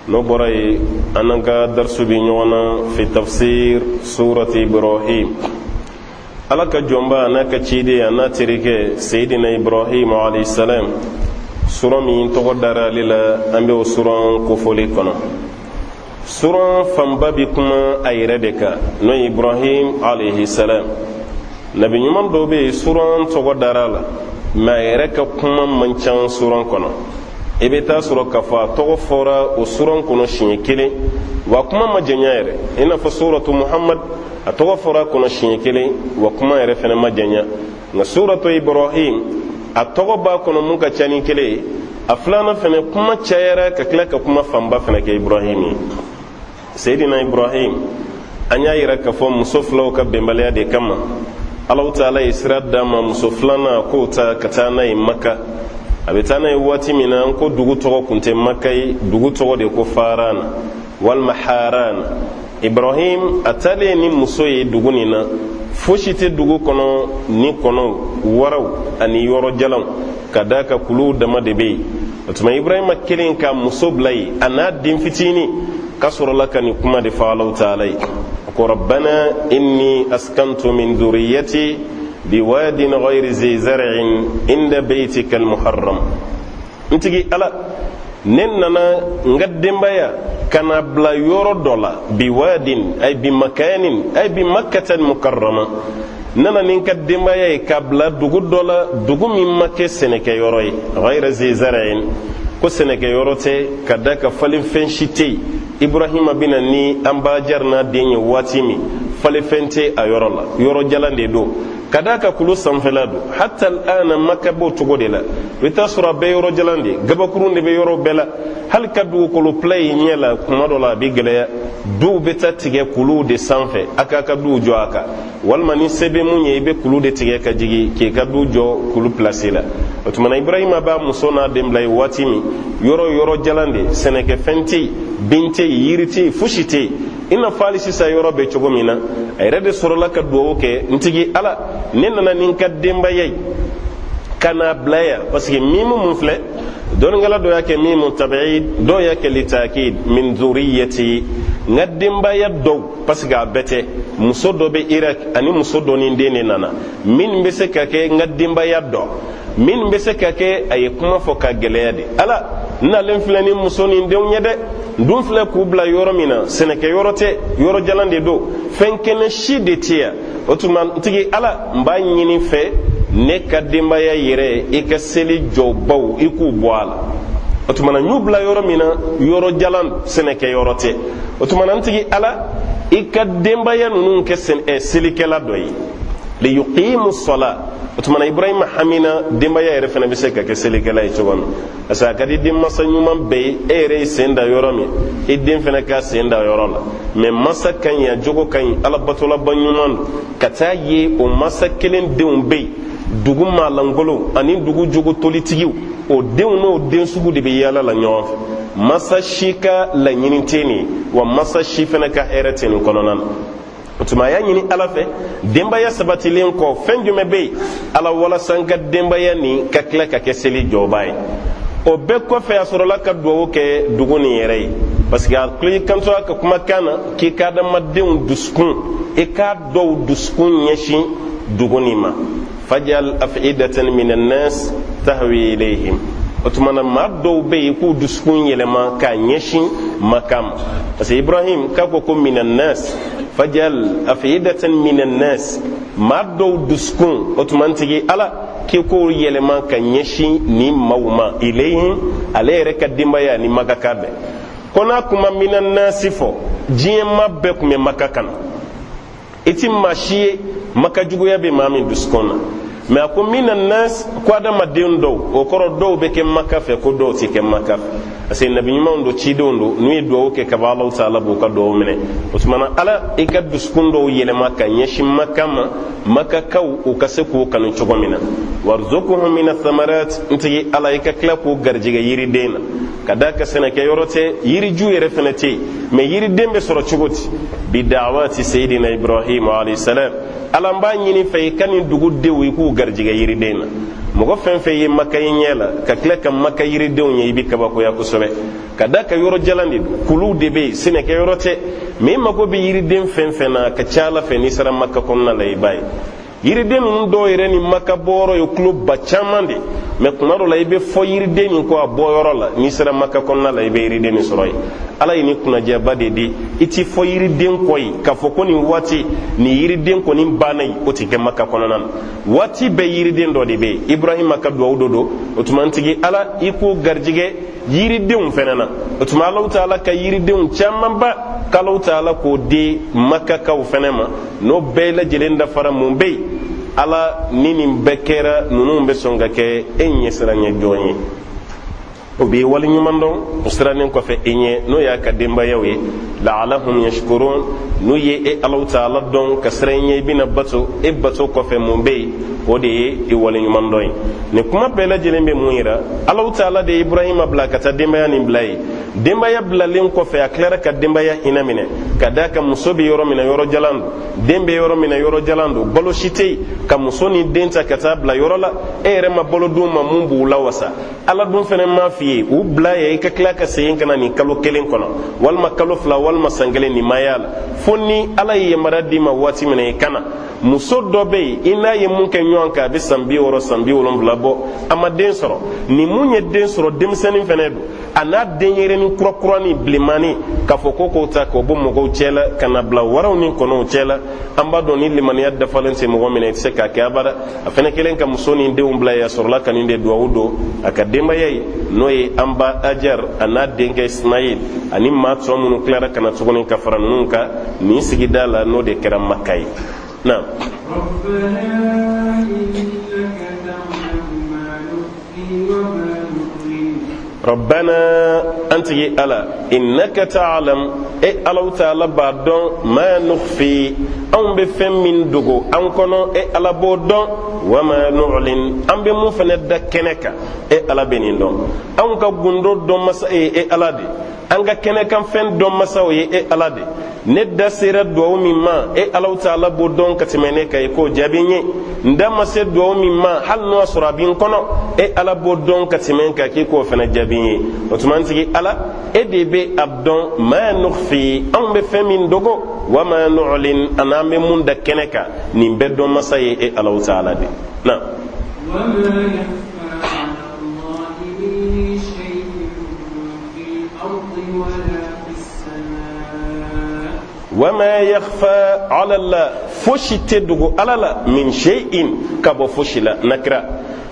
N'o bɔra yen, an n'an ka darisu bi ɲɔgɔn na fi tafsir surati Ibrahim. Ala ka jɔnba n'a ka ciden, a n'a terikɛ Seyidina Ibrahim alayhi salam, suran min tɔgɔ dara ale la, an bɛ o suran kofɔli kɔnɔ. Suran fanba bi kuma a yɛrɛ de kan, n'o ye Ibrahim alayhi salam. Nabi ɲuman dɔw bɛ yen, suran tɔgɔ dara a la, mɛ a yɛrɛ ka kuma man ca suran kɔnɔ. I bɛ taa sɔrɔ k'a fɔ a tɔgɔ fɔra o suran kɔnɔ siɲɛ kelen, wa kuma ma janya yɛrɛ, i n'a fɔ suratu Muhammad, a tɔgɔ fɔra a kɔnɔ siɲɛ kelen, wa kuma yɛrɛ fɛnɛ ma janya. Nka suratu Ibrahim, a tɔgɔ b'a kɔnɔ mun ka ca ni kelen ye. A filanan fɛnɛ, kuma cayara ka tila ka kuma fanba fɛnɛ kɛ Ibrahim ye. Seyidina Ibrahim, an y'a yira k'a fɔ muso filaw ka bɛnbaliya de kama, Alahu Taala ye sira d'a ma muso filanan k'o ta ka taa n'a ye Maka. A bɛ taa n'a ye waati min na, an ko dugu tɔgɔ kun tɛ Maka ye, dugu tɔgɔ de ko Farana walima Harana. Ibrahim a taalen ni muso ye dugu nin na, fosi tɛ dugu kɔnɔ ni kɔnɔw, waraw ani yɔrɔ jalanw, ka d'a kan kuluw dama de bɛ yen. O tuma Ibrahima kelen ka muso bila yen, a n'a den fitinin, ka sɔrɔla ka nin kuma de fɔ Alahu Taala ye. A ko: rabbana inni askantu min dhurriyyati biwadin ghayri zi zar'in inda baytika almuharram. N tigi Ala, ne nana n ka denbaya ka na bila yɔrɔ dɔ la, biwadin ay bi makanin ay bi Makkata mukarrama, n nana ni n ka denbaya ye k'a bila dugu dɔ la, dugu min ma kɛ sɛnɛkɛyɔrɔ ye, ghayra zi zar'in, ko sɛnɛkɛyɔrɔ tɛ, ka da ka falenfɛn si tɛ yen. Ibrahima bɛna ni an ba Hajar n'a den ye waati min, falenfɛn tɛ a yɔrɔ la, yɔrɔ jalan de don, ka d'a ka kulu sanfɛla don. Hatta al'ana Maka b'o cogo de la, i bɛ taa sɔrɔ a bɛɛ yɔrɔ jalan de, gabakurun de bɛ yɔrɔ bɛɛ la. Hali ka dugukolo plat ye ɲɛ la, kuma dɔ la a bɛ gɛlɛya. Duw bɛ taa tigɛ kuluw de sanfɛ, a k'a ka duw jɔ a kan, walima ni se bɛ mun ye, i bɛ kulu de tigɛ ka jigin k'i ka du jɔ kulu pilasi la. O tuma na Ibrahima b'a muso n'a den bila yen waati min, yɔrɔ yɔrɔ jalan de, sɛnɛkɛfɛn tɛ yen, bin tɛ yen, yiri tɛ yen, fosi tɛ yen, i n'a fɔ hali sisan yɔrɔ bɛ cogo min na. A yɛrɛ de sɔrɔla ka dugawu kɛ: n tigi Ala, ne nana ni n ka denbaya ye ka n'a bila yan. Parce que mimu mun filɛ, dɔnnikɛla dɔ y'a kɛ mimu tabiid, dɔw y'a kɛ litakid, min zuriyati, n ka denbaya dɔw, parce que a bɛɛ tɛ. Muso dɔ bɛ Irak ani muso dɔ ni den de nana. Min bɛ se ka kɛ n ka denbaya dɔ, min bɛ se ka kɛ, a ye kuma fɔ ka gɛlɛya de. Ala, n nalen filɛ ni muso ni denw ye dɛ, n dun filɛ k'u bila yɔrɔ min na, sɛnɛkɛ yɔrɔ tɛ, yɔrɔ jalan de don, fɛn kɛnɛ si de tɛ yan. O tuma n tigi Ala, n b'a ɲini fɛ, ne ka denbaya yɛrɛ, i ka seli jɔbaw, i k'u bɔ a la. O tuma na n y'u bila yɔrɔ min na, yɔrɔ jalan, sɛnɛkɛ yɔrɔ tɛ. O tuma na n tigi Ala, i ka denbaya ninnu kɛ selikɛla dɔ ye, liyuqimu sɔla. O tuma na Ibrahima hamina denbaya yɛrɛ fana bɛ se ka kɛ selikɛla ye cogo min, parce que a ka di denmansa ɲuman bɛɛ ye, e yɛrɛ ye sen da yɔrɔ min, i den fana ka sen da yɔrɔ la. Mɛ masa ka ɲi, a jogo ka ɲi, Ala batolaba ɲuman don, ka taa ye o masa kelen denw bɛ yen, dugu maalankolon ani dugu jogo tolitigiw, o denw n'o den sugu de bɛ yaala la ɲɔgɔn fɛ. Masa si ka laɲini tɛ nin ye, wa masa si fana ka hɛrɛ tɛ nin kɔnɔna na. O tuma a y'a ɲini Ala fɛ, denbaya sabatilen kɔ, fɛn jumɛn bɛ yen, Ala, walasa n ka denbaya nin ka tila ka kɛ seli jɔba ye? O bɛɛ kɔfɛ, a sɔrɔla ka dugawu kɛ dugu nin yɛrɛ ye, parce que a tulo kanto a ka kumakan na k'i ka adamadenw dusukun, i k'a dɔw dusukun ɲɛsin dugu nin ma, fajal afidatan minan nas tahwi ilayhim. O tuma na maa dɔw bɛ yen k'u dusukun yɛlɛma k'a ɲɛsin Maka ma, parce que Ibrahim k'a ko ko minan nas, fajal afidatan minan nas, maa dɔw dusukun. O tuma n tigi Ala, k'i k'o yɛlɛma ka ɲɛsin nin maaw ma, ilayhim, ale yɛrɛ ka denbaya ni Maka ka bɛn ko n'a kuma minan nasi fɔ, diɲɛ maa bɛɛ tun bɛ Maka ka na. I ti maa si ye Maka juguya bɛ maa min dusukun na. Mɛ a ko mina nas, ko adamaden dɔw, o kɔrɔ dɔw bɛ kɛ Maka fɛ, ko dɔw tɛ kɛ Maka fɛ, parce que nabi ɲumanw don, cidenw don, n'u ye dugawu kɛ kaban, Alahu Taala b'u ka dugawu minɛ. O tuma na Ala, i ka dusukun dɔw yɛlɛma ka ɲɛsin Maka ma, Makakaw u ka se k'u kanu cogo min na. Warzuquhum mina thamarat, n tigi Ala, i ka tila k'u garijɛgɛ yiriden na, ka d'a ka sɛnɛkɛyɔrɔ tɛ, yiriju yɛrɛ fɛnɛ tɛ yen, mɛ yiriden bɛ sɔrɔ cogo di? Bi da'awati sayidina Ibrahim alayhi salam. Ala, n b'a ɲini fɛ, i ka nin dugu denw, i k'u garijɛgɛ yiriden na. Mɔgɔ fɛn fɛn ye Maka ye ɲɛ la ka tila ka Maka yiridenw ye, i bɛ kabakoya kosɛbɛ, ka d'a ka yɔrɔ jalan de don, kuluw de bɛ yen, sɛnɛkɛyɔrɔ tɛ, mɛ i mago bɛ yiriden fɛn fɛn na, a ka ca Ala fɛ, n'i sera Maka kɔnɔna la, i b'a ye yiriden ninnu dɔw yɛrɛ ni Maka bɔyɔrɔ ye kulo ba caman de. Mɛ kuma dɔ la, i bɛ fɔ yiriden nin kɔ a bɔyɔrɔ la. N'i sera Maka kɔnɔna la, i bɛ yiriden nin sɔrɔ yen. Ala ye nin kunnadiyaba de di. I ti fɔ yiriden kɔ yen k'a fɔ ko nin waati nin yiriden kɔni banna yen. O ti kɛ Maka kɔnɔna na. Waati bɛɛ yiriden dɔ de bɛ yen. Ibrahima ka duwawu dɔ don. O tuma, n tigi Ala, i k'o garijɛgɛ yiridenw fɛnɛ na. O tuma, Alahu Taala ka yiridenw camanba k'Alahu Taala k'o di Makakaw fɛnɛ ma. N'o bɛɛ lajɛlen dafara, mun bɛ yen? Ala, ni nin bɛɛ kɛra, ninnu bɛ sɔn ka kɛ e ɲɛsiranɲɛ jɔn ye, o b'i waleɲuman dɔn. O sirannen kɔfɛ e ɲɛ, n'o y'a ka denbayaw ye, la'alahum yashkurun, n'u ye e Alahu Taala dɔn ka siran i ɲɛ, i bɛna bato. E bato kɔfɛ, mun bɛ yen? O de ye i waleɲuman dɔn ye. Nin kuma bɛɛ lajɛlen bɛ mun yira? Alahu Taala de ye Iburahima bila ka taa denbaya nin bila yen. Denbaya bilalen kɔfɛ, a tilara ka denbaya hinɛ minɛ, ka d'a kan muso bɛ yɔrɔ min na, yɔrɔ jalan don. Den bɛ yɔrɔ min na, yɔrɔ jalan don. Balo si tɛ yen ka muso ni den ta ka taa bila yɔrɔ la, e yɛrɛ ma balo d'u ma mun b'u lawasa. Ala dun fɛnɛ m'a f'i ye u bila yen, i ka tila ka segin ka na nin kalo kelen kɔnɔ, walima kalo 2, walima san kelen. Nin ma y'a la, fo ni Ala ye yamaruya d'i ma waati min na, i ka na. Muso dɔ bɛ yen, i n'a ye mun kɛ ɲɔgɔn kan, a bɛ san 60, san 70 bɔ, a ma den sɔrɔ. Ni mun ye den sɔrɔ, denmisɛnnin fɛnɛ don, a n'a denyɛrɛnin kurakurani bilenmani, k'a fɔ ko k'o ta k'o bɔ mɔgɔw cɛ la ka na bila waraw ni kɔnɔw cɛ la. An b'a dɔn ni limaniya dafalen tɛ mɔgɔ min na, i tɛ se k'a kɛ abada. A fɛnɛ kelen ka muso ni denw bila yen, a sɔrɔla ka nin de duwawu don a ka denbaya ye, n'o ye an ba Ajar a n'a denkɛ Ismail ani maa tɔ minnu tilara ka na tuguni ka fara ninnu kan nin sigida la, n'o de kɛra Maka ye na. Rabbana, an tigi Ala, innaka ta'lam, e Alahu Taala b'a dɔn, ma nukhfi, anw bɛ fɛn min dogo an kɔnɔ, e Ala b'o dɔn, wa ma nu'lin, an bɛ mun fana da kɛnɛ kan, e Ala bɛ nin dɔn. Anw ka gundo dɔn masa ye e Ala de, an ka kɛnɛkanfɛn dɔn masaw ye e Ala de. Ne da sera duwawu min ma, e Alahu Taala b'o dɔn ka tɛmɛ ne kan, i k'o jaabi n ye. N da ma se duwawu min ma, hali n'o y'a sɔrɔ a bɛ n kɔnɔ, e Ala b'o dɔn ka tɛmɛ n kan, k'i k'o fana jaabi n ye. O tuma, n tigi Ala, e de bɛ a dɔn, ma nukhfi, anw bɛ fɛn min dogo, wa ma nu'lin, ani an bɛ mun da kɛnɛ kan, nin bɛɛ dɔn masa ye e Alahu Taala de na. Wama yakhfa ala Allah, fosi tɛ dogo Ala la, min shay'in, ka bɔ fosi la, nakira,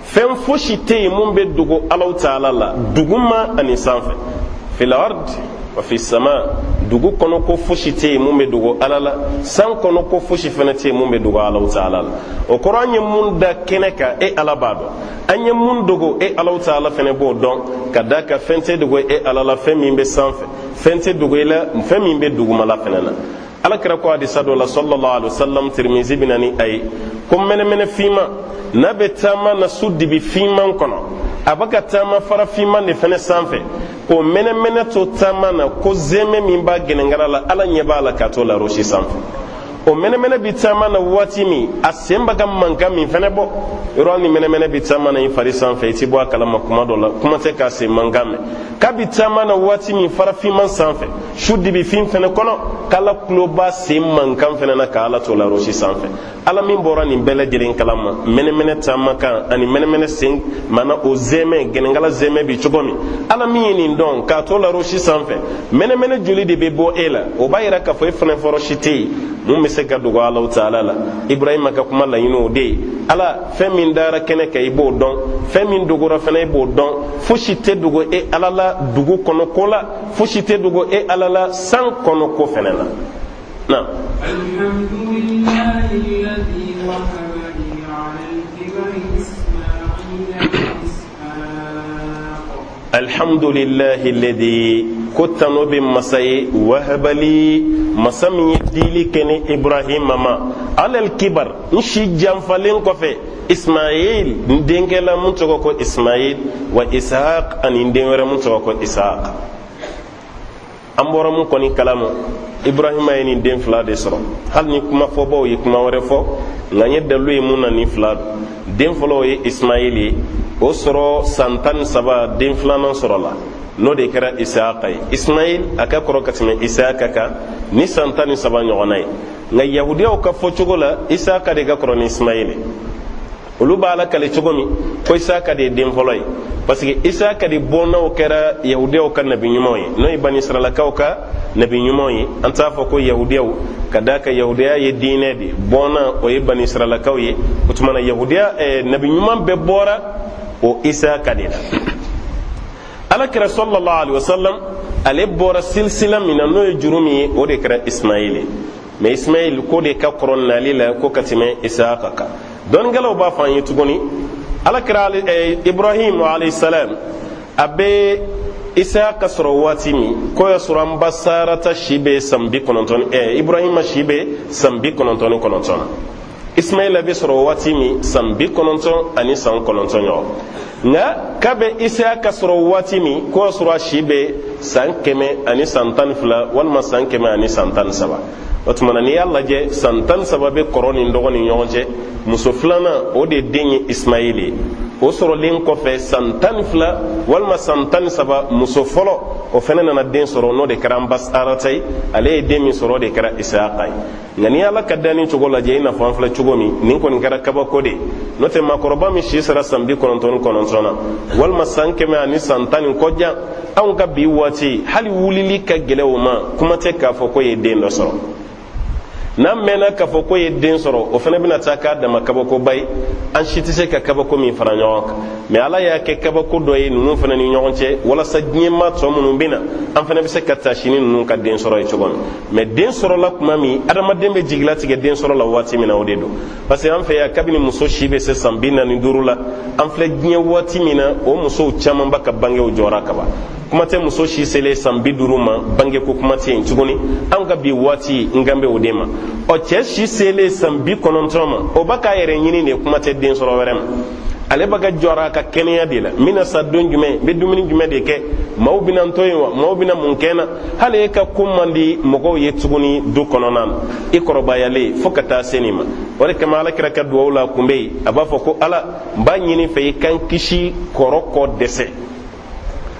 fɛn fosi tɛ yen mun bɛ dogo Alahu Taala la, duguma ani sanfɛ, fil ard wa fi sama. Dugu kɔnɔ ko fosi tɛ yen mun bɛ dogo Ala la, san kɔnɔ ko fosi fana tɛ yen mun bɛ dogo Alahu Taala la. O kɔrɔ, an ye mun da kɛnɛ kan, e Ala b'a dɔn. An ye mun dogo, e Alahu Taala fana b'o dɔn, ka d'a kan fɛn tɛ dogo e Ala la, fɛn min bɛ sanfɛ, fɛn tɛ dogo e la, fɛn min bɛ dugumala fana na. Ala kira ko hadisa dɔ la, sallallahu alaihi wasallam, Tirimizi bɛ na ni a ye, ko mɛnɛmɛnɛ finman n'a bɛ taama na su dibi finman kɔnɔ, a bɛ ka taama fara finman de fana sanfɛ, k'o mɛnɛmɛnɛ to taama na, ko zɛmɛ min b'a gɛnɛnkara la, Ala ɲɛ b'a la k'a to larosi sanfɛ. O mɛnɛmɛnɛ bɛ taama na waati min, a sen bɛ ka mankan min fɛnɛ bɔ yɔrɔ, hali ni mɛnɛmɛnɛ bɛ taama na i fari sanfɛ, i ti bɔ a kalama kuma dɔ la, kuma tɛ k'a sen mankan mɛn. K'a bɛ taama na waati min farafinman sanfɛ, su dibifin fɛnɛ kɔnɔ, k'Ala tulo b'a sen mankan fɛnɛ na k'Ala to larosi sanfɛ. Ala min bɔra nin bɛɛ lajɛlen kalama, mɛnɛmɛnɛ taama kan ani mɛnɛmɛnɛ sen mana o zɛmɛ, gɛnɛnkala zɛmɛ bi cogo min, Ala min ye nin dɔn k'a to larosi sanfɛ, mɛnɛmɛnɛ joli de bɛ bɔ e la? O b'a yira k'a fɔ e fana fɔrɔ si tɛ yen mun bɛ se ka dogo Alahu Taala la. Ibrahima ka kuma laɲini o de ye. Ala, fɛn min dara kɛnɛ kan, i b'o dɔn. Fɛn min dogora fana, i b'o dɔn. Fosi tɛ dogo e Ala la dugu kɔnɔ ko la, fosi tɛ dogo e Ala la san kɔnɔ ko fana na. Na. Alhamdulillahi alladhi, ko tano bɛ masa ye, wahabali, masa min ye dili kɛ ni Ibrahima ma, alal kibar, n si janfalen kɔfɛ, Ismail, n denkɛ la mun tɔgɔ ko Ismail, wa Ishaq, ani n den wɛrɛ mun tɔgɔ ko Ishaq. An bɔra mun kɔni kalama, Ibrahima ye nin den fila de sɔrɔ. Hali ni kuma fɔbaw ye kuma wɛrɛ fɔ, nka n ye dalilu ye mun na, nin fila don. Den fɔlɔ, o ye Ismail ye, o sɔrɔ san 13. Den filanan sɔrɔla, n'o de kɛra Isaka ye. Ismail a ka kɔrɔ ka tɛmɛ Isaka kan ni san 13 ɲɔgɔnna ye. Nka yahudiyaw ka fɔcogo la, Isaka de ka kɔrɔ ni Ismail ye. Olu b'a lakali cogo min ko Isaka de ye den fɔlɔ ye, parce que Isaka de bɔnnaw kɛra yahudiyaw ka nabi ɲumanw ye, n'o ye Banisiralakaw ka nabi ɲumanw ye. An t'a fɔ ko yahudiyaw, ka d'a kan yahudiya ye diinɛ de bɔnna, o ye Banisiralakaw ye. O tuma na yahudiya nabi ɲuman bɛɛ bɔra o Isaka de la. Ala kira sallallahu alaihi wasallam, ale bɔra silsila min na, n'o ye juru min ye, o de kɛra Ismail ye. Mais Ismail ko de ka kɔrɔ nali la ko ka tɛmɛ Isaka kan. Dɔnnikɛlaw b'a fɔ an ye tuguni, ala kira Ibrahim alayhi salam, a bɛ Isaka sɔrɔ waati min, k'o y'a sɔrɔ an ba Sarata si bɛ san 90, Ibrahima si bɛ san 99 na. Ismaila bɛ sɔrɔ waati min, san 90 ani san 9 ɲɔgɔn. Nka k'a bɛ Isaka sɔrɔ waati min, k'o y'a sɔrɔ a si bɛ san 112 walima san 113. O tuma na, n'i y'a lajɛ, san 13 bɛ kɔrɔ ni dɔgɔ ni ɲɔgɔn cɛ. Muso filanan, o de den ye Ismail ye. O sɔrɔlen kɔfɛ san 12 walima san 13, muso fɔlɔ, o fana nana den sɔrɔ, n'o de kɛra an ba Sarata ye. Ale ye den min sɔrɔ, o de kɛra Isaka ye. Nka n'i y'Ala ka danni cogo lajɛ, i n'a fɔ an filɛ cogo min, nin kɔni kɛra kabako de ye. N'o tɛ, maakɔrɔba min si sera san 99 na walima san 100 ani san 10 ni kɔ jan, anw ka bi waati, hali wulili ka gɛlɛ o ma, kuma tɛ k'a fɔ ko ye den dɔ sɔrɔ. N'a mɛnna k'a fɔ ko ye den sɔrɔ, o fana bɛna taa k'a dama kabakoba ye, an si tɛ se ka kabako min fara ɲɔgɔn kan. Mais Ala y'a kɛ kabako dɔ ye ninnu fana ni ɲɔgɔn cɛ, walasa diɲɛmaa tɔ minnu bɛ na, an fana bɛ se ka taasi ni ninnu ka den sɔrɔ ye cogo min. Mais den sɔrɔla tuma min, adamaden bɛ jigilatigɛ den sɔrɔ la waati min na, o de don. Parce que an fɛ yan, kabini muso si bɛ se san 45 la, an filɛ diɲɛ waati min na, o musow caman ba ka bangew jɔra ka ban. Kuma tɛ muso si selen san 50 ma, bange ko kuma tɛ yen tuguni anw ka bi waati. N kan bɛ o de ma. Ɔ, cɛ si selen san 90 ma, o b'a k'a yɛrɛ ɲini de, kuma tɛ den sɔrɔ wɛrɛ ma. Ale b'a ka jɔra a ka kɛnɛya de la. N bɛna sa don jumɛn? N bɛ dumuni jumɛn de kɛ? Maaw bɛna n to yen wa? Maaw bɛna mun kɛ n na? Hali e ka ko man di mɔgɔw ye tuguni du kɔnɔna na, i kɔrɔbayalen fo ka taa se nin ma. O de kama, Ala kira ka duwawu la kun bɛ yen, a b'a fɔ ko Ala, n b'a ɲini fɛ i ka n kisi kɔrɔ kɔ dɛsɛ.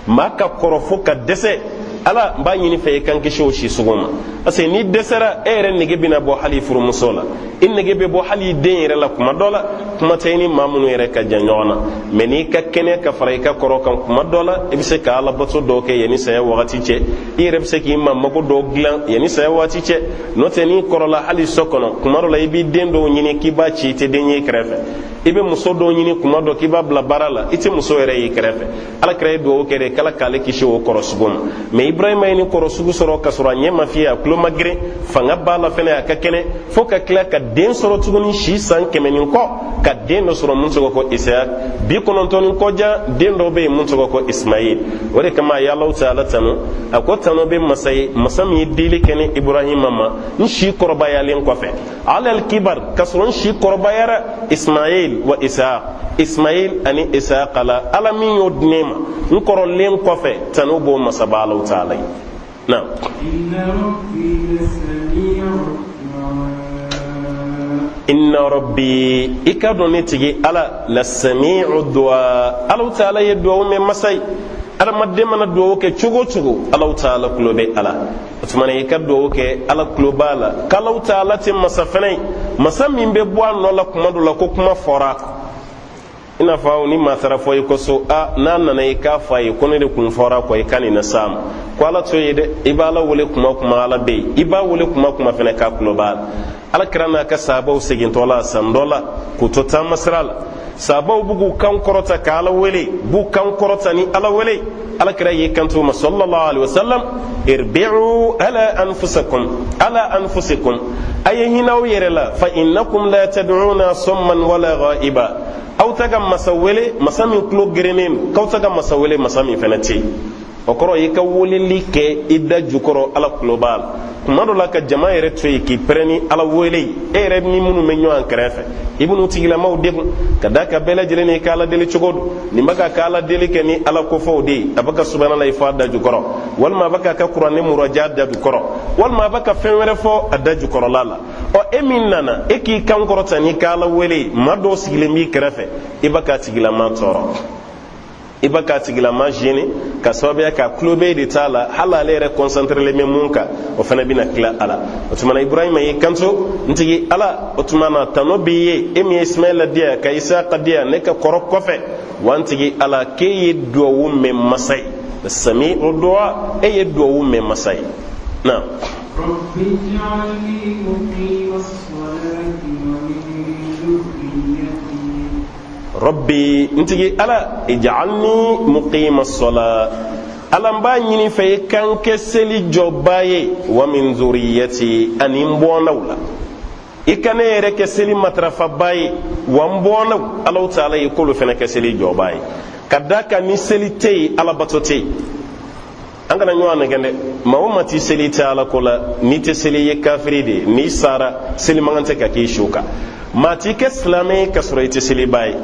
Maa ka kɔrɔ fo ka dɛsɛ, Ala, n b'a ɲini fɛ i ka n kisi o si sugu ma. Parce que n'i dɛsɛra, e yɛrɛ nege bɛna bɔ hali furumuso la, i nege bɛ bɔ hali i den yɛrɛ la kuma dɔ la, kuma tɛ i ni maa minnu yɛrɛ ka jan ɲɔgɔn na. Mais n'i ka kɛnɛ ka fara i ka kɔrɔ kan, kuma dɔ la i bɛ se ka alabato dɔw kɛ yanni saya wagati cɛ. I yɛrɛ bɛ se k'i ma mago dɔw dilan yanni saya waati cɛ. N'o tɛ, n'i kɔrɔla, hali so kɔnɔ, kuma dɔ la i b'i den dɔw ɲini k'i b'a ci, i tɛ den ye i kɛrɛfɛ. I bɛ muso dɔw ɲini kuma dɔ k'i b'a bila baara la, i tɛ muso yɛrɛ y'i kɛrɛfɛ. Ala kira ye dugawu kɛ de k'Ala k'ale kisi o kɔrɔ sugu ma. Mais Ibrahima ye ni kɔrɔ sugu sɔrɔ ka sɔrɔ a ɲɛ ma fiyɛ, a tulo ma geren, fanga b'a la fɛnɛ, a ka kɛnɛ, fo ka tila ka den sɔrɔ tuguni, si san 100 ni kɔ, ka den dɔ sɔrɔ mun tɔgɔ ko Isaac. 90 ni kɔ jan, den dɔ bɛ yen mun tɔgɔ ko Ismail. O de kama a ye Alahu Taala tanu, a ko tanu bɛ masa ye, masa min ye dili kɛ ni Ibrahima ma n si kɔrɔbayalen kɔfɛ, alal kibar, ka sɔrɔ n si kɔrɔbayara, Ismail wa Isaac, Ismail ani Isaac la, Ala min y'o di ne ma n kɔrɔlen kɔfɛ, tanu b'o masaba Alahu Taala ye na. Inna rabbi, i ka dɔn ne tigi Ala, la sami'u du'a, Alahu Taala ye duwawu mɛn masa ye. Adamaden mana duwawu kɛ cogo o cogo, Alahu Taala tulo bɛ a la. O tuma na, i ka duwawu kɛ, Ala tulo b'a la. K'Alahu Taala tɛ masa fɛnɛ ye, masa min bɛ bɔ a nɔ la kuma dɔ la ko kuma fɔra a kɔ. I n'a fɔ aw ni maa taara fɔ i ko so a n'a nana, i k'a fɔ a ye ko ne de kun fɔra kɔ, i ka nin na s'a ma. Ko Ala t'o ye dɛ. I b'Ala wele kuma kuma, Ala bɛ yen. I b'a wele kuma kuma fɛnɛ, k'a tulo b'a la. Ala kira n'a ka sahabaw segintɔ la san dɔ la, k'u to taamasira la, sahabaw b'u k'u kan kɔrɔta ka Ala wele, b'u kan kɔrɔta ni Ala wele. Ala kira y'i kanto ma sallallahu alaihi wasallam: irbi'u ala anfusakum, ala anfusikum, a ye hinɛ aw yɛrɛ la, fa innakum la tad'una summan wala ghaiba. Aw tɛ ka masa wele, masa min tulo gerennen don, k'aw tɛ ka masa wele, masa min fɛnɛ tɛ yen. O kɔrɔ, i ka weleli kɛ i da jukɔrɔ, Ala tulo b'a la. Kuma dɔ la, ka jama yɛrɛ to yen k'i pɛrɛn ni Ala wele ye, e yɛrɛ ni minnu bɛ ɲɔgɔn kɛrɛfɛ, i bɛn'u tigilamaw degun, ka d'a kan bɛɛ lajɛlen n'i ka Ala deli cogo don. Nin bɛ k'a ka Ala deli kɛ ni Ala kofɔw de ye, a bɛ ka subhanalahi fɔ a da jukɔrɔ, walima a bɛ k'a ka kuranɛ muraja a da jukɔrɔ, walima a bɛ ka fɛn wɛrɛ fɔ a da jukɔrɔla la. Ɔ, e min nana, e k'i kan kɔrɔta n'i ka Ala wele, maa dɔw sigilen b'i kɛrɛfɛ, i bɛ k'a tigilama tɔɔrɔ. I b'a k'a tigilama gêner ka sababuya k'a tulo bɛ de t'a la, hali ale yɛrɛ concentrelen bɛ mun kan, o fana bɛna tila a la. O tuma na, Ibrahima y'i kanto: n tigi Ala, o tuma na tano b'i ye, e min ye Ismaila di yan ka Isaka di yan ne ka kɔrɔ kɔfɛ. Wa n tigi Ala, k'e ye duwawu mɛn masa ye, sami'u du'a, e ye duwawu mɛn masa ye. Naam. رب اجعلني مقيم الصلاة ومن ذريتي. Rabbi, n tigi Ala, ij'alni muqima sɔla, Ala, n b'a ɲini fɛ i ka n kɛ seli jɔba ye, wa min zuriyati, ani n bɔnnaw la. I ka ne yɛrɛ kɛ seli matarafaba ye, wa n bɔnnaw, Alaw taala ye k'olu fana kɛ seli jɔba ye. Ka da kan ni seli tɛ yen, Ala bato tɛ yen. An kana ɲɔgɔn nɛgɛn dɛ. Maa o maa ti seli tɛ Ala ko la, n'i tɛ seli, i ye kafiri de ye. N'i sara, seli man kan tɛ ka k'i su kan. Maa t'i kɛ silamɛ ye ka sɔrɔ i tɛ seliba ye.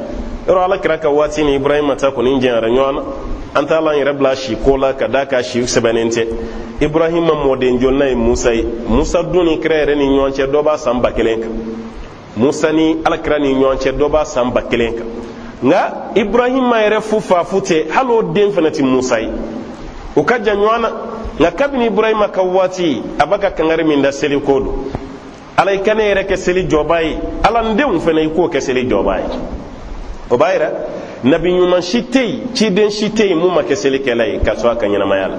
Yɔrɔ Ala kira ka waati ni Ibrahima ta kɔni jɛnyara ɲɔgɔn na. An t'a la an yɛrɛ bila si ko la, ka d'a kan si sɛbɛnnen tɛ. Ibrahima mɔden jolina ye Musa ye. Musa dun ni kira yɛrɛ ni ɲɔgɔn cɛ, dɔ b'a san 1000 kan. Musa ni Alakira ni ɲɔgɔn cɛ, dɔ b'a san 1000 kan. Nka Ibrahima yɛrɛ fu fa fu tɛ, hali o den fana tɛ Musa ye, o ka jan ɲɔgɔn na. Nka kabini Ibrahima ka waati, a b'a ka kangari min da seli ko don: Ala, i ka ne yɛrɛ kɛ seli jɔba ye, Ala, n denw fana, i k'o kɛ seli jɔba ye. O b'a yira nabi ɲuman si tɛ yen, ciden si tɛ yen mun ma kɛ selikɛla ye k'a to a ka ɲɛnamaya la.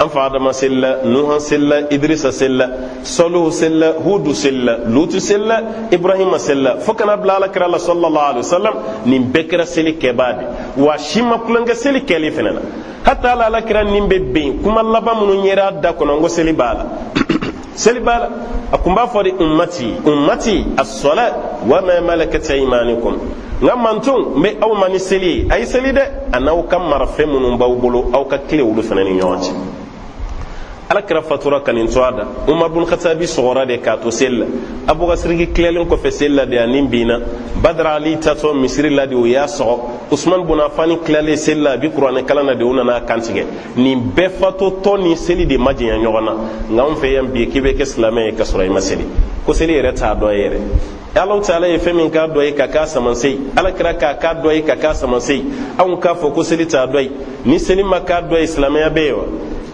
An fa Adama selila, Nuhan selila, Idrisa selila, Sɔlihu selila, Hudu selila, Lutu selila, Ibrahima selila, fo kana bila Ala kira la sallallahu alaihi wasallam. Nin bɛɛ kɛra seli kɛbaa de wa, si ma tulonkɛ seli kɛli fɛnɛ na. Hata ala Ala kira nin bɛ ben, kuma laban minnu yera a da kɔnɔ, n ko seli b'a la, seli b'a la. A kun b'a fɔ de: ummati, ummati, as-salat wa ma malakat aymanukum. N ka manton, n bɛ aw ma ni seli ye, a ye seli dɛ, a n'aw ka marafɛn minnu b'aw bolo, aw ka tile olu fana ni ɲɔgɔn cɛ. Ala kira fatura ka nin to a da. Umar bun Khatabi sɔgɔra de k'a to seli la. Abubakar Siriki tilalen kɔfɛ seli la de, a ni binna. Badara Ali tatɔ misiri la de, o y'a sɔgɔ. Usman bun Afani tilalen seli la, a bi kuranɛ kalan na de, o nana a kantigɛ. Nin bɛɛ fatotɔ ni seli de ma janya ɲɔgɔn na. Nka anw fɛ yan bi, k'i bɛ kɛ silamɛ ye ka sɔrɔ i ma seli, ko seli yɛrɛ t'a dɔ ye yɛrɛ. Ala taala ye fɛn min k'a dɔ ye ka k'a samanse ye, Ala kira k'a k'a dɔ ye ka k'a samanse ye, anw k'a fɔ ko seli t'a dɔ ye. Ni seli ma k'a dɔ ye, silamɛya bɛ yen wa?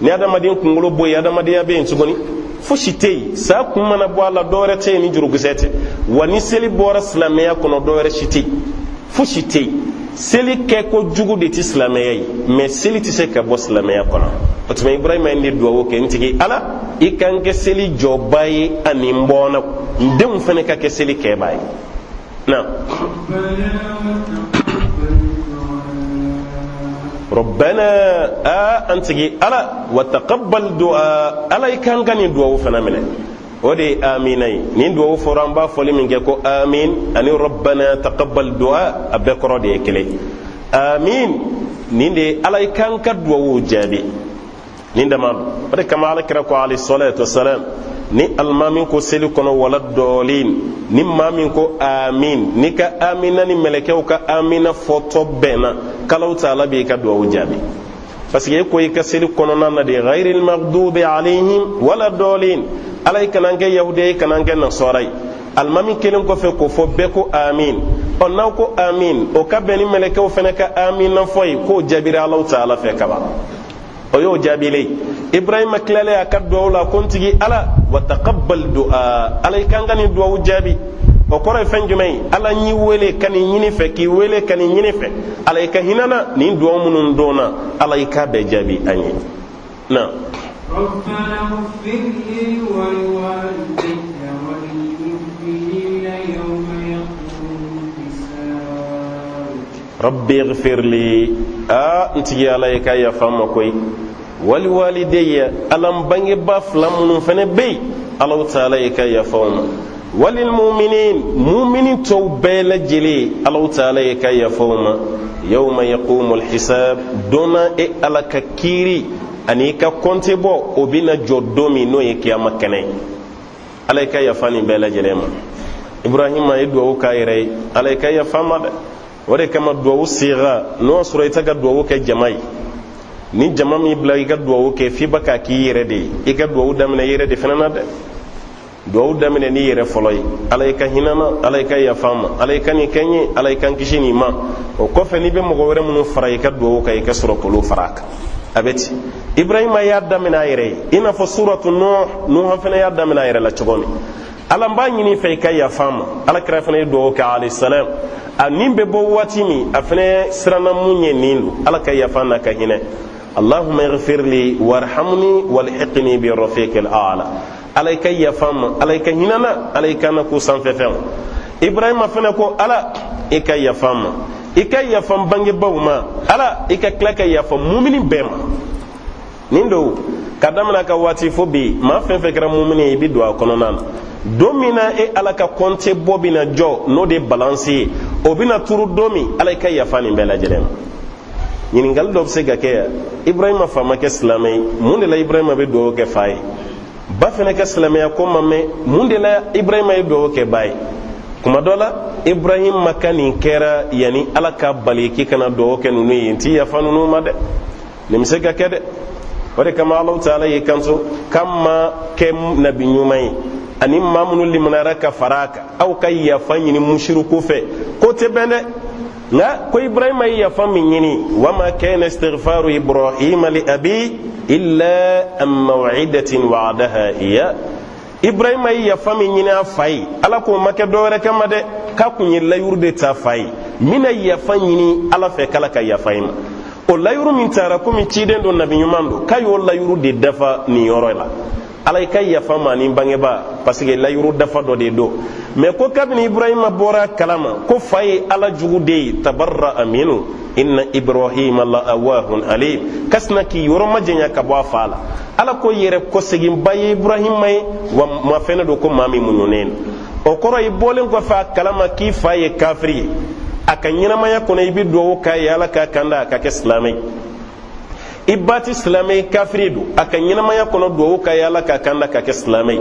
Ni adamaden kunkolo bɔ yen, adamadenya bɛ yen tuguni? Fosi tɛ yen. Sa kun mana bɔ a la, dɔwɛrɛ tɛ yen ni jurukisɛ tɛ. Wa ni seli bɔra silamɛya kɔnɔ, dɔwɛrɛ si tɛ yen, fosi tɛ yen. Seli kɛ ko jugu de tɛ silamɛya ye, mɛ seli tɛ se ka bɔ silamɛya kɔnɔ. O tuma, Ibrahima ye ne duwawu kɛ: n tigi Ala, i ka n kɛ seli jɔba ye, ani n bɔnnaw, n denw fana ka kɛ seli kɛbaa ye. Na. ربنا وتقبل دعاء. Rabbana, a an tigi Ala, wa taqabbal du'a, Ala, i kan ka nin duwawu fana minɛ. O de ye amina ye. Nin duwawu fɔra, an b'a fɔli min kɛ ko amin ani rabbana taqabbal du'a, a bɛɛ kɔrɔ de ye kelen. Amin nin de ye: Ala, i kan ka duwawu jaabi. Nin dama don. O de kama Ala kira ko alayhi salatu wasalam, ni alimami ko seli kɔnɔ wala dɔɔlin, ni maa min ko amin, n'i ka amina ni mɛlɛkɛw ka amina fɔtɔ bɛnna, k'Alaw taala b'i ka duwawu jaabi, parce que e ko i ka seli kɔnɔna na de ghayril maghdubi alayhim wala dɔɔlin, Ala, i kana kɛ yahudiya ye, i kana kɛ nasɔra ye. Alimami kelen kɔfɛ k'o fɔ, bɛɛ ko amin. Ɔ, n'aw ko amin, o ka bɛn ni mɛlɛkɛw fana ka amina fɔ ye, k'o jaabira Alaw taala fɛ kaban. O y'o jaabilen. Ibrahima tilalen a ka duwawu la ko n tigi Ala, wa taqabbal du'a, Ala, i kan ka nin duwawu jaabi. O kɔrɔ ye fɛn jumɛn ye? Ala, y'i wele ka nin ɲini fɛ, k'i wele ka nin ɲini fɛ. Ala, i ka hinɛ na. Nin duwawu minnu donna, Ala, i k'a bɛɛ jaabi an ye na. ربنا اغفر لي ولوالدي وللمؤمنين يوم يقوم الحساب. Rabbi ighfir li, a n tigi Ala, ye ka yafa n ma koyi. Waliwalidayya, Ala, n bangeba fila minnu fana bɛ yen, Alaw taala ye ka yafa o ma. Walilmuminin, mumini tɔw bɛɛ lajɛlen, Alaw taala ye ka yafa o ma. Yawma yaqumu alhisab, don na e Ala ka kiiri ani i ka kɔnte bɔ, o bɛna jɔ don min, n'o ye kiyama kɛnɛ ye, Ala ye ka yafa nin bɛɛ lajɛlen ma. Ibrahima ye duwawu k'a yɛrɛ ye: Ala ye ka yafa ma dɛ. O de kama duwawu siga, n'o y'a sɔrɔ i tɛ ka duwawu kɛ jama ye, ni jama min bila i ka duwawu kɛ, f'i ba k'a k'i yɛrɛ de ye. I ka duwawu daminɛ i yɛrɛ de fana na dɛ. Duwawu daminɛ n'i yɛrɛ fɔlɔ ye: Ala i ka hinɛ n na, Ala i ka yafa n ma, Ala i ka nin kɛ n ye, Ala i ka n kisi nin ma. O kɔfɛ, n'i bɛ mɔgɔ wɛrɛ minnu fara i ka duwawu kan, i ka sɔrɔ k'olu fara a kan. A bɛ ten. Ibrahima y'a daminɛ a yɛrɛ ye, i n'a fɔ suratu Nuh, Nuh fana y'a daminɛ a yɛrɛ la cogo min: Ala, n b'a ɲini fɛ i ka yafa n ma. Ala kira fana ye duwawu kɛ, alayhi salam. A nin bɛ bɔ waati min, a fana siranna mun ye nin don: Ala ka yafa n'a ka hinɛ. Allahumma ighfir li warhamni walhiqni bi rafiqil a'la. Ala i ka yafa n ma, Ala i ka hinɛ n na, Ala i ka n na k'u sanfɛ fɛnw. Ibrahima fana ko: Ala i ka yafa n ma, i ka yafa n bangebaaw ma, Ala i ka tila ka yafa mumini bɛɛ ma. Nin don ka daminɛ ka waati fo bi, maa fɛn fɛn kɛra mumini ye, i bɛ don a kɔnɔna na. Don min na e Ala ka kɔnte bɔ bɛna jɔ, n'o de balansi ye, o bɛna turu don min, Ala i ka yafa nin bɛɛ lajɛlen ma. Ɲininkali dɔ bɛ se ka kɛ yan: Ibrahima fa ma kɛ silamɛ ye, mun de la Ibrahima bɛ dugawu kɛ fa ye? Ba fana ka silamɛya ko ma mɛn, mun de la Ibrahima ye dugawu kɛ ba ye? Kuma dɔ la, Ibrahima ka nin kɛra yanni Ala ka bali k'i kana dugawu kɛ ninnu ye. N ti yafa ninnu ma dɛ, nin bɛ se ka kɛ dɛ. O de kama Alahu taala y'i kanto k'an ma kɛ nabi ɲuman ye ani maa minnu limaniyara ka fara a kan, aw ka yafa ɲini musiriku fɛ, k'o tɛ bɛn dɛ. Nka ko Ibrahima ye yafa min ɲini: wama kana istighfaru Ibrahima li abi illa an maw'idatin wa'adaha iya. Ibrahima ye yafa min ɲini a fa ye, Ala k'o ma kɛ dɔwɛrɛ kama dɛ, k'a kun ye layuru de ta fa ye: n bɛna yafa ɲini Ala fɛ k'Ala ka yafa i ma. O layuru min taara, komi ciden don, nabi ɲuman don, k'a y'o layuru de dafa nin yɔrɔ la: Ala i ka yafa ma ni bangeba, parce que layuru dafa dɔ de don. Mais ko kabini Ibrahima bɔra a kalama ko fa ye Ala jugu de ye, tabarra'a minhu inna Ibrahima la awahun alim, kasina k'i yɔrɔ majanya ka bɔ a fa la. Ala ko yɛrɛ kɔseginba ye Ibrahima ye, wa ma fɛnɛ don ko maa min muɲunen don. O kɔrɔ, i bɔlen kɔfɛ a kalama k'i fa ye kafiri ye, a ka ɲɛnamaya kɔnɔ, i bɛ dugawu k'a ye Ala k'a kanda a ka kɛ silamɛ ye. I ba ti silamɛ ye, kafiri don, a ka ɲɛnamaya kɔnɔ, dugawu k'a ye Ala k'a kanda ka kɛ silamɛ ye.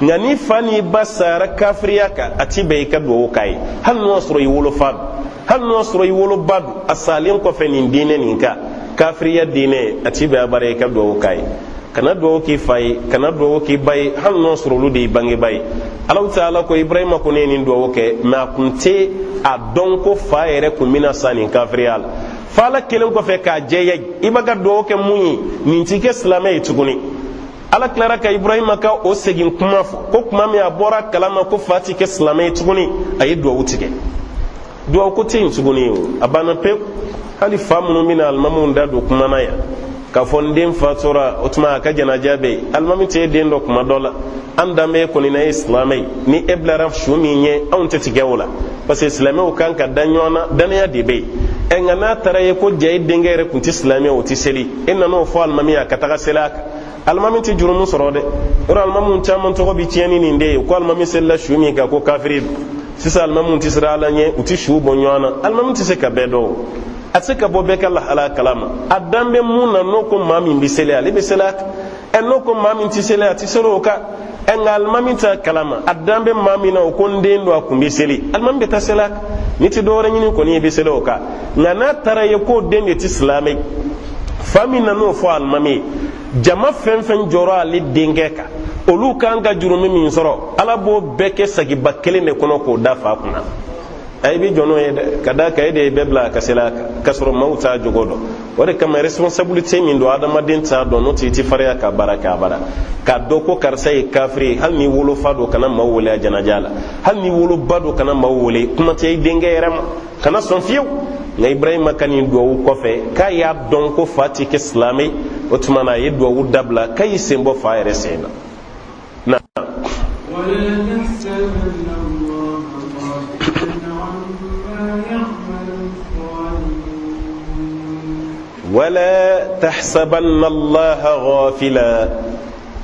Nka ni fa n'i ba sara kafiriya kan, a ti bɛn i ka dugawu k'a ye, hali n'o y'a sɔrɔ i wolofa don, hali n'o y'a sɔrɔ i woloba don. A salen kɔfɛ nin diinɛ nin kan, kafiriya diinɛ, a ti bɛn abara i ka dugawu k'a ye. Kana dugawu k'i fa ye, kana dugawu k'i ba ye, hali n'o sɔrɔ olu de y'i bangeba ye. Alahu taala ko Ibrahima ko ne ye nin dugawu kɛ, mɛ a kun tɛ a dɔn ko fa yɛrɛ kun bɛna sa nin kafiriya la. Fa Ala kelen kɔfɛ k'a jɛya, i b'a ka dugawu kɛ mun ye, nin t'i kɛ silamɛ ye tuguni. Ala tilara ka Ibrahima ka o segin kuma fɔ ko tuma min a bɔra kalama ko fa ti kɛ silamɛ ye tuguni, a ye dugawu tigɛ. Dugawu ko tɛ yen tuguni, o a banna pewu. Hali fa minnu bɛna alimamuw da don kuma na yan k'a fɔ n den fatura, o tuma a ka janaja bɛ yen, alimami tɛ e den dɔn. Kuma dɔ la, an danbe e kɔni na ye silamɛ ye, ni e bilara su min ɲɛ, anw tɛ tigɛ o la, parce que silamɛw kan ka da ɲɔgɔn na, danaya de bɛ yen. Ɛ, nka n'a taara ye ko ja e denkɛ yɛrɛ kun tɛ silamɛ, o tɛ seli, e nan'o fɔ alimami ye, a ka taga seli a kan, alimami tɛ jurumu sɔrɔ dɛ. Yɔrɔ alimamu caman tɔgɔ bɛ tiɲɛ ni nin de ye, ko alimami selila su min kan ko kafiri don. Sisan alimamu tɛ siran Ala ɲɛ, u tɛ su bɔ ɲɔgɔn na. Alimami tɛ se ka bɛɛ dɔn, a tɛ se ka bɔ bɛɛ ka lahala kalama. A dan bɛ mun na? N'o ko maa min bɛ seli, ale bɛ seli a kan. Ɛ, n'o ko maa min tɛ seli, a tɛ seli o kan. Ɛ, nka alimami t'a kalama. A dan bɛ maa min na, o ko n den don, a kun bɛ seli, alimami bɛ taa seli a kan. N'i tɛ dɔwɛrɛ ɲini kɔni, i bɛ seli o kan. Nka n'a taara ye k'o den de tɛ silamɛ, fa min nan'o fɔ alimami ye, jama fɛn fɛn jɔrɔ ale denkɛ kan, olu kan ka jurumi min sɔrɔ, Ala b'o bɛɛ kɛ sagiba kelen de kɔnɔ k'o da fa kunna. A i bɛ jɔ n'o ye dɛ, ka d'a kan e de ye bɛɛ bila a ka seli a kan, k'a sɔrɔ maaw t'a jogo dɔn. O de kama responsabilité min don, adamaden t'a dɔn, n'o tɛ i tɛ farinya ka baara kɛ abada. K'a dɔn ko karisa ye kafiri ye, hali n'i wolofa don, kana maaw wele a janaja la. Hali n'i woloba don, kana maaw wele. Kuma tɛ i denkɛ yɛrɛ ma, kana sɔn fiyewu. Nka Ibrahima ka nin duwawu kɔfɛ k'a y'a dɔn ko fa ti kɛ silamɛ, o tuma na a ye duwawu dabila, k'a y'i sen bɔ fa yɛrɛ sen na. Wala tahsabanna Allaha ghafila,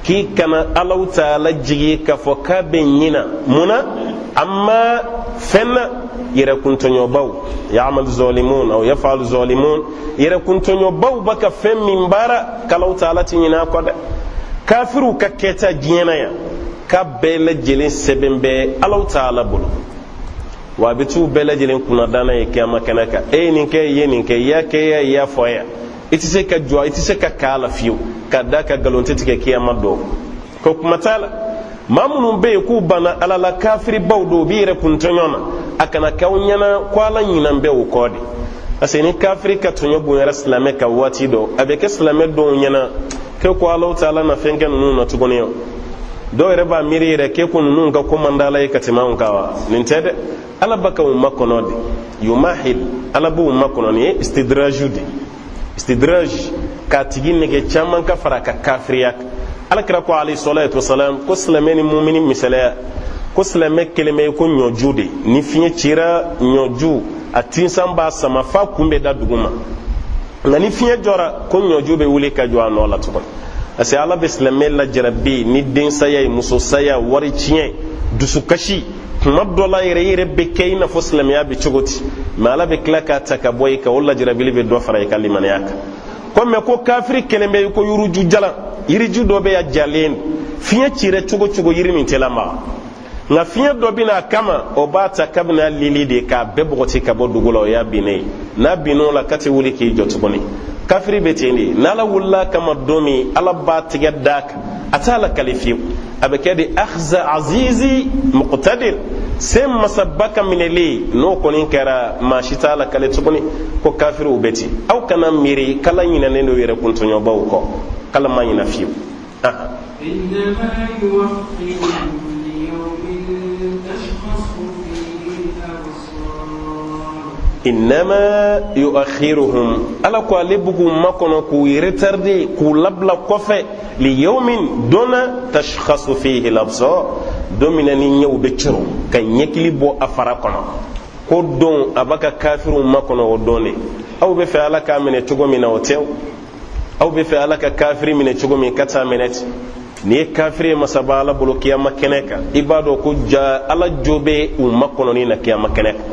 k'i kana Alahu taala jigi k'a fɔ k'a bɛ ɲina mun na, amma fɛn na yɛrɛkuntɔɲɔbaw, ya'mal zalimun aw yaf'al zalimun, yɛrɛkuntɔɲɔbaw bɛ ka fɛn min baara, k'Alahu taala ti ɲinɛ a kɔ dɛ. Kafiriw ka kɛta diɲɛ na yan, k'a bɛɛ lajɛlen sɛbɛn bɛ Alahu taala bolo, wa a bɛ t'u bɛɛ lajɛlen kunnadana ye kiyama kɛnɛ kan. E ye nin kɛ, i ye nin kɛ, i y'a kɛ, i y'a fɔ yan, i tɛ se ka jɔ, i tɛ se ka k'a la fiyewu, ka da ka nkalon tɛ tigɛ kiyama dɔn ko kuma t'a la. Maa minnu bɛ yen k'u banna Ala la, kafiribaw don, u b'i yɛrɛ kun tɔɲɔ na, a kana k'aw ɲɛna ko Ala ɲinan bɛ o kɔ de, parce que ni kafiri ka tɔɲɔ bonyara silamɛ kan waati dɔ, a bɛ kɛ silamɛ dɔw ɲɛna k'e ko Alahu taala na fɛn kɛ ninnu na tuguni. O dɔw yɛrɛ b'a miiri yɛrɛ k'e ko ninnu ka ko man d'Ala ye ka tɛmɛ anw kan wa. Nin tɛ dɛ, Ala b'a ka u makɔnɔ de. Yumahil, Ala b'u makɔnɔ. Nin ye istidraju de, istidraj, k'a tigi nɛgɛ caman ka fara a ka kafiriya kan. Ala kira ko alayhi salatu wasalam ko silamɛ ni mumini misaliya, ko silamɛ kelen bɛ ko ɲɔju de. Ni fiɲɛ cira ɲɔju, a tinsan b'a sama f'a kun bɛ da dugu ma, nka ni fiɲɛ jɔra, ko ɲɔju bɛ wuli ka jɔ a nɔ la tuguni, parce que Ala bɛ silamɛ lajarabi ni densaya ye, musosaya, wari tiɲɛ, dusukasi. Kuma dɔ la yɛrɛ, i yɛrɛ bɛ kɛ i n'a fɔ silamɛya bɛ cogo di, mɛ Ala bɛ tila k'a ta ka bɔ i kan. O lajarabili bɛ dɔ fara i ka limaniya kan. Ko mɛ ko kafiri kelen bɛ i ko yiriju jalan, yiriju dɔ bɛ yan jalen, fiɲɛ cira cogo cogo, yiri nin tɛ lamaga, nka fiɲɛ dɔ bɛ n'a kama, o b'a ta kabini a lili de k'a bɛɛ bɔgɔti ka bɔ dugu la. O y'a binnen ye. N'a binn'o la, k'a tɛ wuli k'i jɔ tuguni. Kafiri bɛ ten de. N'Ala wulila kama don min, Ala b'a tigɛ d'a kan, a t'a la kali fiyewu. A bɛ kɛ de akhza azizi muqtadir, se masaba ka minɛli. N'o kɔni kɛra, maa si t'a la kale tuguni. Ko kafiriw bɛ ten. Aw kana miiri k'Ala ɲinɛnen don yɛrɛ kuntɔɲɔbaw kɔ, k'Ala ma ɲinɛ fiyewu. إنما يؤخرهم ليوم تشخص فيه الأبصار. Innama yuakhiruhum, Ala ko ale b'u k'u makɔnɔ, k'u retarder, k'u labila kɔfɛ, li yawmin, don na, tashkhasu fihi al-absar, don min na ni ɲɛw bɛ coro ka ɲɛkili bɔ a fara kɔnɔ. Ko don a b'a ka kafiriw makɔnɔ o don de. Aw bɛ fɛ Ala k'a minɛ cogo min na, o tɛ o. Aw bɛ fɛ Ala ka kafiri minɛ cogo min, ka taa minɛ ten. N'i ye kafiri ye masaba Ala bolo kiyama kɛnɛ kan, i b'a dɔn ko ja Ala jo bɛ u makɔnɔni na kiyama kɛnɛ kan.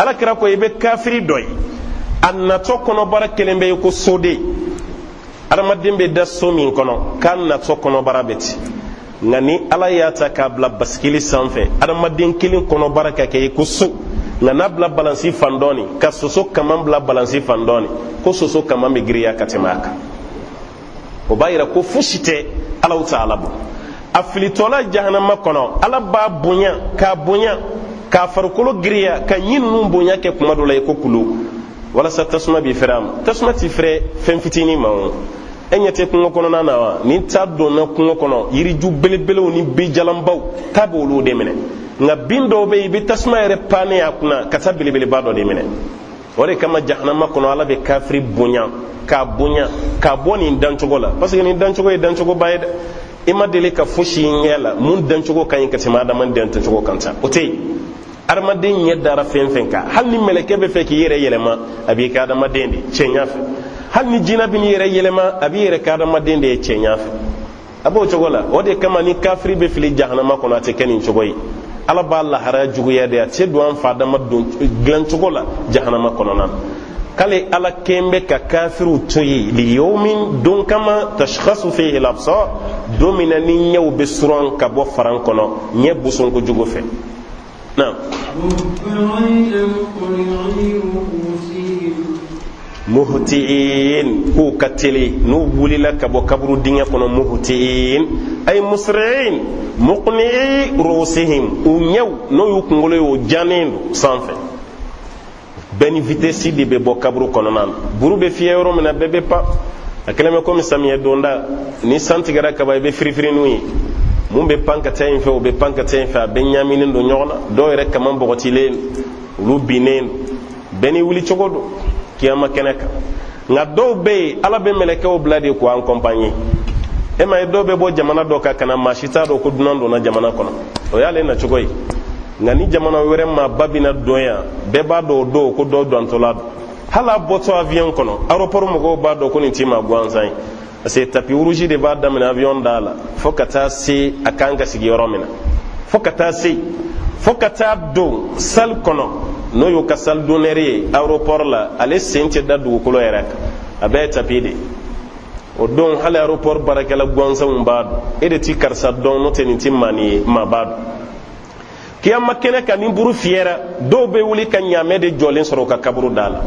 Ala kira ko i bɛ kafiri dɔ ye, a natɔ kɔnɔbara kelen bɛ yen ko soden, adamaden bɛ da so min kɔnɔ, k'a natɔ kɔnɔbara bɛ ten. Nka ni Ala y'a ta k'a bila basikili sanfɛ, adamaden kelen kɔnɔbara ka kɛ i ko so, nka n'a bila balansi fan dɔɔni, ka soso kaman bila balansi fan dɔɔni, ko soso kaman bɛ giriya ka tɛmɛ a kan. O b'a yira ko fosi tɛ Alahu taala bɔ. A filitɔla jahanama kɔnɔ, Ala b'a bonya, k'a bonya, k'a farikolo giriya, ka ɲi ninnu bonya kɛ kuma dɔ la i ko kulu, walasa tasuma b'i fɛrɛ a ma. Tasuma ti fɛrɛ fɛn fitinin ma. O e ɲɛ tɛ kungo kɔnɔna na wa? Ni ta donna kungo kɔnɔ, yiriju belebelew ni binjalanbaw ta b'olu de minɛ, nka bin dɔw bɛ yen, i bɛ tasuma yɛrɛ pannen a kunna ka taa belebeleba dɔ de minɛ. O de kama jahanama kɔnɔ, Ala bɛ kafiri bonya, k'a bonya, k'a bɔ nin dancogo la, parce que nin dancogo ye dancogoba ye dɛ. I ma deli ka fosi ɲɛ la mun dancogo ka ɲi ka tɛmɛ adamaden dancogo kan ta, o tɛ yen. Adamaden ɲɛ dara fɛn fɛn kan, hali ni mɛlɛkɛ bɛ fɛ k'i yɛrɛ yɛlɛma, a b'i kɛ adamaden de cɛɲa fɛ. Hali ni jinɛ bɛ n'i yɛrɛ yɛlɛma, a b'i yɛrɛ kɛ adamaden de ye cɛɲa fɛ. A b'o cogo la. O de kama ni kafiri bɛ fili jahanama kɔnɔ, a tɛ kɛ nin cogo ye. Ala b'a laharaya juguya de, a tɛ don an fa adama don dilancogo la jahanama kɔnɔna na. K'ale Ala kɛn bɛ ka kafiriw to yen, li yawmin, don kama, tashkhasu fihi al-absar, don min na ni ɲɛw bɛ suran ka bɔ faran kɔnɔ ɲɛ boson kojugu fɛ. Naam. مهطعين مقنعي رؤوسهم. Muhti'in, k'u ka teli n'u wulila ka bɔ kaburu dingɛ kɔnɔ. Muhti'in ay musri'in, muqni'i ru'usihim, u ɲɛw n'o y'u kunkolo ye, o jannen don sanfɛ. Bɛɛ ni vitesse de bɛ bɔ kaburu kɔnɔna na. Buru bɛ fiyɛ yɔrɔ min na, bɛɛ bɛ pan. A kɛlen bɛ komi samiyɛ donda, ni san tigɛra kaba, i bɛ firifirininw ye mun bɛ pan ka taa yen fɛ, o bɛ pan ka taa yen fɛ, a bɛɛ ɲaaminen don ɲɔgɔn na. Dɔw yɛrɛ kaman bɔgɔtilen, olu binnen don. Bɛɛ n'i wuli cogo don kiyama kɛnɛ kan. Nka dɔw bɛ yen, Ala bɛ mɛlɛkɛw bila de k'u accompagner. E ma ye, dɔw bɛ bɔ jamana dɔ kan ka na, maa si t'a dɔn ko dunan donna jamana kɔnɔ, o y'ale nacogo ye. Nka ni jamana wɛrɛ maaba bɛna don yan, bɛɛ b'a dɔn o don ko dɔ dantɔla don. Hali a bɔtɔ avion kɔnɔ, aéroport mɔgɔw b'a dɔn ko nin ti maa gansan ye, parce que tapis rouge de b'a daminɛ avion da la fo ka taa se a kan ka sigi yɔrɔ min na, fo ka taa se, fo ka taa don salle kɔnɔ, n'o y'u ka salle d'honneur ye aéroport la. Ale sen tɛ da dugukolo yɛrɛ kan, a bɛɛ ye tapis de. O don, hali aéroport baarakɛla gansanw b'a dɔn e de ti karisa dɔn, n'o tɛ nin ti maa nin ye, maa b'a dɔn. Kiyama kɛnɛ kan, ni buru fiyɛra, dɔw bɛ wuli ka ɲaamɛ de jɔlen sɔrɔ u ka kaburu da la.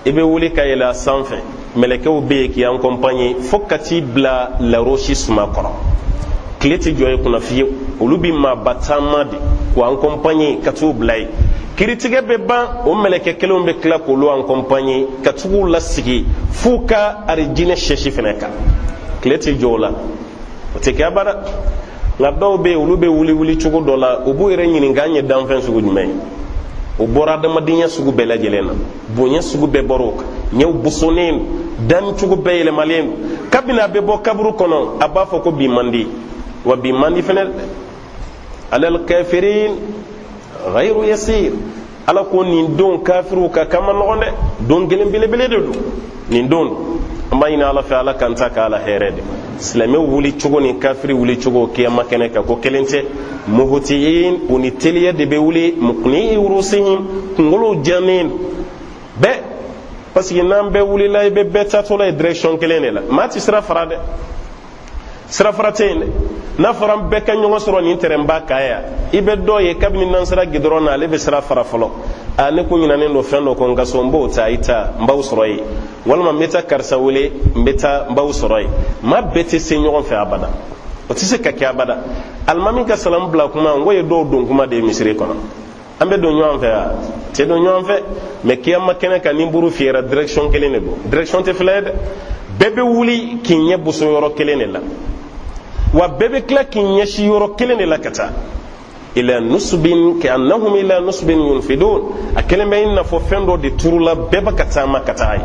I bɛ wuli ka yɛlɛ a sanfɛ, mɛlɛkɛw bɛ yen k'i accompagner fo ka t'i bila larosi suma kɔrɔ. Tile tɛ jɔ i kunna fiyewu. Olu bɛ maaba taama de k'u accompagner ka t'u bila yen. Kiritigɛ bɛ ban, o mɛlɛkɛ kelenw bɛ tila k'olu accompagner ka tug'u lasigi f'u ka arijinɛ sɛsi fana kan. Tile tɛ jɔ o la, o tɛ kɛ abada. Nka dɔw bɛ yen, olu bɛ wuli wuli cogo dɔ la, u b'u yɛrɛ ɲininka an ye danfɛn sugu jumɛn ye. O bɔra adamadenya sugu bɛɛ lajɛlen na, bonya sugu bɛɛ bɔra o kan, ɲɛw bosonnen don, danni cogo bɛɛ yɛlɛmalen don. Kabini a bɛ bɔ kaburu kɔnɔ, a b'a fɔ ko bi man di, wa bi man di fɛnɛ. Alal kafirin ghayru yasir. Ala ko nin don kafiriw kan k'a man nɔgɔn dɛ, don gɛlɛn belebele de don nin don. An b'a ɲini Ala fɛ, Ala k'an ta k'a la hɛrɛ de. Silamɛw wuli cogo ni kafiri wuli cogo kiyama kɛnɛ kan, ko kelen tɛ. Muhuti'in, u ni teliya de bɛ wuli, muqni'i rusihim, kunkolow jannen bɛɛ, parce que n'an bɛɛ wulila, i bɛ bɛɛ taatɔla ye direction kelen de la. Maa ti sira fara dɛ, sirafara tɛ yen dɛ. N'a fɔra an bɛɛ ka ɲɔgɔn sɔrɔ nin tɛrɛnba kan yan, i bɛ dɔ ye kabini n'an sera gidɔrɔn na, ale bɛ sira fara fɔlɔ. A ne ko ɲinɛnen don fɛn dɔ kɔ n ka so, n b'o ta, i ta n b'aw sɔrɔ yen, walima n bɛ taa karisa wele, n bɛ taa n b'aw sɔrɔ yen. Maa bɛɛ tɛ se ɲɔgɔn fɛ abada, o tɛ se ka kɛ abada. Alimami ka salamu bila kuma, n ko ye dɔw don kuma de ye misiri kɔnɔ. An bɛ don ɲɔgɔn fɛ wa? Tɛ don ɲɔgɔn fɛ. Mɛ kiyama kɛnɛ kan, ni buru fiyɛra, direction kelen de don, direction tɛ fila ye dɛ. Bɛɛ bɛ wuli k'i ɲɛ boso yɔrɔ kelen de la, wa bɛɛ bɛ tila k'i ɲɛsin yɔrɔ kelen de la ka taa ila nusubin ka'annahum ila nusubin yunfidun. A kɛlen bɛ i n'a fɔ fɛn dɔ de turula, bɛɛ bɛ ka taama ka taa yen.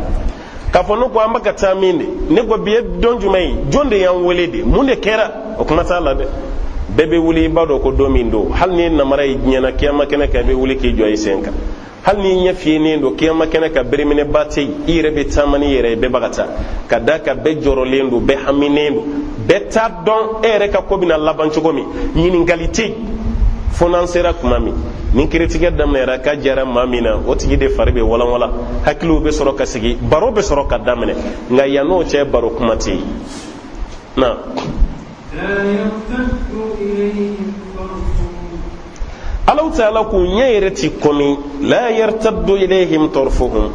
K'a fɔ ne ko an bɛ ka taa min de, ne ko bi ye don jumɛn ye? Jɔn de y'an wele de? Mun de kɛra? O kuma t'a la dɛ. Bɛɛ bɛ wuli, i b'a dɔn ko don min don. Hali n'i ye namara ye diɲɛ na, kiyama kɛnɛ kan, i bɛ wuli k'i jɔ i sen kan. Hali n'i ɲɛ fiyennen don, kiyama kɛnɛ kan, bereminɛba tɛ yen, i yɛrɛ bɛ taama n'i yɛrɛ ye. Bɛɛ b'a ka taa ka d'a kan bɛɛ jɔrɔlen don, bɛɛ haminen don, bɛɛ t'a dɔn e yɛrɛ ka ko bɛna laban cogo min. Ɲininkali tɛ yen fo n'an sera kuma min ni kiritigɛ daminɛra ka jara maa min na, o tigi de fari bɛ walanwalan, hakiliw bɛ sɔrɔ ka sigi, baro bɛ sɔrɔ ka daminɛ. Nka yann'o cɛ, baro kuma tɛ yen na. Alaw taala k'u ɲɛ yɛrɛ ti kɔmi. La yartaddu ilayhim tarfuhum.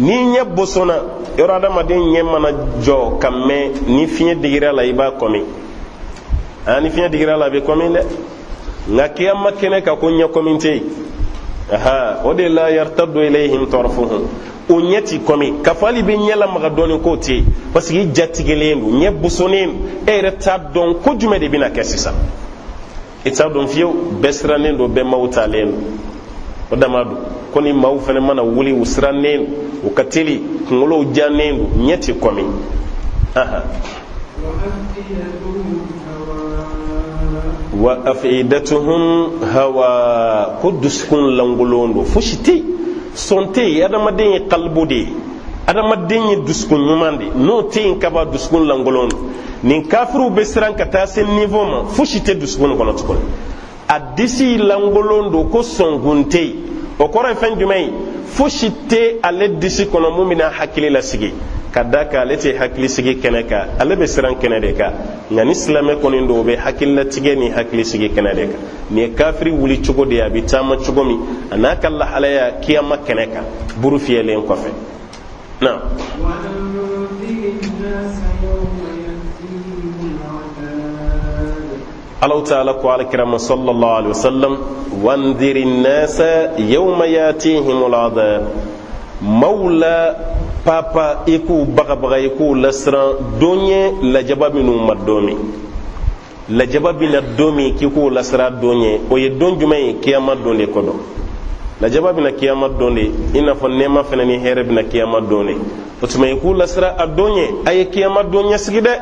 Ni ɲɛ bosonna yɔrɔ, adamaden ɲɛ mana jɔ ka mɛn, ni fiɲɛ digira la, i b'a kɔmi. A ni fiɲɛ digira la, a bɛ kɔmi dɛ. Nka kiyama kɛnɛ kan, ko ɲɛ kɔmi tɛ yen. Aha, o de la yartaddu ilayhim tarfuhum, o ɲɛ ti kɔmi. K'a fɔ hali bɛ ɲɛ lamaga dɔɔni, k'o tɛ yen, parce que i jatigɛlen don, ɲɛ bosonnen don, e yɛrɛ t'a dɔn ko jumɛn de bɛna kɛ sisan, i t'a dɔn fiyewu. Bɛɛ sirannen don, bɛɛ maaw talen don. O dama don ko ni maaw fana mana wuli, u sirannen don, u ka teli, kunkolow jannen don, ɲɛ ti kɔmi. Aha, wa afidatuhum hawa, ko dusukun lankolon don, fosi tɛ yen, sɔn tɛ yen. Adamaden ye kalibu de ye, adamaden ye dusukun ɲuman de ye, n'o tɛ yen kaban, dusukun lankolon don. Nin kafiriw bɛ siran ka taa se niveau ma, fosi tɛ dusukun kɔnɔ tuguni, a disi lankolon don, ko sɔnkun tɛ yen. O kɔrɔ ye fɛn jumɛn ye? Fosi tɛ ale disi kɔnɔ mun bɛna hakili lasigi, ka da kan ale tɛ hakilisigi kɛnɛ kan, ale bɛ siran kɛnɛ de kan. Nka ni silamɛ kɔni don, o bɛ hakililatigɛ ni hakilisigi kɛnɛ de kan. Nin ye kafiri wuli cogo de ye, a bɛ taama cogo min, a n'a ka lahalaya kiyama kɛnɛ kan, buru fiyɛlen kɔfɛ na. Alaw taala ko alakira ma sallallahu alaihi wasallam: wandiri nasa yawma yatihim al'adab. Maaw la papa, i k'u bagabaga, i k'u lasiran don ye, lajaba minnu ma don min, lajaba bɛna don min, k'i k'o lasiran don ye. O ye don jumɛn ye? Kiyama don de kɔ don. Lajaba bɛna kiyama don de, i n'a fɔ nɛɛma fana ni hɛrɛ bɛna kiyama don de. O tuma i k'u lasiran a don ye. A ye kiyama don ɲɛsigi dɛ,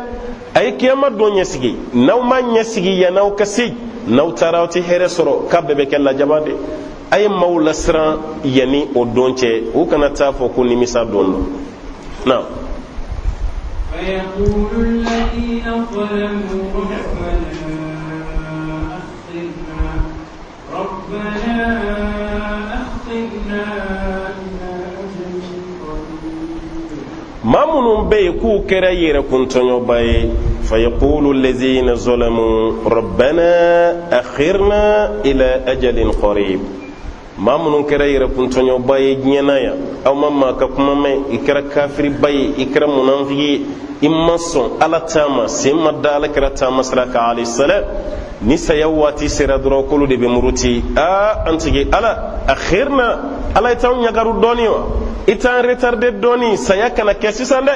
a ye kiyama don ɲɛsigi. N'aw ma ɲɛsigi, yann'aw ka se, n'aw taara, aw tɛ hɛrɛ sɔrɔ, k'a bɛɛ bɛ kɛ lajaba de. A ye maaw lasiran yanni o don cɛ, u kana taa fɔ ko nimisa don don na. فيقول الذين ظلموا ربنا أخرنا ربنا أخرنا إلى أجل قريب. Maa minnu bɛ yen k'u kɛra yɛrɛkuntɔɲɔba ye, fayaqulu allazina zalamu rabbana akhirna ila ajalin qarib. Maa minnu kɛra yɛrɛkuntɔɲɔba ye diɲɛ na yan, aw ma maa ka kuma mɛn, i kɛra kafiriba ye, i kɛra munafigi ye, i ma sɔn Ala ta ma, sen ma da Ala kira taama sira kan alayhi salam, ni saya waati sera dɔrɔn, k'olu de bɛ muruti: aa, an tigi Ala, akhirna, Ala, i t'anw ɲagaru dɔɔni wa? I t'an retarder dɔɔni, saya kana kɛ sisan dɛ,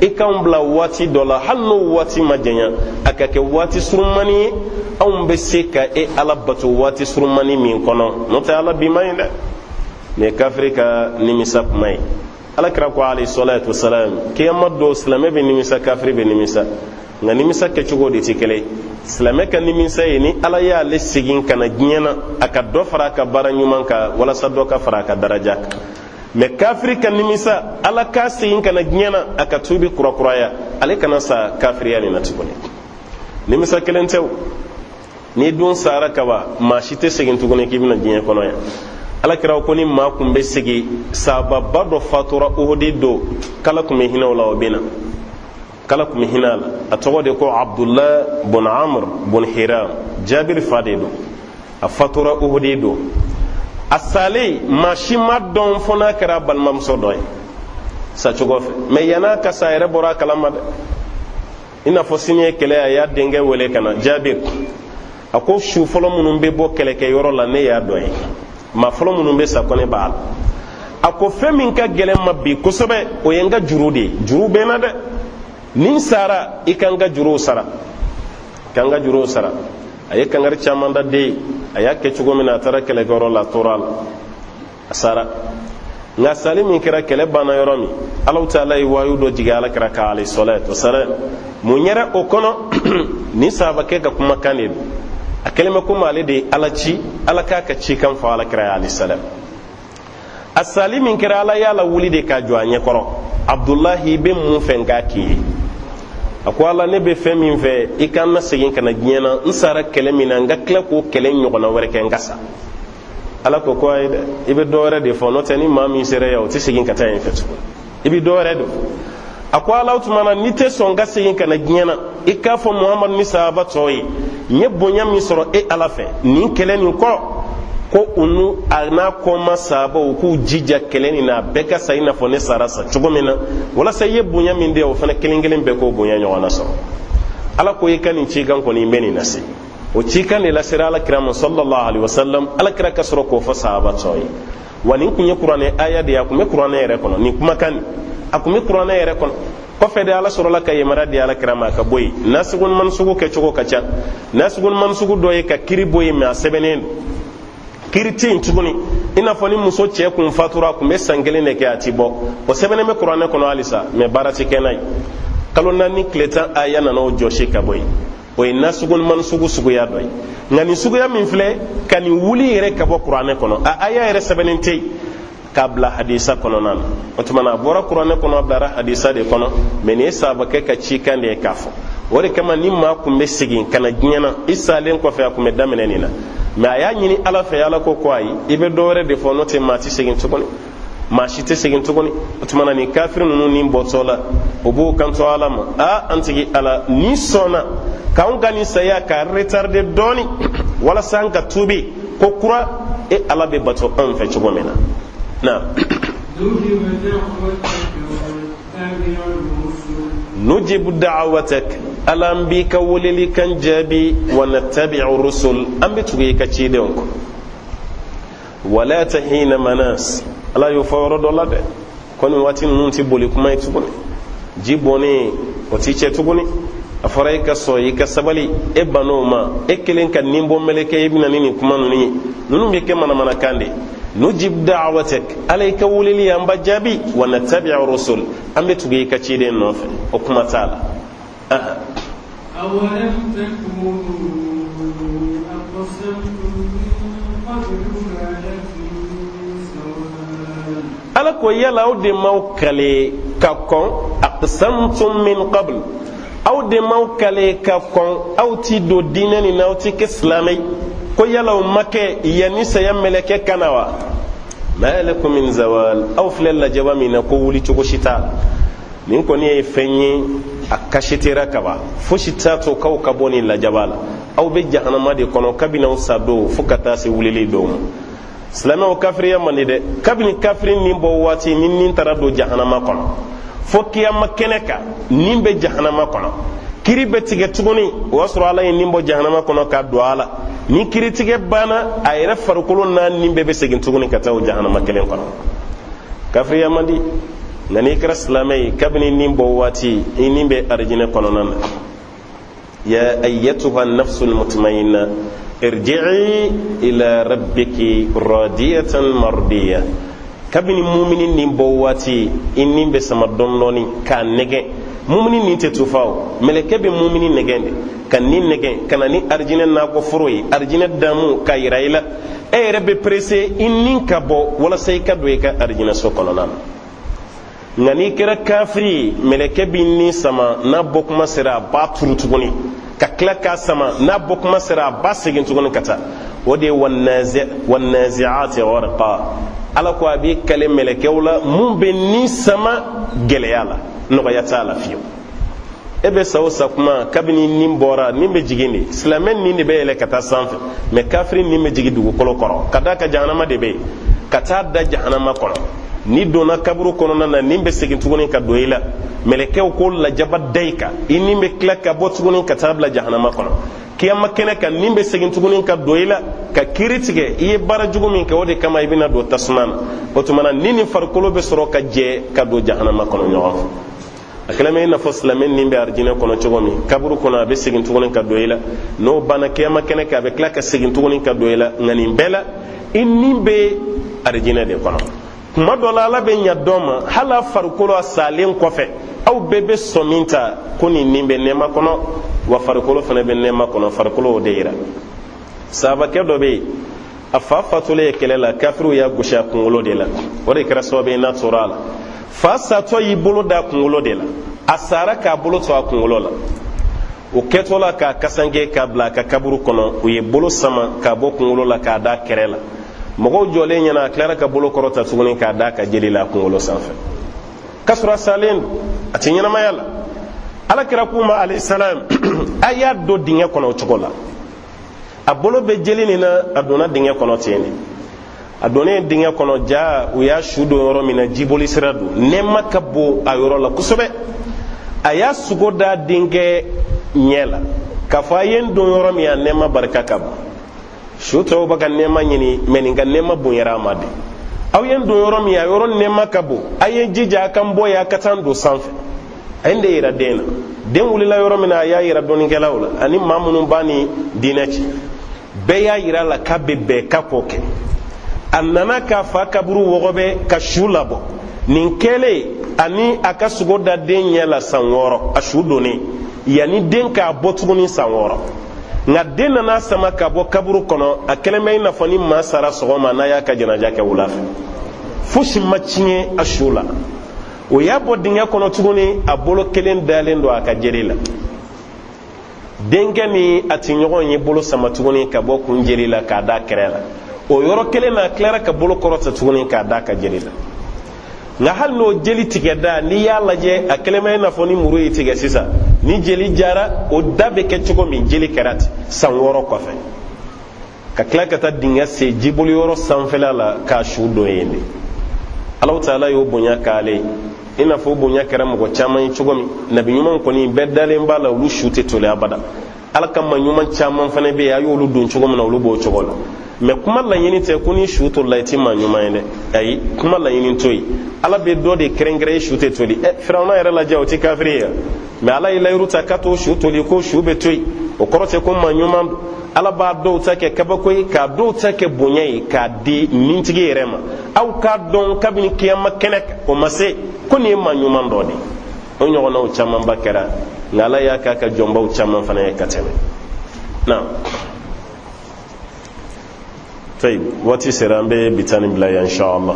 i k'anw bila waati dɔ la, hali n'o waati ma janya, a ka kɛ waati surumani ye, anw bɛ se ka e Ala bato waati surumani min kɔnɔ, n'o tɛ Ala bi man ɲi dɛ. Nin ye kafiri ka nimisa kuma ye. Ala kira ko alayhi salatu wasalam, kiyama don, silamɛ bɛ nimisa, kafiri bɛ nimisa, nka nimisa kɛcogo de tɛ kelen. Silamɛ ka nimisa ye ni Ala y'ale segin ka na diɲɛ na, a ka dɔ fara a ka baara ɲuman kan, walasa dɔ ka fara a ka daraja kan. Mɛ kafiri ka nimisa, Ala k'a segin ka na diɲɛ na, a ka tuubi kurakuraya, ale kana sa kafiriya nin na tuguni. Nimisa kelen tɛ o. N'i dun sara kaban, maa si tɛ segin tuguni k'i bɛna diɲɛ kɔnɔ yan. Ala kira ko ni maa kun bɛ segin, sahababa dɔ fatura Uhudi don, k'Ala kun bɛ hinɛ o la, o bɛ na, k'Ala kun bɛ hinɛ a la. A tɔgɔ de ko Abdullah bun Amr bun Hiram, Jabiri fa de don. A fatura Uhudi don. A salen, maa si ma dɔn fo n'a kɛra a balimamuso dɔ ye sacogo fɛ. Mɛ yann'a ka sa, a yɛrɛ bɔra a kalama dɛ. I n'a fɔ sini ye kɛlɛ, a y'a denkɛ wele ka na, Jabir. A ko su fɔlɔ minnu bɛ bɔ kɛlɛkɛyɔrɔ la, ne y'a dɔn ye, maa fɔlɔ minnu bɛ sa ko ne b'a la. A ko fɛn min ka gɛlɛn ma bi kosɛbɛ, o ye n ka juru de ye. Juru bɛ n na dɛ. Ni n sara, i ka n ka juruw sara, ka n ka juruw sara. A ye kangari caman da den ye. A y'a kɛ cogo min na, a taara kɛlɛkɛyɔrɔ la, a tora a la, a sara. Nka sali min kɛra, kɛlɛ banna yɔrɔ min, Alahu taala ye wayu dɔ jigin Ala kira kan alayhi salatu wasalam. Mun yɛrɛ o kɔnɔ? Ni sahabakɛ ka kumakan de don. A kɛlen bɛ komi ale de ye Ala ci, Ala k'a ka cikan fɔ Ala kira ye alayhi salam. A sali min kɛra, Ala y'a lawuli de k'a jɔ a ɲɛkɔrɔ: Abdulahi, i bɛ mun fɛ n k'a k'i ye? A ko Ala, ne bɛ fɛn min fɛ, i ka n lasegin ka na diɲɛ na, n sara kɛlɛ min na, n ka tila k'o kɛlɛ ɲɔgɔnna wɛrɛ kɛ, n ka sa. Ala ko ko ayi dɛ, i bɛ dɔ wɛrɛ de fɔ, n'o tɛ ni maa min sera yan, o tɛ segin ka taa yen fɛ tuguni, i bɛ dɔ wɛrɛ don. A ko Ala, o tuma na n'i tɛ sɔn ka segin ka na diɲɛ na, i k'a fɔ Muhamadu ni sahaba tɔw ye, n ye bonya min sɔrɔ e Ala fɛ nin kɛlɛ nin kɔ, ko u n'u a n'a kɔma sahabaw, u k'u jija kɛlɛ nin na, a bɛɛ ka sa i n'a fɔ ne sara sa cogo min na, walasa i ye bonya min di yan, o fana kelen kelen bɛɛ k'o bonya ɲɔgɔnna sɔrɔ. Ala ko i ka nin cikan kɔni, n bɛ nin lase. O cikan de lasera Ala kira ma sallallahu alaihi wasallam. Ala kira ka sɔrɔ k'o fɔ sahaba tɔw ye. Wa nin kun ye Kuranɛ aya de ye, a kun bɛ Kuranɛ yɛrɛ kɔnɔ. Nin kumakan nin, a kun bɛ Kuranɛ yɛrɛ kɔnɔ. Kɔfɛ de, Ala sɔrɔla ka yamaruya di Ala kira ma a ka bɔ yen. Nasigu ni mansugu kɛcogo ka ca. Nasigu ni mansugu dɔ ye ka kiri bɔ yen, mɛ a sɛbɛnnen don, kiri tɛ yen tuguni. I n'a fɔ ni muso cɛ kun fatura, a kun bɛ san kelen de kɛ, a ti bɔ. O sɛbɛnnen bɛ Kuranɛ kɔnɔ halisa, mɛ baara ti kɛ n'a ye. Kalo 4 tile 10 aya nana o jɔsi ka bɔ yen. O ye nasugu ni mansugu suguya dɔ ye. Nka nin suguya min filɛ ka nin wuli yɛrɛ ka bɔ Kuranɛ kɔnɔ, a aya yɛrɛ sɛbɛnnen tɛ yen, k'a bila hadisa kɔnɔna na. O tuma na, a bɔra Kuranɛ kɔnɔ, a bilara hadisa de kɔnɔ. Mɛ nin ye sahabakɛ ka cikan de ye k'a fɔ. O de kama, ni maa kun bɛ segin ka na diɲɛ na i salen kɔfɛ, a kun bɛ daminɛ nin na. Mɛ a y'a ɲini Ala fɛ, Ala ko ko ayi, i bɛ dɔ wɛrɛ de fɔ, n'o tɛ maa tɛ segin tuguni, maa si tɛ segin tuguni. O tuma na, nin kafiri ninnu ni bɔtɔ la, o b'o kanto Ala ma: aa, an tigi Ala, ni sɔnna k'anw ka nin saya ka retarder dɔɔni, walasa an ka tuubi ko kura, e Ala bɛ bato anw fɛ cogo min na. Na nujibu da'awatak, Ala, an b'i ka weleli kan jaabi, wa nattabi'u rusul, an bɛ tugu i ka cidenw kɔ. Wala tahina manas, Ala y'o fɔ yɔrɔ dɔ la dɛ, ko nin waati ninnu tɛ boli kuma ye tuguni, ji bɔnnen o ti cɛ tuguni. A fɔra e ka sɔn, i ka sabali, e ban'o ma, e kelen ka nin bɔ mɛlɛkɛ, i bɛna ni nin kuma ninnu ye, ninnu bɛ kɛ manamanakan de. Nujib da'awatak, Ala, i ka weleli an b'a jaabi, wa nattabi'u rusul, an bɛ tugu i ka ciden nɔfɛ, o kuma t'a la. أولم تكونوا أقسمتم من قبل ما لكم من زوال Ala ko yala aw de m'aw kale ka kɔn? Aqsamtum min qabl, aw de m'aw kale ka kɔn, aw ti don diinɛ nin na, aw ti kɛ silamɛ ye, ko yala o ma kɛ yanni saya mɛlɛkɛ ka na wa? Ma lakum min zawal, aw filɛ lajaba min na, ko wuli cogo si t'a la. Nin kɔni ye fɛn ye, a kasitera kaban, fosi t'a to k'aw ka bɔ nin lajaba la. Aw bɛ jahanama de kɔnɔ kabini aw sa don fo ka taa se wulili don ma. Silamɛw, kafiriya man di dɛ. Kabini kafiri nin bɔ waati ni nin taara don jahanama kɔnɔ, fo kiyama kɛnɛ kan, nin bɛ jahanama kɔnɔ, kiri bɛ tigɛ tuguni. O y'a sɔrɔ Ala ye nin bɔ jahanama kɔnɔ ka don a la. Ni kiritigɛ banna, a yɛrɛ farikolo n'a nin bɛɛ bɛ segin tuguni ka taa o jahanama kelen kɔnɔ. Kafiriya man di, nka n'i kɛra silamɛ ye, kabini nin bɔ waati, i nin bɛ arijinɛ kɔnɔna na. Ya ayyatuha nafsul mutmainna irji'i ila rabbiki radiyatan mardiya. Kabini mumini nin bɔ waati, i nin bɛ sama dɔɔni dɔɔni k'a nɛgɛn. Mumini nin tɛ tufa, o mɛlɛkɛ bɛ mumini nɛgɛn de ka nin nɛgɛn ka na ni arijinɛ nakɔ foro ye, arijinɛ damu k'a yira i la. E yɛrɛ bɛ perese i nin ka bɔ walasa i ka don i ka arijinɛ so kɔnɔna na. Nka n'i kɛra kafiri ye, mɛlɛkɛ b'i ni sama, n'a bɔ kuma sera, a b'a turu tuguni ka tila k'a sama, n'a bɔ kuma sera, a b'a segin tuguni ka taa. O de ye wannazi'ati gharqa. Ala ko a b'i kale mɛlɛkɛw la mun bɛ ni sama gɛlɛya la, nɔgɔya t'a la fiyewu. E bɛ sa o sa kuma, kabini nin bɔra, nin bɛ jigin de. Silamɛ nin de bɛ yɛlɛ ka taa sanfɛ, mɛ kafiri nin bɛ jigin dugukolo kɔrɔ, ka d'a kan jahanama de bɛ yen, ka taa da jahanama kɔnɔ. N'i donna kaburu kɔnɔna na, nin bɛ segin tuguni ka don i la. Mɛlɛkɛw ko lajaba da i kan, i nin bɛ tila ka bɔ tuguni ka taa bila jahanama kɔnɔ. Kiyama kɛnɛ kan, nin bɛ segin tuguni ka don i la ka kiiri tigɛ. I ye baara jugu min kɛ, o de kama i bɛna don tasuma na. O tuma na, ni ni farikolo bɛ sɔrɔ ka jɛ ka don jahanama kɔnɔ ɲɔgɔn fɛ. A kɛlen bɛ i n'a fɔ silamɛ nin bɛ arijinɛ kɔnɔ cogo min, kaburu kɔnɔ, a bɛ segin tuguni ka don i la. N'o banna, kiyama kɛnɛ kan, a bɛ tila ka segin tuguni ka don i la. Nka nin bɛɛ la, i nin bɛ arijinɛ de kɔnɔ. Kuma dɔ la, Ala bɛ ɲa dɔ ma, hali a farikolo a salen kɔfɛ, aw bɛɛ bɛ sɔmi ta ko nin nin bɛ nɛɛma kɔnɔ, wa farikolo fana bɛ nɛɛma kɔnɔ. Farikolo, o de yira. Sahabakɛ dɔ bɛ yen, a fa fatulen ye kɛlɛ la, kafiriw y'a gosi a kunkolo de la. O de kɛra sababu ye n'a tora a la. Fa satɔ y'i bolo da kunkolo de la, a sara k'a bolo to a kunkolo la. O kɛtɔ la k'a kasanke k'a bila a ka kaburu kɔnɔ, u ye bolo sama k'a bɔ kunkolo la k'a da kɛrɛ la mɔgɔw jɔlen ɲɛna. A tilara ka bolo kɔrɔta tuguni k'a da ka jeli la a kunkolo sanfɛ, k'a sɔrɔ a salen don, a tɛ ɲɛnamaya la. Ala kira k'u ma, alayhi salam, a y'a don dingɛ kɔnɔ o cogo la. A bolo bɛ jeli nin na, a donna dingɛ kɔnɔ ten de. A donnen dingɛ kɔnɔ, ja u y'a su don yɔrɔ min na, jiboli sira don, nɛɛma ka bon a yɔrɔ la kosɛbɛ. A y'a sugo da denkɛ ɲɛ la k'a fɔ a ye n don yɔrɔ min, a nɛɛma barika ka bon. Su tɔw bɛ ka nɛɛma ɲini, mɛ nin ka nɛɛma bonyara a ma de. Aw ye n don yɔrɔ min, a yɔrɔ nɛɛma ka bon, a ye jija a ka n bɔ yen, a ka taa n don sanfɛ. A ye n de yira den na. Den wulila yɔrɔ min na, a y'a yira dɔnnikɛlaw la ani maa minnu b'a ni diinɛ cɛ. Bɛɛ y'a yira a la k'a bɛ bɛn k'a k'o kɛ. A nana k'a fa kaburu wɔgɔbɛ ka su labɔ. Nin kɛlen ani a ka sugo da den ɲɛ la san 6, a su donnen yanni den k'a bɔ tuguni san 6. Nka den nana sama ka bɔ kaburu kɔnɔ, a kɛlen bɛ i n'a fɔ ni maa sara sɔgɔma n'a y'a ka janaja kɛ wula fɛ. Fosi ma tiɲɛ a su la. O y'a bɔ dingɛ kɔnɔ tuguni, a bolo kelen dalen don a ka jeli la. Denkɛ ni a tɔɲɔgɔn ye bolo sama tuguni ka bɔ kun jeli la k'a da kɛrɛ la. O yɔrɔ kelen na, a tilara ka bolo kɔrɔta tuguni k'a da ka jeli la. Nka hali n'o jeli tigɛda, n'i y'a lajɛ, a kɛlen bɛ i n'a fɔ ni muru y'i tigɛ sisan ni jeli jara, o da bɛ kɛ cogo min, jeli kɛra ten san 6 kɔfɛ. Ka tila ka taa dingɛ sen jiboli yɔrɔ sanfɛla la k'a su don yen de. Alahu taala y'o bonya k'ale, i n'a fɔ o bonya kɛra mɔgɔ caman ye cogo min. Nabi ɲuman kɔni, bɛɛ dalen b'a la, olu su tɛ toli abada. Ala ka maa ɲuman caman fana bɛ yen, a y'olu don cogo min na, olu b'o cogo la. Mɛ kuma laɲini tɛ ko ni su tolila i tɛ maa ɲuman ye dɛ. Ayi, kuma laɲini to yen. Ala bɛ dɔ de kɛrɛnkɛrɛn, i su tɛ toli. Ɛ, Firawuna yɛrɛ lajɛ, o tɛ kafiri ye, mɛ Ala ye layiru ta k'a t'o su toli, ko su bɛ to yen. O kɔrɔ tɛ ko maa ɲuman don. Ala b'a dɔw ta kɛ kabako ye, k'a dɔw ta kɛ bonya ye, k'a di nintigi yɛrɛ ma. Aw k'a dɔn kabini kiyama kɛnɛ kan o ma se ko nin ye maa ɲuman dɔ de ye. O ɲɔgɔnnaw camanba kɛra, nka Ala y'a k'a ka jɔnbaw caman fana ye ka tɛmɛ na. Tayib, waati sera, an bɛ bi ta nin bila yan, inshallah.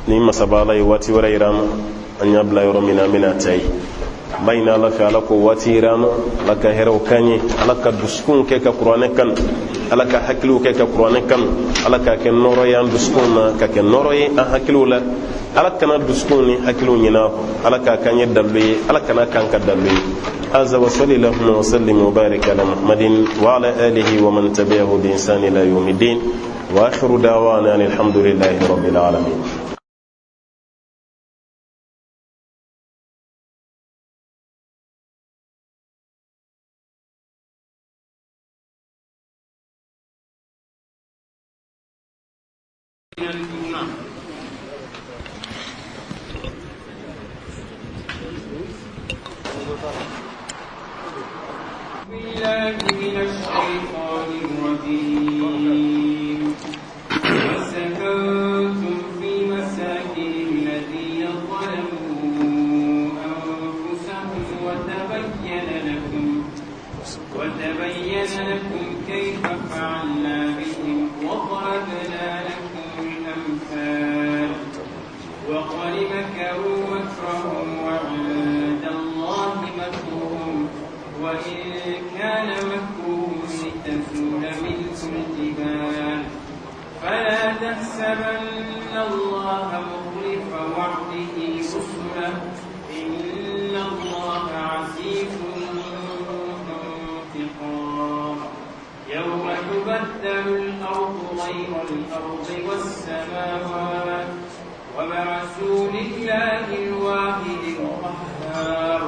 Ni masaba Ala ye waati wɛrɛ yira an ma, an y'a bila yɔrɔ min na, an bɛna ta yen. An b'a ɲini Ala fɛ, Ala k'o waati yira an na. Ala ka hɛrɛw k'an ye. Ala ka dusukunw kɛ ka kuranɛ kanu. Ala ka hakiliw kɛ ka kuranɛ kanu. Ala k'a kɛ nɔɔrɔ ye an dusukunw na, ka kɛ nɔɔrɔ ye an hakiliw la. Ala kana dusukunw ni hakiliw ɲinɛ a kɔ. Ala k'a k'an ye dalilu ye, Ala kana k'an ka dalilu ye. هذا وصلي اللهم وسلم وبارك على محمد وعلى آله ومن تبعه بإحسان إلى يوم الدين، وآخر دعوانا أن الحمد لله رب العالمين. بالله من الشيطان الرجيم. وسكنتم في مساكن الذين ظلموا أنفسهم وتبين لكم كيف فعلنا بهم وضربنا لكم الأمثال. وقد مكروا مكرهم وعند الله مكرهم، وإن كان مكرهم لتزول منه الجبال. فلا تحسبن الله مخلف وعده رسله، إن الله عزيز ذو انتقام. يوم تبدل الأرض غير الأرض والسماوات وبرزوا لله الواحد القهار.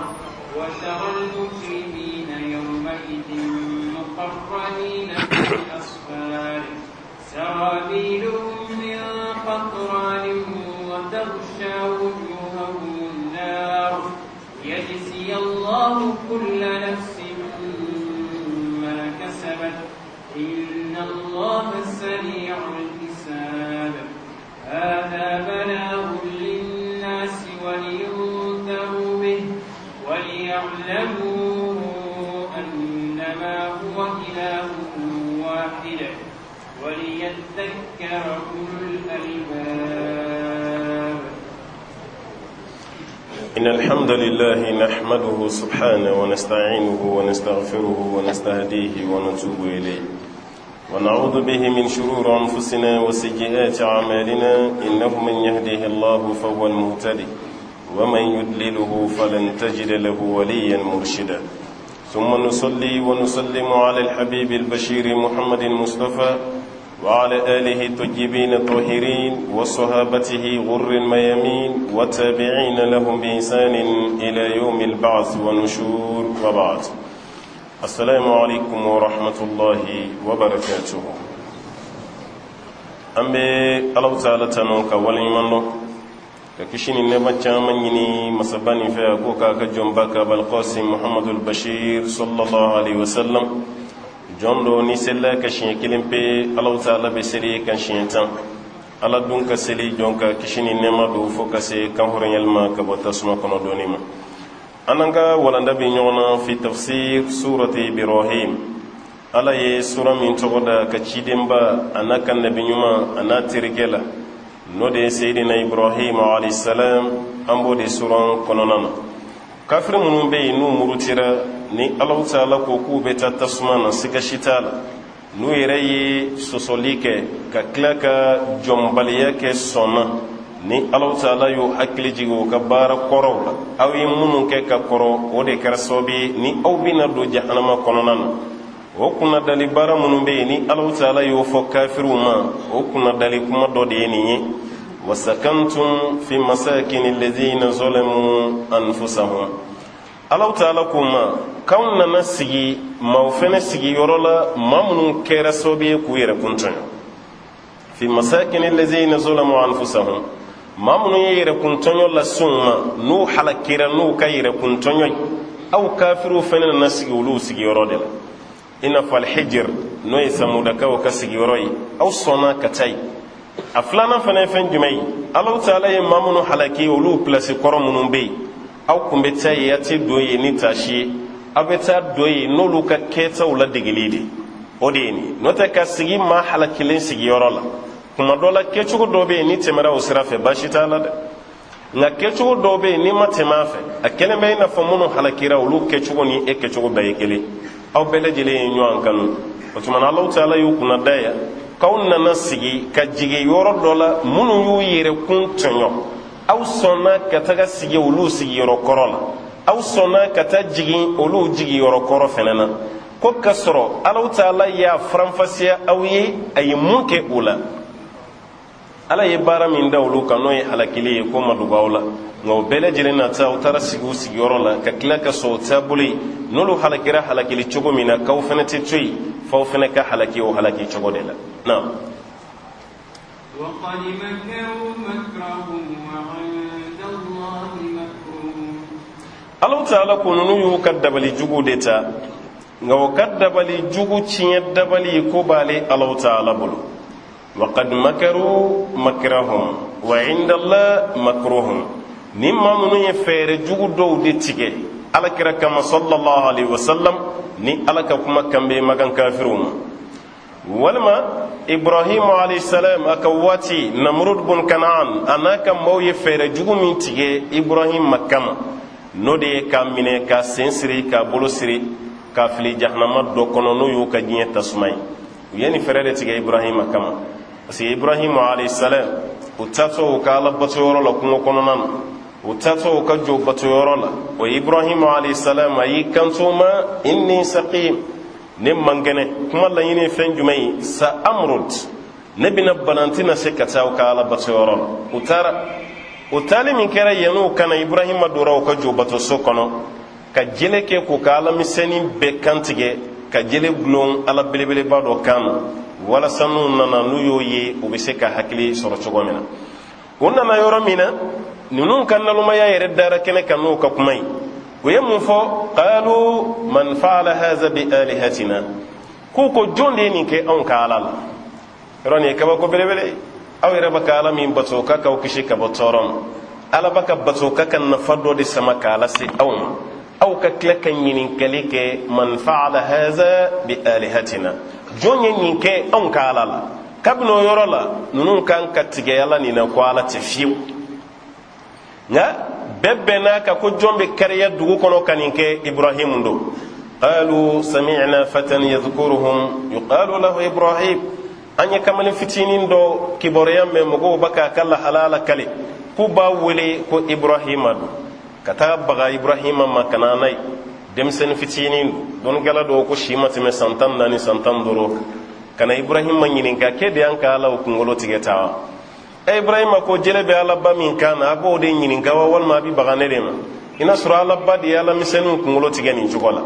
وترى المجرمين يومئذ مقرنين في الأصفاد، سرابيلهم من قطران وتغشى وجوههم النار. ليجزي الله كل نفس ما كسبت، إن الله سريع الحساب. هذا بلاغ للناس ولينذروا به وليعلموا أنما هو إله واحد وليذكر أولو الألباب. إن الحمد لله نحمده سبحانه ونستعينه ونستغفره ونستهديه ونتوب إليه، ونعوذ به من شرور أنفسنا وسيئات أعمالنا. إنه من يهده الله فهو المهتدي، ومن يضلله فلن تجد له وليا مرشدا. ثم نصلي ونسلم على الحبيب البشير محمد المصطفى وعلى آله الطيبين الطاهرين وصحابته غر الميامين والتابعين لهم بإحسان إلى يوم البعث والنشور، وبعد، السلام عليكم ورحمة الله وبركاته. An bɛ Alahu Taala tanu ka waleɲuman dɔn, ka kisi ni nɛɛma caman ɲini masaba nin fɛ, a ko k'a ka jɔnba ka Abalkasim Muhamadul Bashir sallallahu alaihi wasallam. Jɔn dɔ ni selila ka siɲɛ kelen pe, Alahu Taala bɛ seli kan siɲɛ 10. Ala dun ka seli jɔn ka kisi ni nɛɛma don fo ka se kan hɔrɔnyali ma ka bɔ tasuma kɔnɔ dɔɔni ma. An n'an ka walanda bɛ ɲɔgɔn na fi tafsir surati Ibrahim. Ala ye sura min tɔgɔ da ka cidenba a n'a ka nabi ɲuman a n'a terikɛ la, n'o de ye Seyidina Ibrahim alayhi salam, an b'o de suran kɔnɔna na. Kafiri minnu bɛ yen n'u murutira, ni Alahu Taala ko k'u bɛ taa tasuma na, siga si t'a la, n'u yɛrɛ ye sɔsɔli kɛ ka tila ka jɔnbaliya kɛ sɔn na, ni Alahu Taala y'o hakili jigin o ka baara kɔrɔw la, aw ye minnu kɛ ka kɔrɔ, o de kɛra sababu ye ni aw bɛna don jahanama kɔnɔna na. O kunnadali baara minnu bɛ yen ni Alahu Taala y'o fɔ kafiriw ma, o kunnadali kuma dɔ de ye nin ye: wasakantum fi masakini alladhina zalamu anfusahum. Alahu Taala ko ma k'anw nana sigi maaw fɛnɛ sigiyɔrɔ la, maa minnu kɛra sababu ye k'u yɛrɛ kun tɔɲɔ. Fi masakini alladhina zalamu anfusahum, maa minnu ye yɛrɛkun tɔɲɔ las'u ma, n'u halakira n'u ka yɛrɛkun tɔɲɔ ye, aw kafiriw fɛnɛ nana sigi olu sigiyɔrɔ de la, i n'a fɔ Alhijir, n'o ye Samudakaw ka sigiyɔrɔ ye, aw sɔnna ka taa yen. A filanan fana ye fɛn jumɛn ye? Alahu Taala ye maa minnu halaki, olu pilasi kɔrɔ minnu bɛ yen, aw kun bɛ taa yen, a tɛ don yen ni taasi ye, aw bɛ taa don yen n'olu ka kɛtaw la degeli de, o de ye nin ye. N'o tɛ ka sigi maa halakilen sigiyɔrɔ la, kuma dɔ la kɛcogo dɔ bɛ yen, ni tɛmɛra o sira fɛ, baasi t'a la dɛ. Nka kɛcogo dɔw bɛ yen, n'i ma tɛmɛ a fɛ, a kɛlen bɛ i n'a fɔ minnu halakira, olu kɛcogo ni e kɛcogo bɛɛ ye kelen. Aw bɛɛ lajɛlen ye ɲɔgɔn kanu. O tuma na, Alahu taala y'u kunna da yan k'aw nana sigi ka jigin yɔrɔ dɔ la, minnu y'u yɛrɛ kun tɔɲɔ. Aw sɔnna ka taga sigi olu sigiyɔrɔ kɔrɔ la, aw sɔnna ka taa jigin olu jigiyɔrɔ kɔrɔ fɛnɛ na, ko k'a sɔrɔ Alahu taala y'a faranfasiya aw ye a ye mun kɛ o la. Ala ye baara min da olu kan, n'o ye halakili ye, k'o ma dogo aw la. Nka o bɛɛ lajɛlen na taa, aw taara sigi u sigiyɔrɔ la ka tila ka sɔn o taabolo ye. N'olu halakira halakili cogo min na, k'aw fɛnɛ tɛ to yen f'aw fɛnɛ ka halaki o halaki cogo de la. Naam. Alahu taala ko ninnu y'u ka dabali jugu de ta, nka o ka dabali jugu tiɲɛ dabali ko b'ale Alahu taala bolo. Waqad makaru makrahum wa inda Allah makruhum. Ni maa minnu ye fɛɛrɛ jugu dɔw de tigɛ Ala kira kama sallallahu alaihi wasallam, ni Ala ka kuma kan bɛ Makan kafiriw ma, walima Ibrahim alayhi salam a ka waati, Namrud bun Kanaan a n'a ka maaw ye fɛɛrɛ jugu min tigɛ Ibrahim kama, n'o de ye k'a minɛ, k'a sen siri, k'a bolo siri, k'a fili jahanama dɔ kɔnɔ, n'o y'u ka diɲɛ tasuma ye. U ye nin fɛɛrɛ de tigɛ Ibrahima kama, parce que Ibrahima alayhi salam, u taatɔ u ka Ala bato yɔrɔ la kungo kɔnɔna na, u taatɔ u ka jo bato yɔrɔ la, o Ibrahima alayhi salam, a y'i kanto u ma: inni saqim, ne man kɛnɛ. Kuma laɲini ye fɛn jumɛn ye? Sa amrud, ne bɛna bana, n tɛna se ka taa u ka Ala bato yɔrɔ la. U taara, o taali min kɛra, yan'u ka na, Ibrahima donna u ka jo batoso kɔnɔ ka jele kɛ k'u ka alamisɛnnin bɛɛ kantigɛ, ka jele gulon ala belebeleba dɔ kan na, walasa n'u nana, n'u y'o ye, u bɛ se ka hakili sɔrɔ cogo min na. U nana yɔrɔ min na, ninnu ka nalomaya yɛrɛ dara kɛnɛ kan n'u ka kuma ye. U ye mun fɔ? Qalu man faala haza bi alihatina. K'u ko jɔn de ye nin kɛ anw ka ala la? Yɔrɔ nin ye kabako belebele ye. Aw yɛrɛ bɛ ka ala min bato k'a k'aw kisi ka bɔ tɔɔrɔ ma, ala b'a ka bato k'a ka nafa dɔ de sama k'a lase aw ma, aw ka tila ka ɲininkali kɛ: man faala haza bi alihatina, jɔn ye nin kɛ anw ka ala la? Kabini o yɔrɔ la, ninnu kan ka tigɛ ala nin na ko ala tɛ fiyewu. Nka bɛɛ bɛnn'a kan ko jɔn bɛ kariya dugu kɔnɔ ka nin kɛ? Ibrahimu don. Qalu sami'na fatan yadhkuruhum yuqalu lahu Ibrahim. An ye kamalen fitinin dɔ kibaruya mɛn, mɔgɔw bɛ k'a ka lahala lakale, k'u b'a wele ko Ibrahima don. Ka taa baga Ibrahima ma ka na n'a ye. Denmisɛnnin fitinin don, dɔnnikɛla dɔw ko si ma tɛmɛ san 14, san 15. Ka na Ibrahima ɲininka k'e de y'an ka alaw kunkolo tigɛ ta wa? Ɛ, Ibrahima ko jele bɛ alaba min kan na, a b'o de ɲininka wa, walima a bɛ baga ne de ma? I n'a sɔrɔ alaba de ye alamisɛnninw kunkolo tigɛ nin cogo la.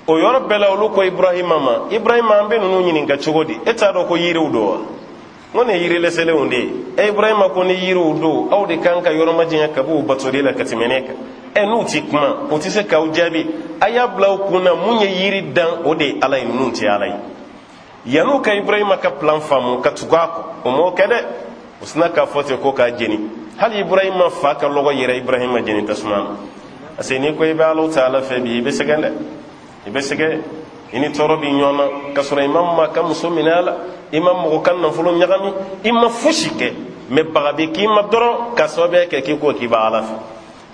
O yɔrɔ bɛɛ la, olu ko Ibrahima ma: Ibrahima, an bɛ ninnu ɲininka cogo di? E t'a dɔn ko yiriw don wa? N ko nin ye yiri lɛsɛlenw de ye. Ɛ, Ibrahima ko ni yiriw don, aw de kan ka yɔrɔ majanya ka b'u batoli la ka tɛmɛ ne kan. Ɛ, n'u ti kuma, u tɛ se k'aw jaabi, a y'a bila aw kun na, mun ye yiri dan, o de ye ala ye, ninnu tɛ ala ye. Yan'u ka Ibrahima ka plan faamu ka tugu a kɔ, o m'o kɛ dɛ. U sina k'a fɔ ten ko k'a jeni. Hali Ibrahima fa ka lɔgɔ yɛrɛ, Ibrahima jeni tasuma na. Parce que n'i ko i bɛ Alahu taala fɛ bi, i bɛ sɛgɛn dɛ, i bɛ sɛgɛn, i ni tɔɔrɔ b'i ɲɔgɔn na, k'a sɔrɔ i ma maa ka muso minɛ a la, i ma mɔgɔ ka nafolo ɲagami, i ma fosi kɛ, mɛ baga bɛ k'i ma dɔrɔn k'a sababuya kɛ k'i ko k'i bɛ Ala fɛ.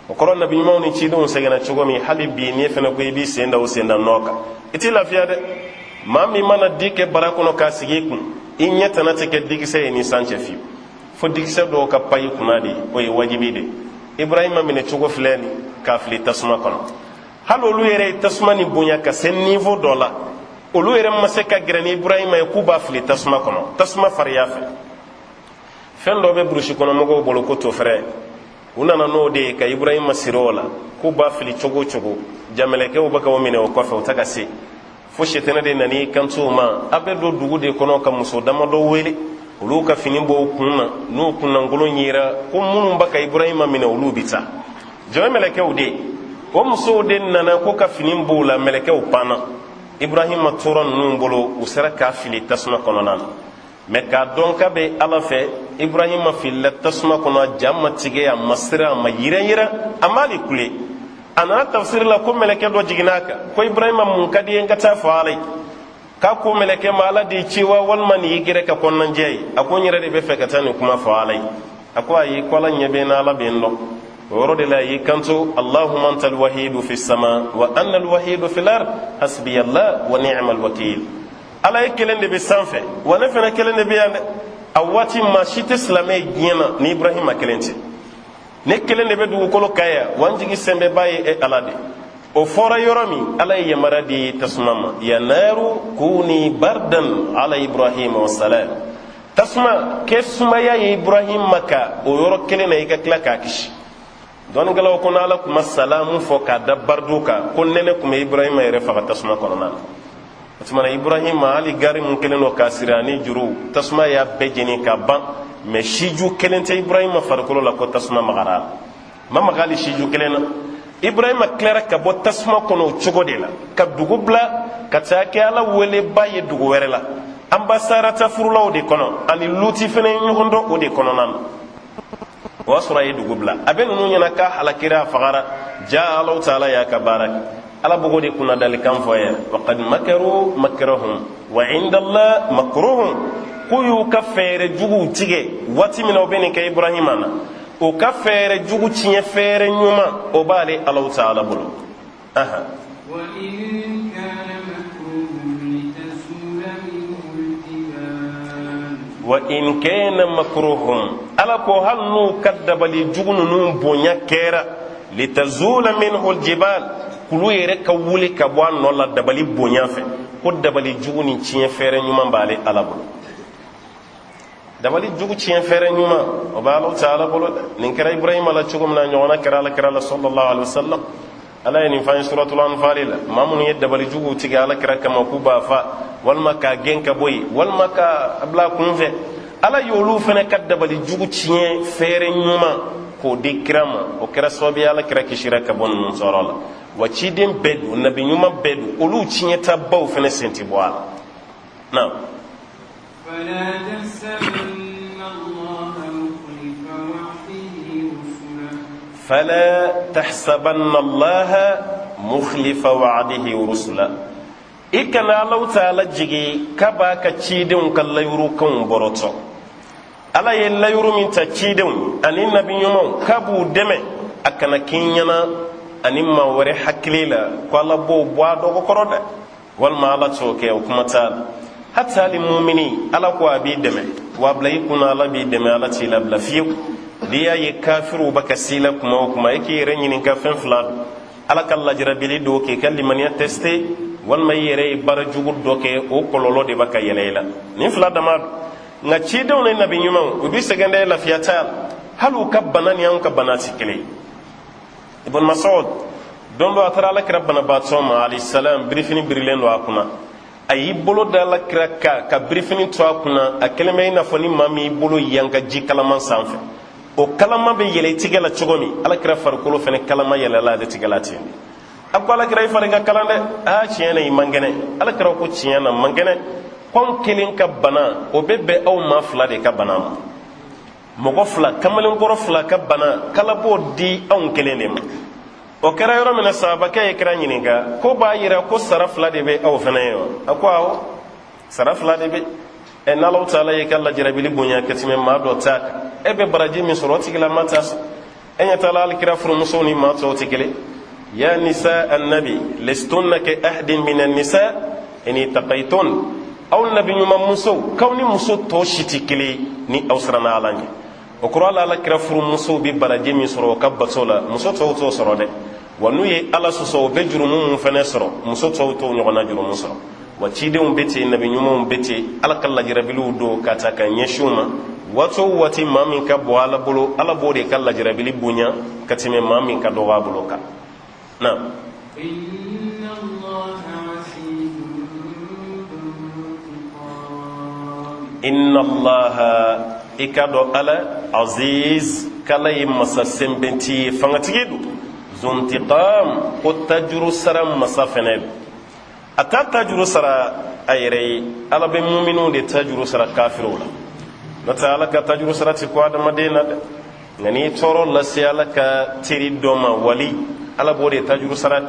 O kɔrɔ, nabi ɲumanw ni cidenw sɛgɛnna cogo min, hali bi n'i fana ko i b'i sen da o sen da nɔ kan, i t'i lafiya dɛ. Maa min mana di kɛ bara kɔnɔ k'a sigi i kun, i ɲɛ tana tɛ kɛ dikisɛ ye ni san cɛ fiyewu, fo dikisɛ dɔw ka pan i kunna de, o ye wajibi de. Ibrahima minɛ cogo filɛ nin, k'a fili tasuma kɔnɔ. Hali olu yɛrɛ ye tasuma nin bonya ka se niveau dɔ la, olu yɛrɛ ma se ka gɛrɛ ni Ibrahima ye k'u b'a fili tasuma kɔnɔ, tasuma fariya fɛ. Fɛn dɔ bɛ burusi kɔnɔ mɔgɔw bolo ko tofɛrɛ, u nana n'o de ye ka Ibrahima siri o la k'u b'a fili cogo o cogo. Jamɛlɛkɛw bɛ ka o minɛ o kɔfɛ, u tɛ ka se, fo sɛtɛnɛ de nan'i kanto u ma: a bɛ don dugu de kɔnɔ ka muso damadɔ wele, olu ka fini bɔ u kun na, n'u kunnankolon yera, ko minnu bɛ ka Ibrahima minɛ, olu bɛ taa jɔn mɛlɛkɛw de. O musow de nana ko ka fini b'u la, mɛlɛkɛw panna. Ibrahima tora ninnu bolo, u sera k'a fili tasuma kɔnɔna na. Mɛ k'a dɔn k'a bɛ Ala fɛ, Ibrahima filila tasuma kɔnɔ, a ja ma tigɛ, a ma siran, a ma yiran, a m'ale kule. A nana tafsiri la ko mɛlɛkɛ dɔ jiginna a kan ko: Ibrahima, mun ka di ye n ka taa fɔ Ala ye? K'a ko mɛlɛkɛ ma: Ala de ci wa, walima nin y'i gɛrɛ ka kɔnɔnajɛ ye? A ko: n yɛrɛ de bɛ fɛ ka taa nin kuma fɔ Ala ye. A ko: ayi, ko Ala ɲɛ bɛ n na, Ala bɛ n dɔn. O yɔrɔ de la a y'i kanto: Allahumma anta alwahidu fi sama wa ana alwahidu fi lard, hasbiya Allah wa ni'mal wakil. Ala ye kelen de bɛ sanfɛ, wa ne fana kelen de bɛ yan dɛ. A waati maa si tɛ silamɛ ye diɲɛ na ni Ibrahima kelen tɛ. Ne kelen de bɛ dugukolo kan yan, wa n jigi sɛnbɛba ye e Ala de. O fɔra yɔrɔ min, Ala ye yamaruya di tasuma ma: ya naru kuni bardan ala Ibrahima wa salam. Tasuma, kɛ sumaya ye Ibrahima kan o yɔrɔ kelen na, i ka tila k'a kisi. Dɔnnikɛlaw ko n'Ala tun ma salamu fɔ k'a da barido kan, ko nɛnɛ tun bɛ Ibrahima yɛrɛ faga tasuma kɔnɔna na. O tuma na Ibrahima, hali gari mun kɛlen don k'a siri ani juru, tasuma y'a bɛɛ jeni ka ban, mɛ siju kelen tɛ Ibrahima farikolo la ko tasuma magara a la. Ma maga hali siju kelen na. Ibrahima tilara ka bɔ tasuma kɔnɔ o cogo de la, ka dugu bila ka taa kɛ Ala weleba ye dugu wɛrɛ la. An ba Sarata furulaw de kɔnɔ, ani Luti fana ye ɲɔgɔn dɔn o de kɔnɔna na. O y'a sɔrɔ a ye dugu bila, a bɛ ninnu ɲɛna k'a halakira, a fagara. Ja Alahu taala y'a ka baara kɛ. Ala b'o de kunnadalikan fɔ ye: wa qad makaru makrahum wa indallah makruhum. K'u y'u ka fɛɛrɛ juguw tigɛ waati min na u bɛ nin kɛ Ibrahima na, o ka fɛɛrɛ jugu tiɲɛ fɛɛrɛ ɲuman, o b'ale Alahu taala bolo. Ahan. وإن كان مكرهم لتزول منه الجبال. Wa in kana makruhum, Ala ko hali n'u ka dabali jugu ninnu bonya kɛra litazula minhu aljibal, kulu yɛrɛ ka wuli ka bɔ a nɔ la dabali bonya fɛ, ko dabali jugu ni tiɲɛ fɛɛrɛ ɲuman b'ale Ala bolo. Dabali jugu tiɲɛ fɛɛrɛ ɲuman, o bɛ Ala taala bolo dɛ. Nin kɛra Ibrahima la cogo min na, ɲɔgɔnna kɛra Ala kira la sallallahu alaihi wasallam. Ala ye nin f'an ye suratul Anfal la: maa minnu ye dabali juguw tigɛ Ala kira kama k'u b'a fa, walima k'a gɛn ka bɔ yen, walima k'a bila a kun fɛ, Ala y'olu fana ka dabali jugu tiɲɛ fɛɛrɛ ɲuman k'o di kira ma. O kɛra sababu ye Ala kira kisira ka bɔ ninnu tɔɔrɔ la. Wa ciden bɛɛ don, nabi ɲuman bɛɛ don, olu tiɲɛtabaw fana sen tɛ bɔ a la na. فلا تحسبن الله مخلف وعده رسله. فلا تحسبن الله مخلف وعده رسله. I kana Alahu taala jigi k'a b'a ka cidenw ka layurukanw bɔrɔtɔ. Ala ye layuru min ta cidenw ani nabi ɲumanw k'a b'u dɛmɛ, a kana k'i ɲɛna ani maa wɛrɛ hakili la ko Ala b'o bɔ a dɔgɔkɔrɔ dɛ, walima Ala t'o kɛ. O kuma t'a la. Hata hali mumini, Ala ko a b'i dɛmɛ, wa bila i kunna Ala b'i dɛmɛ, Ala t'i labila fiyewu. N'i y'a ye kafiriw bɛ ka s'i la kuma o kuma, e k'i yɛrɛ ɲininka, fɛn fila don: Ala ka lajarabili don k'i ka limaniya tester, walima i yɛrɛ ye baara jugu dɔ kɛ, o kɔlɔlɔ de bɛ ka yɛlɛ i la. Nin fila dama don. Nka cidenw ni nabi ɲumanw, u bɛ sɛgɛn dɛ, lafiya t'a la. Hali u ka bana ni anw ka bana tɛ kelen ye. Ibn Mas'ud, don dɔ a taara Ala kira banabaatɔ ma alayhi salam, birifini birilen don a kunna. A y'i bolo da Ala kira kan ka birifini to a kunna. A kɛlen bɛ i n'a fɔ ni maa min y'i bolo yanka ji kalaman sanfɛ, o kalama bɛ yɛlɛ i tigɛ la cogo min, Ala kira farikolo fana kalama yɛlɛla ale tigɛ la ten. A ko: Ala kira, i fari ka kalan dɛ. Aa, tiɲɛ na, i man kɛnɛ. Ala kira ko: tiɲɛ na, man kɛnɛ. Ko anw kelen ka bana, o bɛ bɛn aw maa fila de ka bana ma. Mɔgɔ fila, kamalenkɔrɔ fila ka bana, kala b'o di anw kelen de ma. O kɛra yɔrɔ min na, sahabakɛ ye kira ɲininka ko b'a yira ko sara fila de bɛ aw fana ye wa? A ko awɔ, sara fila de bɛ ɛ. N'Alaw taala y'i ka lajarabili bonya ka tɛmɛ maa dɔ ta kan, e bɛ baraji min sɔrɔ, o tigilama t'a sɔrɔ. E ɲɛ t'a la, hali kira furumusow ni maa tɔw tɛ kelen. Ya nisa annabi lestunna ka ahdin min annisa in ittaqaytun. Aw nabi ɲuman musow, k'aw ni muso tɔ si tɛ kelen ni aw siranna Ala ɲɛ. O kɔrɔ ala, Ala kira furumusow bɛ baraji min sɔrɔ o ka bato la, muso tɔw t'o sɔrɔ dɛ. Wa n'u ye Ala sɔsɔ, o bɛ jurumu mun fɛnɛ sɔrɔ, muso tɔw t'o ɲɔgɔnna jurumu sɔrɔ. Wa cidenw bɛ ten, nabi ɲumanw bɛ ten, Ala ka lajarabiliw don ka ta ka ɲɛsin u ma. Waati o waati, maa min ka bɔ Ala bolo, Ala b'o de ka lajarabili bonya ka tɛmɛ maa min ka dɔgɔ a bolo kan na. إن الله عزيز ذو انتقام. Inna Allaha, i ka dɔn Ala aziz, k'Ala ye masa sɛnbɛnti ye, fangatigi don, zuntiqam, ko tajuru sara masa fɛnɛ don. A t'a tajuru sara a yɛrɛ ye, Ala bɛ muminw de tajuru sara kafiriw la. N'o tɛ, Ala ka tajuru sara ti ko adamaden na dɛ. Nka n'i tɔɔrɔ lase Ala ka teri dɔ ma, wali, Ala b'o de tajuru sara.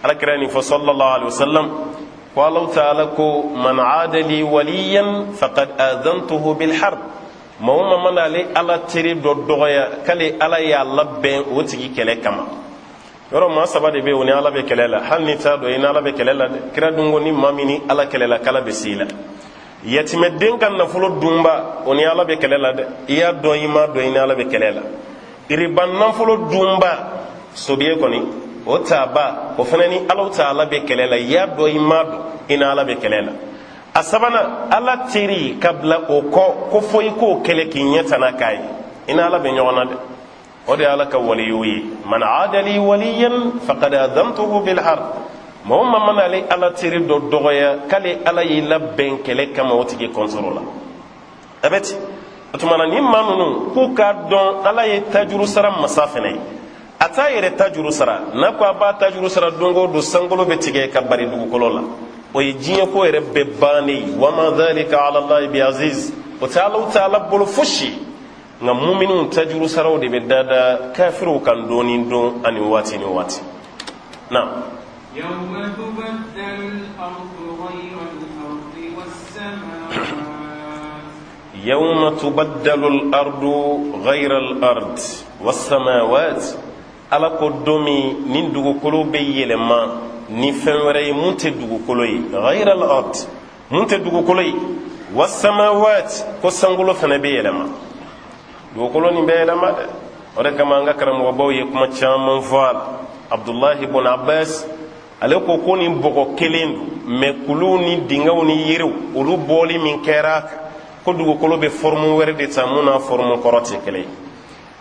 Ala kira nin fɔ sallallahu alaihi wasallam ko Alahu taala ko: man aada li waliyan faqad adantuhu bil harb. Maa o maa mana ale Ala teri dɔ dɔgɔya, k'ale Ala y'a labɛn o tigi kɛlɛ kama. Yɔrɔ maa saba de bɛ yen, o ni Ala bɛ kɛlɛ la. Hali n'i t'a dɔn, i ni Ala bɛ kɛlɛ la dɛ. Kira dun ko ni maa min ni Ala kɛlɛla, k'Ala bɛ se i la. Yatimɛden ka nafolo dunba, o ni Ala bɛ kɛlɛ la dɛ. I y'a dɔn, i m'a dɔn, i ni Ala bɛ kɛlɛ la. Iriba nafolo dunba, sobiye kɔni o taaba, o fana ni Alahu taala bɛ kɛlɛ la. I y'a dɔn, i m'a dɔn, i ni Ala bɛ kɛlɛ la. A sabanan, Ala teri ka bila o kɔ ko fo i k'o kɛlɛ k'i ɲɛ tana k'a ye, i ni Ala bɛ ɲɔgɔn na dɛ. O de ye Ala ka waliyu ye. Man adali waliyan faqad adhantuhu bil harb. Maa o maa mana ale Ala teri dɔ dɔgɔya, k'ale Ala y'i labɛn kɛlɛ kama o tigi kɔntɔrɔ la. A bɛ ten. O tuma na, nin maa ninnu, k'u k'a dɔn Ala ye tajuru sara masa fɛnɛ ye. A t'a yɛrɛ tajuru sara. N'a ko a b'a tajuru sara, don o don sankolo bɛ tigɛ ka bari dugukolo la. O ye diɲɛ ko yɛrɛ bɛɛ bannen ye. Wama dhalika ala Allahi bi aziz. O tɛ Alahu taala bolo fosi ye. Nka muminiw tajuru saraw de bɛ dada kafiriw kan don ni don ani waati ni waati. Naam. يوم تبدل الأرض غير الأرض والسماوات. يوم تبدل الأرض غير الأرض والسماوات. Ala ko don min ni dugukolo bɛ yɛlɛma ni fɛn wɛrɛ ye mun tɛ dugukolo ye, غير الأرض, mun tɛ dugukolo ye, والسماوات, ko sankolo fana bɛ yɛlɛma. Dugukolo nin bɛ yɛlɛma dɛ. O de kama an ka karamɔgɔbaw ye kuma caman fɔ a la. Abdulahi bun Abbas, ale ko ko nin bɔgɔ kelen don, mɛ kuluw ni dingɛw ni yiriw, olu bɔli min kɛra a kan, ko dugukolo bɛ forme wɛrɛ de ta mun n'a forme kɔrɔ tɛ kelen ye.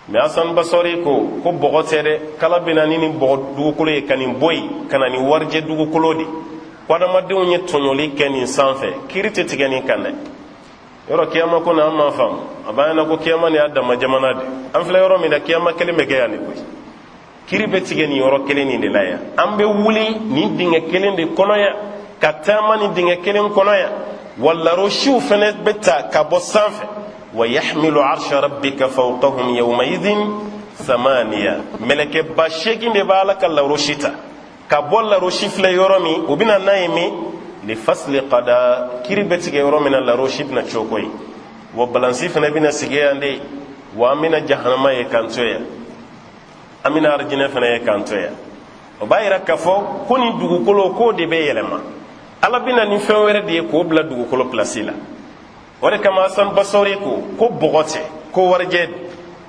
Mɛ Asan Basɔri ko ko bɔgɔ tɛ dɛ, k'Ala bɛna ni nin bɔgɔ dugukolo ye ka nin bɔ yen ka na ni warijɛ dugukolo de, ko adamadenw ye tɔɲɔli kɛ nin sanfɛ, kiiri tɛ tigɛ nin kan dɛ. Yɔrɔ kiyama ko na, an m'a faamu. A b'an ɲɛna ko kiyama nin y'a dama jamana de. An filɛ yɔrɔ min na, kiyama kelen bɛ kɛ yan de koyi. Kiri bɛ tigɛ nin yɔrɔ kelen nin de la yan. An bɛ wuli nin dingɛ kelen de kɔnɔ yan, ka taama nin dingɛ kelen kɔnɔ yan. Wa larosiw fɛnɛ bɛ ta ka bɔ sanfɛ. Wa yahmilu arsha rabbika fawqahum yawmaidhin thamaniya. Mɛlɛkɛ 8000 de b'Ala ka larosi ta ka bɔ. Larosi filɛ yɔrɔ min, o bɛna n'a ye min li fasli qada, kiri bɛ tigɛ yɔrɔ min na, larosi bɛna coko ye. Wa balansi fɛnɛ bɛna sigi yan de. Wa an bɛna jahanama ye k'an to yan, an bɛna arijinɛ fɛnɛ ye k'an to yan. O b'a yira k'a fɔ ko nin dugukolo, k'o de bɛ yɛlɛma. Ala bɛna ni fɛn wɛrɛ de ye k'o bila dugukolo pilasi la. O de kama Asan Basɔri ko ko bɔgɔ tɛ, ko warijɛ.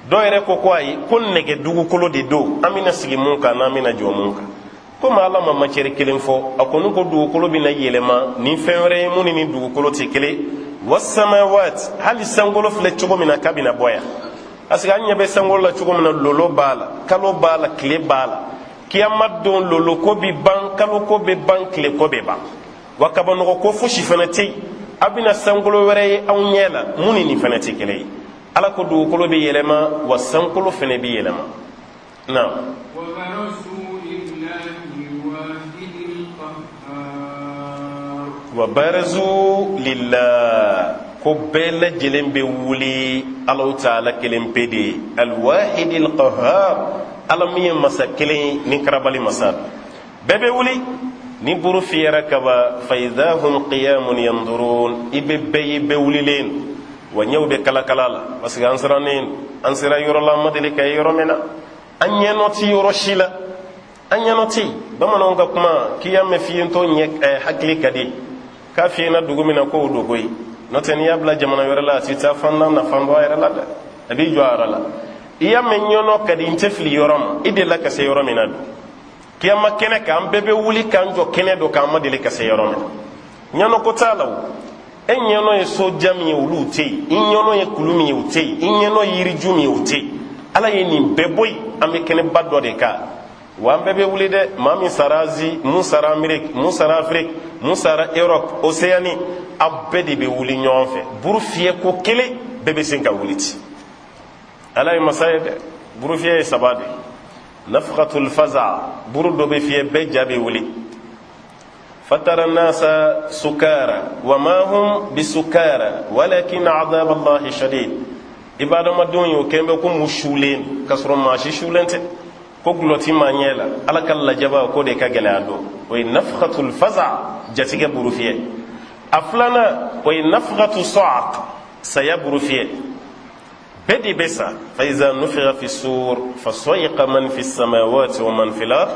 Dɔw yɛrɛ ko ko ayi, ko nɛgɛ dugukolo de don, an bɛna sigi mun kan n'an bɛna jɔ mun kan. Komi Ala ma matière kelen fɔ, a kɔni ko dugukolo bɛna yɛlɛma ni fɛn wɛrɛ ye mun ni dugukolo tɛ kelen. Wasamawat, hali sankolo filɛ cogo min na, k'a bɛna bɔ yan, parce que an ɲɛ bɛ sankolo la cogo min na, lolo b'a la, kalo b'a la, tile b'a la. Kiyama don, lolo ko bi ban, kalo ko bɛ ban, tile ko bɛ ban, wa kabanɔgɔ ko fosi fana tɛ yen. A bɛna sankolo wɛrɛ ye anw ɲɛ la mun ni nin fana tɛ kelen ye. Ala ko dugukolo bɛ yɛlɛma, wa sankolo fana bɛ yɛlɛma. Naam. وبرزوا لله الواحد القهار. Wa barazu lillah, ko bɛɛ lajɛlen bɛ wuli Alahu taala kelen pe de ye, alwahidi alqahar, Ala min ye masa kelen ye ni karabali masa. Bɛɛ bɛ wuli ni buru fiyɛra kaba. Fa idha hum qiyamun yanzurun, i bɛ bɛɛ ye, bɛɛ wulilen wa ɲɛw bɛ kalakala la, parce que an sirannen, an sera yɔrɔ la, an ma deli ka ye yɔrɔ min na, an ɲɛnɔ ti yɔrɔ si la, an ɲɛnɔ tɛ yen. Bamananw ka kuma k'i y'a mɛn fiyentɔ ɲɛ hakili ka di, k'a fiyena dugu min na k'o don koyi. N'o tɛ, n'i y'a bila jamana wɛrɛ la, a tɛ taa fan nafa bɔ a yɛrɛ la dɛ, a b'i jɔ a yɛrɛ la. I y'a mɛn ɲɔnɔ ka di, n tɛ fili yɔrɔ ma, i delila ka se yɔrɔ min na dun. Kiyama kɛnɛ kan, an bɛɛ bɛ wuli k'an jɔ kɛnɛ dɔ kan, an ma deli ka se yɔrɔ min na. Ɲɔnɔ ko t'a la. O e ɲɛnɔ ye soja min ye, olu tɛ yen. I ɲɛnɔ ye kulu min ye, o tɛ yen. I ɲɛnɔ ye yiriju min ye, o tɛ yen. Ala ye nin bɛɛ bɔ yen. An bɛ kɛnɛba dɔ de kan wa an bɛɛ bɛ wuli dɛ. Maa min sara Asie, mun sara Amérique, mun sara Afrique, mun sara Europe, Océanie, aw bɛɛ de bɛ wuli ɲɔgɔn fɛ. Buru fiyɛ ko kelen, bɛɛ bɛ sin ka wuli ten. Ala ye masa ye dɛ. Buru fiyɛ ye saba de. Nafakatul faza, buru dɔ bɛ fiyɛ, bɛɛ ja bɛ wuli. Fatara nasa sukara wa ma hum bisukara walakin adab Allahi shadid. I b'a adamadenw ye, o kɛn bɛ ko mu sulen, k'a sɔrɔ maa si sulen tɛ, ko gulɔti maa ɲɛ la. Ala ka lajaba ko de ka gɛlɛya dɔn. O ye nafakatul faza, jatigɛ buru fiyɛ. A filanan, o ye nafakatu sɔaq, saya buru fiyɛ. Bɛɛ de bɛ sa. Fa iza nufixa fi sur fa sa'iqa man fi samawati wa man fil ard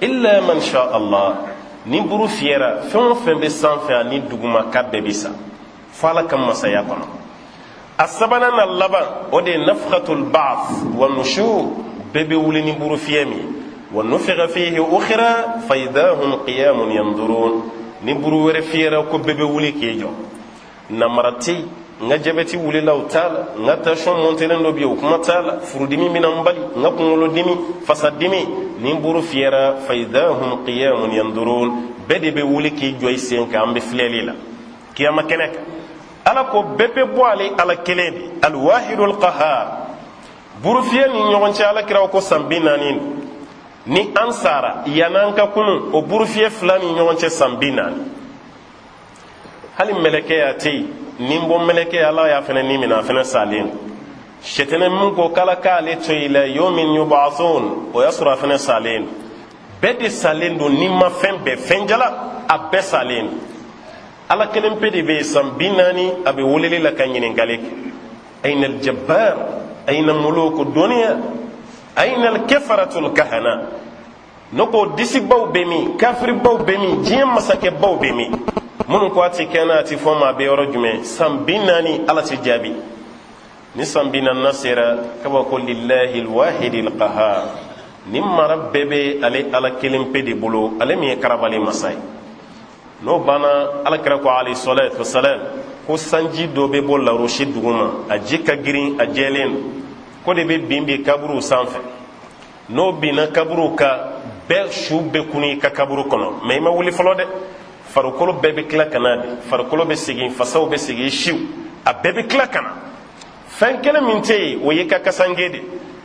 illa man sha Allah. Ni buru fiyɛra, fɛn o fɛn bɛ sanfɛ ani duguma, k'a bɛɛ bɛ sa fo Ala ka masaya kɔnɔ. A sabanan na laban, o de ye nafhatul ba'th wa nushur. Bɛɛ bɛ wuli ni buru fiyɛ min. Wa nufixa fihi ukhra fa idha hum qiyamun yanzurun. Ni buru wɛrɛ fiyɛra, ko bɛɛ bɛ wuli k'i jɔ. Namara tɛ yen, n ka jabɛti wulila, o t'a la. N ka tension montelen dɔ bi, o kuma t'a la. Furudimi bɛna n bali, n ka kunkolodimi, fasadimi. Ni buru fiyɛra, fa idha hum qiyamun yanzurun, bɛɛ de bɛ wuli k'i jɔ i sen kan. An bɛ filɛli la kiyama kɛnɛ kan. Ala ko bɛɛ bɛ bɔ ale Ala kelen de, alwahidul qahar. Burufiyɛ ni ɲɔgɔn cɛ, Ala kira ko san 40 don. Ni an sara, yann'an ka kunu, o burufiyɛ fila ni ɲɔgɔn cɛ, san 40. Hali mɛlɛkɛ ya tɛ yen ni bɔ mɛlɛkɛ, Ala y'a fɛnɛ ni minɛ, a fɛnɛ salen don. Sɛtɛnɛ min ko k'Ala k'ale to ila yawmin yub'athun, o y'a sɔrɔ a fɛnɛ salen don. Bɛɛ de salen don, ni ma fɛn bɛɛ, fɛn jala, a bɛɛ salen don. Ala kelen pe de bɛ yen. San 40, a bɛ weleli la ka ɲininkali kɛ: ayna aljabbar, ayna muluku dunya, ayna alkafaratul kahana? Ne ko disibaw bɛ min, kafiribaw bɛ min, diɲɛ masakɛbaw bɛ min, minnu ko a ti kɛ n'a ti fɔ ma, a bɛ yɔrɔ jumɛn? San 40, Ala ti jaabi. Ni san 40nan sera kaba, ko lillahi alwahidi alqahar. Ni mara bɛɛ bɛ ale Ala kelen pe de bolo, ale min ye karabali masa ye. N'o banna, Ala kira ko alayhi salatu wasalam ko sanji dɔ bɛ bɔ larosi duguma, a ji ka girin, a jɛlen don, ko de bɛ bin bi kaburuw sanfɛ. N'o binna kaburuw kan, bɛɛ su bɛ kunu i ka kaburu kɔnɔ, mɛ i ma wuli fɔlɔ dɛ. Farikolo bɛɛ bɛ tila ka na de, farikolo bɛ segin, fasaw bɛ segin, siw a bɛɛ bɛ tila ka na. Fɛn kelen min tɛ yen, o y'i ka kasange de.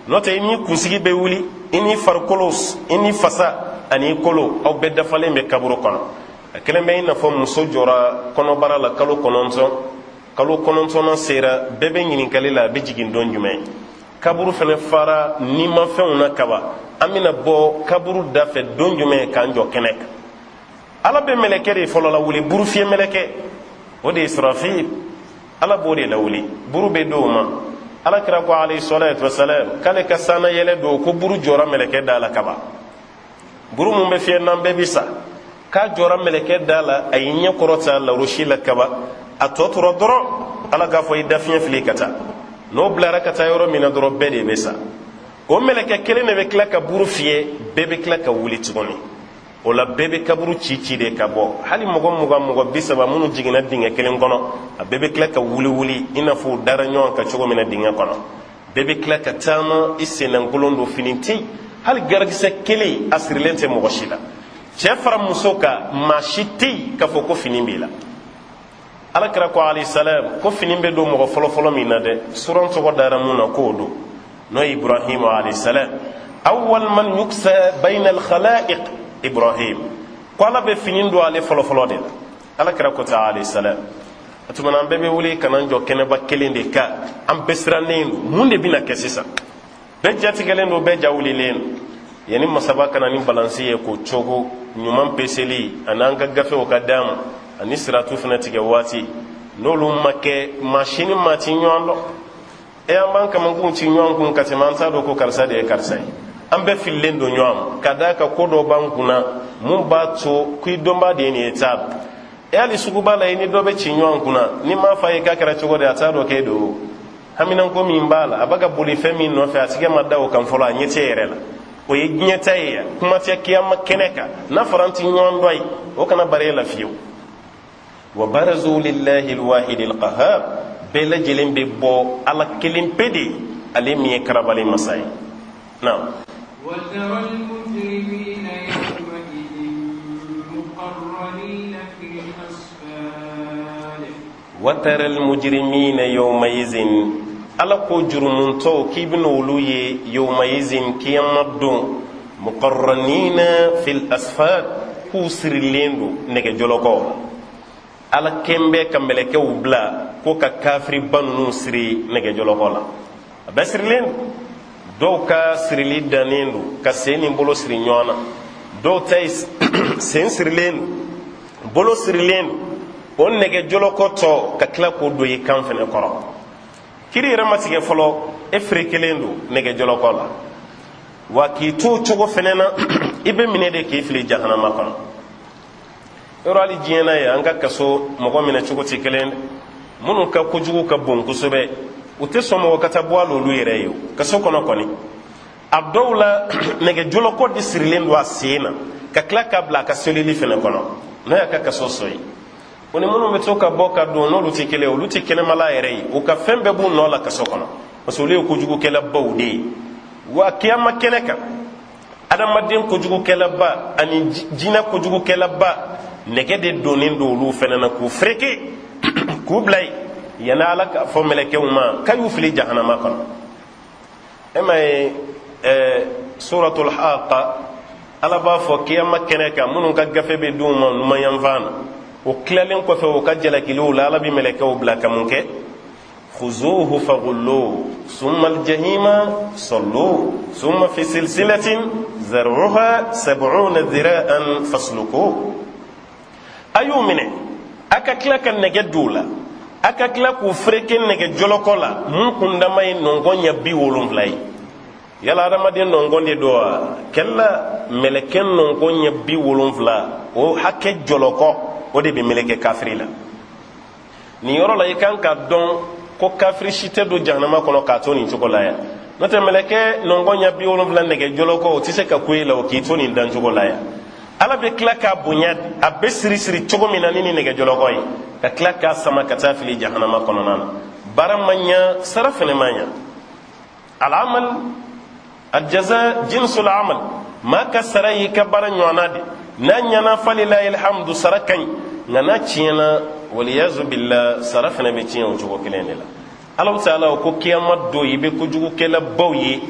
N'o tɛ, i n'i kunsigi bɛ wuli, i ni farikolo, i ni fasa ani i kolo, aw bɛɛ dafalen bɛ kaburu kɔnɔ. A kelen bɛ i n'a fɔ muso jɔra kɔnɔbara la kalo 9, kalo 9nan sera, bɛɛ bɛ ɲininkali la, a bɛ jigin don jumɛn? Kaburu fana fara nimafɛnw na kaba, an bɛna bɔ kaburu da fɛ don jumɛn k'an jɔ kɛnɛ kan? Ala bɛ mɛlɛkɛ de fɔlɔ lawuli, burufiyɛ mɛlɛkɛ, o de ye Israfil. Ala b'o de lawuli, buru bɛ d'o ma. Ala kira ko alayhi salatu wasalam k'ale ka sanna yɛlɛ don ko buru jɔra mɛlɛkɛ da la kaba. Buru mun bɛ fiyɛ n'an bɛɛ bi sa, k'a jɔra mɛlɛkɛ da la, a y'i ɲɛ kɔrɔta larosi la kaba. A tɔ tora dɔrɔn Ala k'a fɔ i dafiɲɛ fili ka taa. N'o bilara ka taa yɔrɔ min na dɔrɔn, bɛɛ de bɛ sa. O mɛlɛkɛ kelen de bɛ tila ka buru fiyɛ, bɛɛ bɛ tila ka wuli tuguni. O la, bɛɛ bɛ kaburu ci ci de ka bɔ. Hali mɔgɔ 20, mɔgɔ 30 minnu jiginna dingɛ kelen kɔnɔ, a bɛɛ bɛ tila ka wuli wuli i n'a fɔ u dara ɲɔgɔn kan cogo min na dingɛ kɔnɔ. Bɛɛ bɛ tila ka taama i sennankolon don, fini tɛ yen, hali garakisɛ kelen a sirilen tɛ mɔgɔ si la. Cɛ fara muso kan, maa si tɛ yen k'a fɔ ko fini b'i la. Ala kira ko alayhi salam ko fini bɛ don mɔgɔ fɔlɔfɔlɔ min na dɛ, suran tɔgɔ dara mun na k'o don, n'o ye Ibrahim alayhi salam. Awwal man yuksa bayna al-khalaiq Ibrahim. Ko Ala bɛ fini don ale fɔlɔfɔlɔ de la. Ala kira ko ta alayhi salam. O tuma na, an bɛɛ bɛ wuli ka n'an jɔ kɛnɛba kelen de kan. An bɛɛ sirannen don, mun de bɛna kɛ sisan? Bɛɛ jatigɛlen don, bɛɛ ja wulilen don. Yanni masaba ka na ni balansi ye k'o cogo ɲuman peseli ani an ka gafew ka d'an ma ani siratu fana tigɛ waati, n'olu ma kɛ, maa si ni maa ti ɲɔgɔn dɔn. E, an b'an kamankunw ci ɲɔgɔn kun ka tɛmɛ, an t'a dɔn ko karisa de ye karisa ye. An bɛɛ fililen don ɲɔgɔn ma ka d'a kan ko dɔ b'an kunna mun b'a to ko i dɔnbaa de ye nin ye, t'a dɔn. E, hali suguba la, i ni dɔ bɛ ci ɲɔgɔn kunna, n'i m'a fɔ a ye k'a kɛra cogo di, a t'a dɔn k'e don. Haminanko min b'a la, a b'a ka boli fɛn min nɔfɛ, a tigɛ ma da o kan fɔlɔ, a ɲɛ tɛ yɛrɛ la. O ye diɲɛ ta ye yan, kuma tɛ kiyama kɛnɛ kan. N'a fɔra an ti ɲɔgɔn dɔn ye, o kana bari e la fiyewu. Wa barazu lillahi alwahidi alqahar. Bɛɛ lajɛlen bɛ bɔ Ala kelen pe de, ale min ye karabali masa ye. Naam. وترى المجرمين يومئذ مقرنين في الأصفاد. وترى المجرمين يومئذ, Ala ko jurumuntɔw k'i bɛna olu ye, yawmaizin, kiyama don, muqarranina fil asfad, k'u sirilen don nɛgɛjɔlɔkɔ. Ala kɛn bɛ ka mɛlɛkɛw bila ko ka kafiriba ninnu siri nɛgɛjɔlɔkɔ la. A bɛɛ sirilen don. Dɔw ka sirili dannen don ka sen ni bolo siri ɲɔgɔn na, dɔw ta ye sen sirilen don, bolo sirilen don. O nɛgɛjɔlɔkɔ tɔ ka tila k'o don i kan fɛnɛ kɔrɔ. Kiri yɛrɛ ma tigɛ fɔlɔ, e ferekelen don nɛgɛjɔlɔkɔ la. Wa k'i to o cogo fɛnɛ na, i bɛ minɛ de k'i fili jahanama kɔnɔ. Yɔrɔ hali diɲɛ na ye, an ka kaso mɔgɔ minɛ cogo tɛ kelen. Minnu ka kojugu ka bon kosɛbɛ, u tɛ sɔn mɔgɔ ka taa bɔ a l'olu yɛrɛ ye kaso kɔnɔ kɔni. A dɔw la, nɛgɛjɔlɔkɔ de sirilen don a sen na ka tila k'a bila a ka cellule fɛnɛ kɔnɔ, n'o y'a ka kaso so ye. O ni minnu bɛ to ka bɔ ka don, n'olu tɛ kelen. Olu tɛ kɛnɛmala yɛrɛ ye, u ka fɛn bɛɛ b'u nɔ la kaso kɔnɔ, parce que olu ye kojugukɛlabaw de ye. Wa kiyama kɛnɛ kan, adamaden kojugukɛlaba ani jinɛ kojugukɛlaba, nɛgɛ de donnen don olu fɛnɛ na k'u fereke k'u bila yen, yanni Ala k'a fɔ mɛlɛkɛw ma k'a y'u fili jahanama kɔnɔ. E ma ye, Suratul Haqa, Ala b'a fɔ kiyama kɛnɛ kan, minnu ka gafe bɛ d'u ma numanyanfan na, o tilalen kɔfɛ o ka jalakiliw la, Ala bɛ mɛlɛkɛw bila ka mun kɛ? Khuzuhu faghullu summa aljahima sallu summa fi silsilatin zar'uha sab'una dhira'an fasluku. A y'u minɛ, a ka tila ka nɛgɛ don u la, a ka tila k'u fereke nɛgɛ jɔlɔkɔ la mun kundama ye nɔngɔn ɲɛ 70 ye. Yala adamaden nɔngɔn de don wa? Kɛla mɛlɛkɛ nɔngɔn ɲɛ 70, o hakɛ jɔlɔkɔ, o de bɛ meleke kafiri la. Nin yɔrɔ la, i kan ka dɔn ko kafiri si tɛ don jahanama kɔnɔ k'a to nin cogo la yan. N'o tɛ, mɛlɛkɛ nɔngɔn ɲɛ 70 nɛgɛ jɔlɔkɔ, o tɛ se ka ko e la o k'i to nin dancogo la yan. Ala bɛ tila k'a bonya, a bɛ siri siri cogo min na ni nin nɛgɛ jɔlɔkɔ ye, ka tila k'a sama ka taa fili jahanama kɔnɔna na. Baara ma ɲa, sara fɛnɛ ma ɲa. Alamal aljaza jinsul amal, maa ka sara y'i ka baara ɲɔgɔnna de. N'a ɲana, falilahi alhamdu, sara ka ɲi. Nka n'a tiɲɛna, waliyazu billah, sara fɛnɛ bɛ tiɲɛ o cogo kelen de la. Alahu taala o ko kiyama don, i bɛ kojugukɛlabaw ye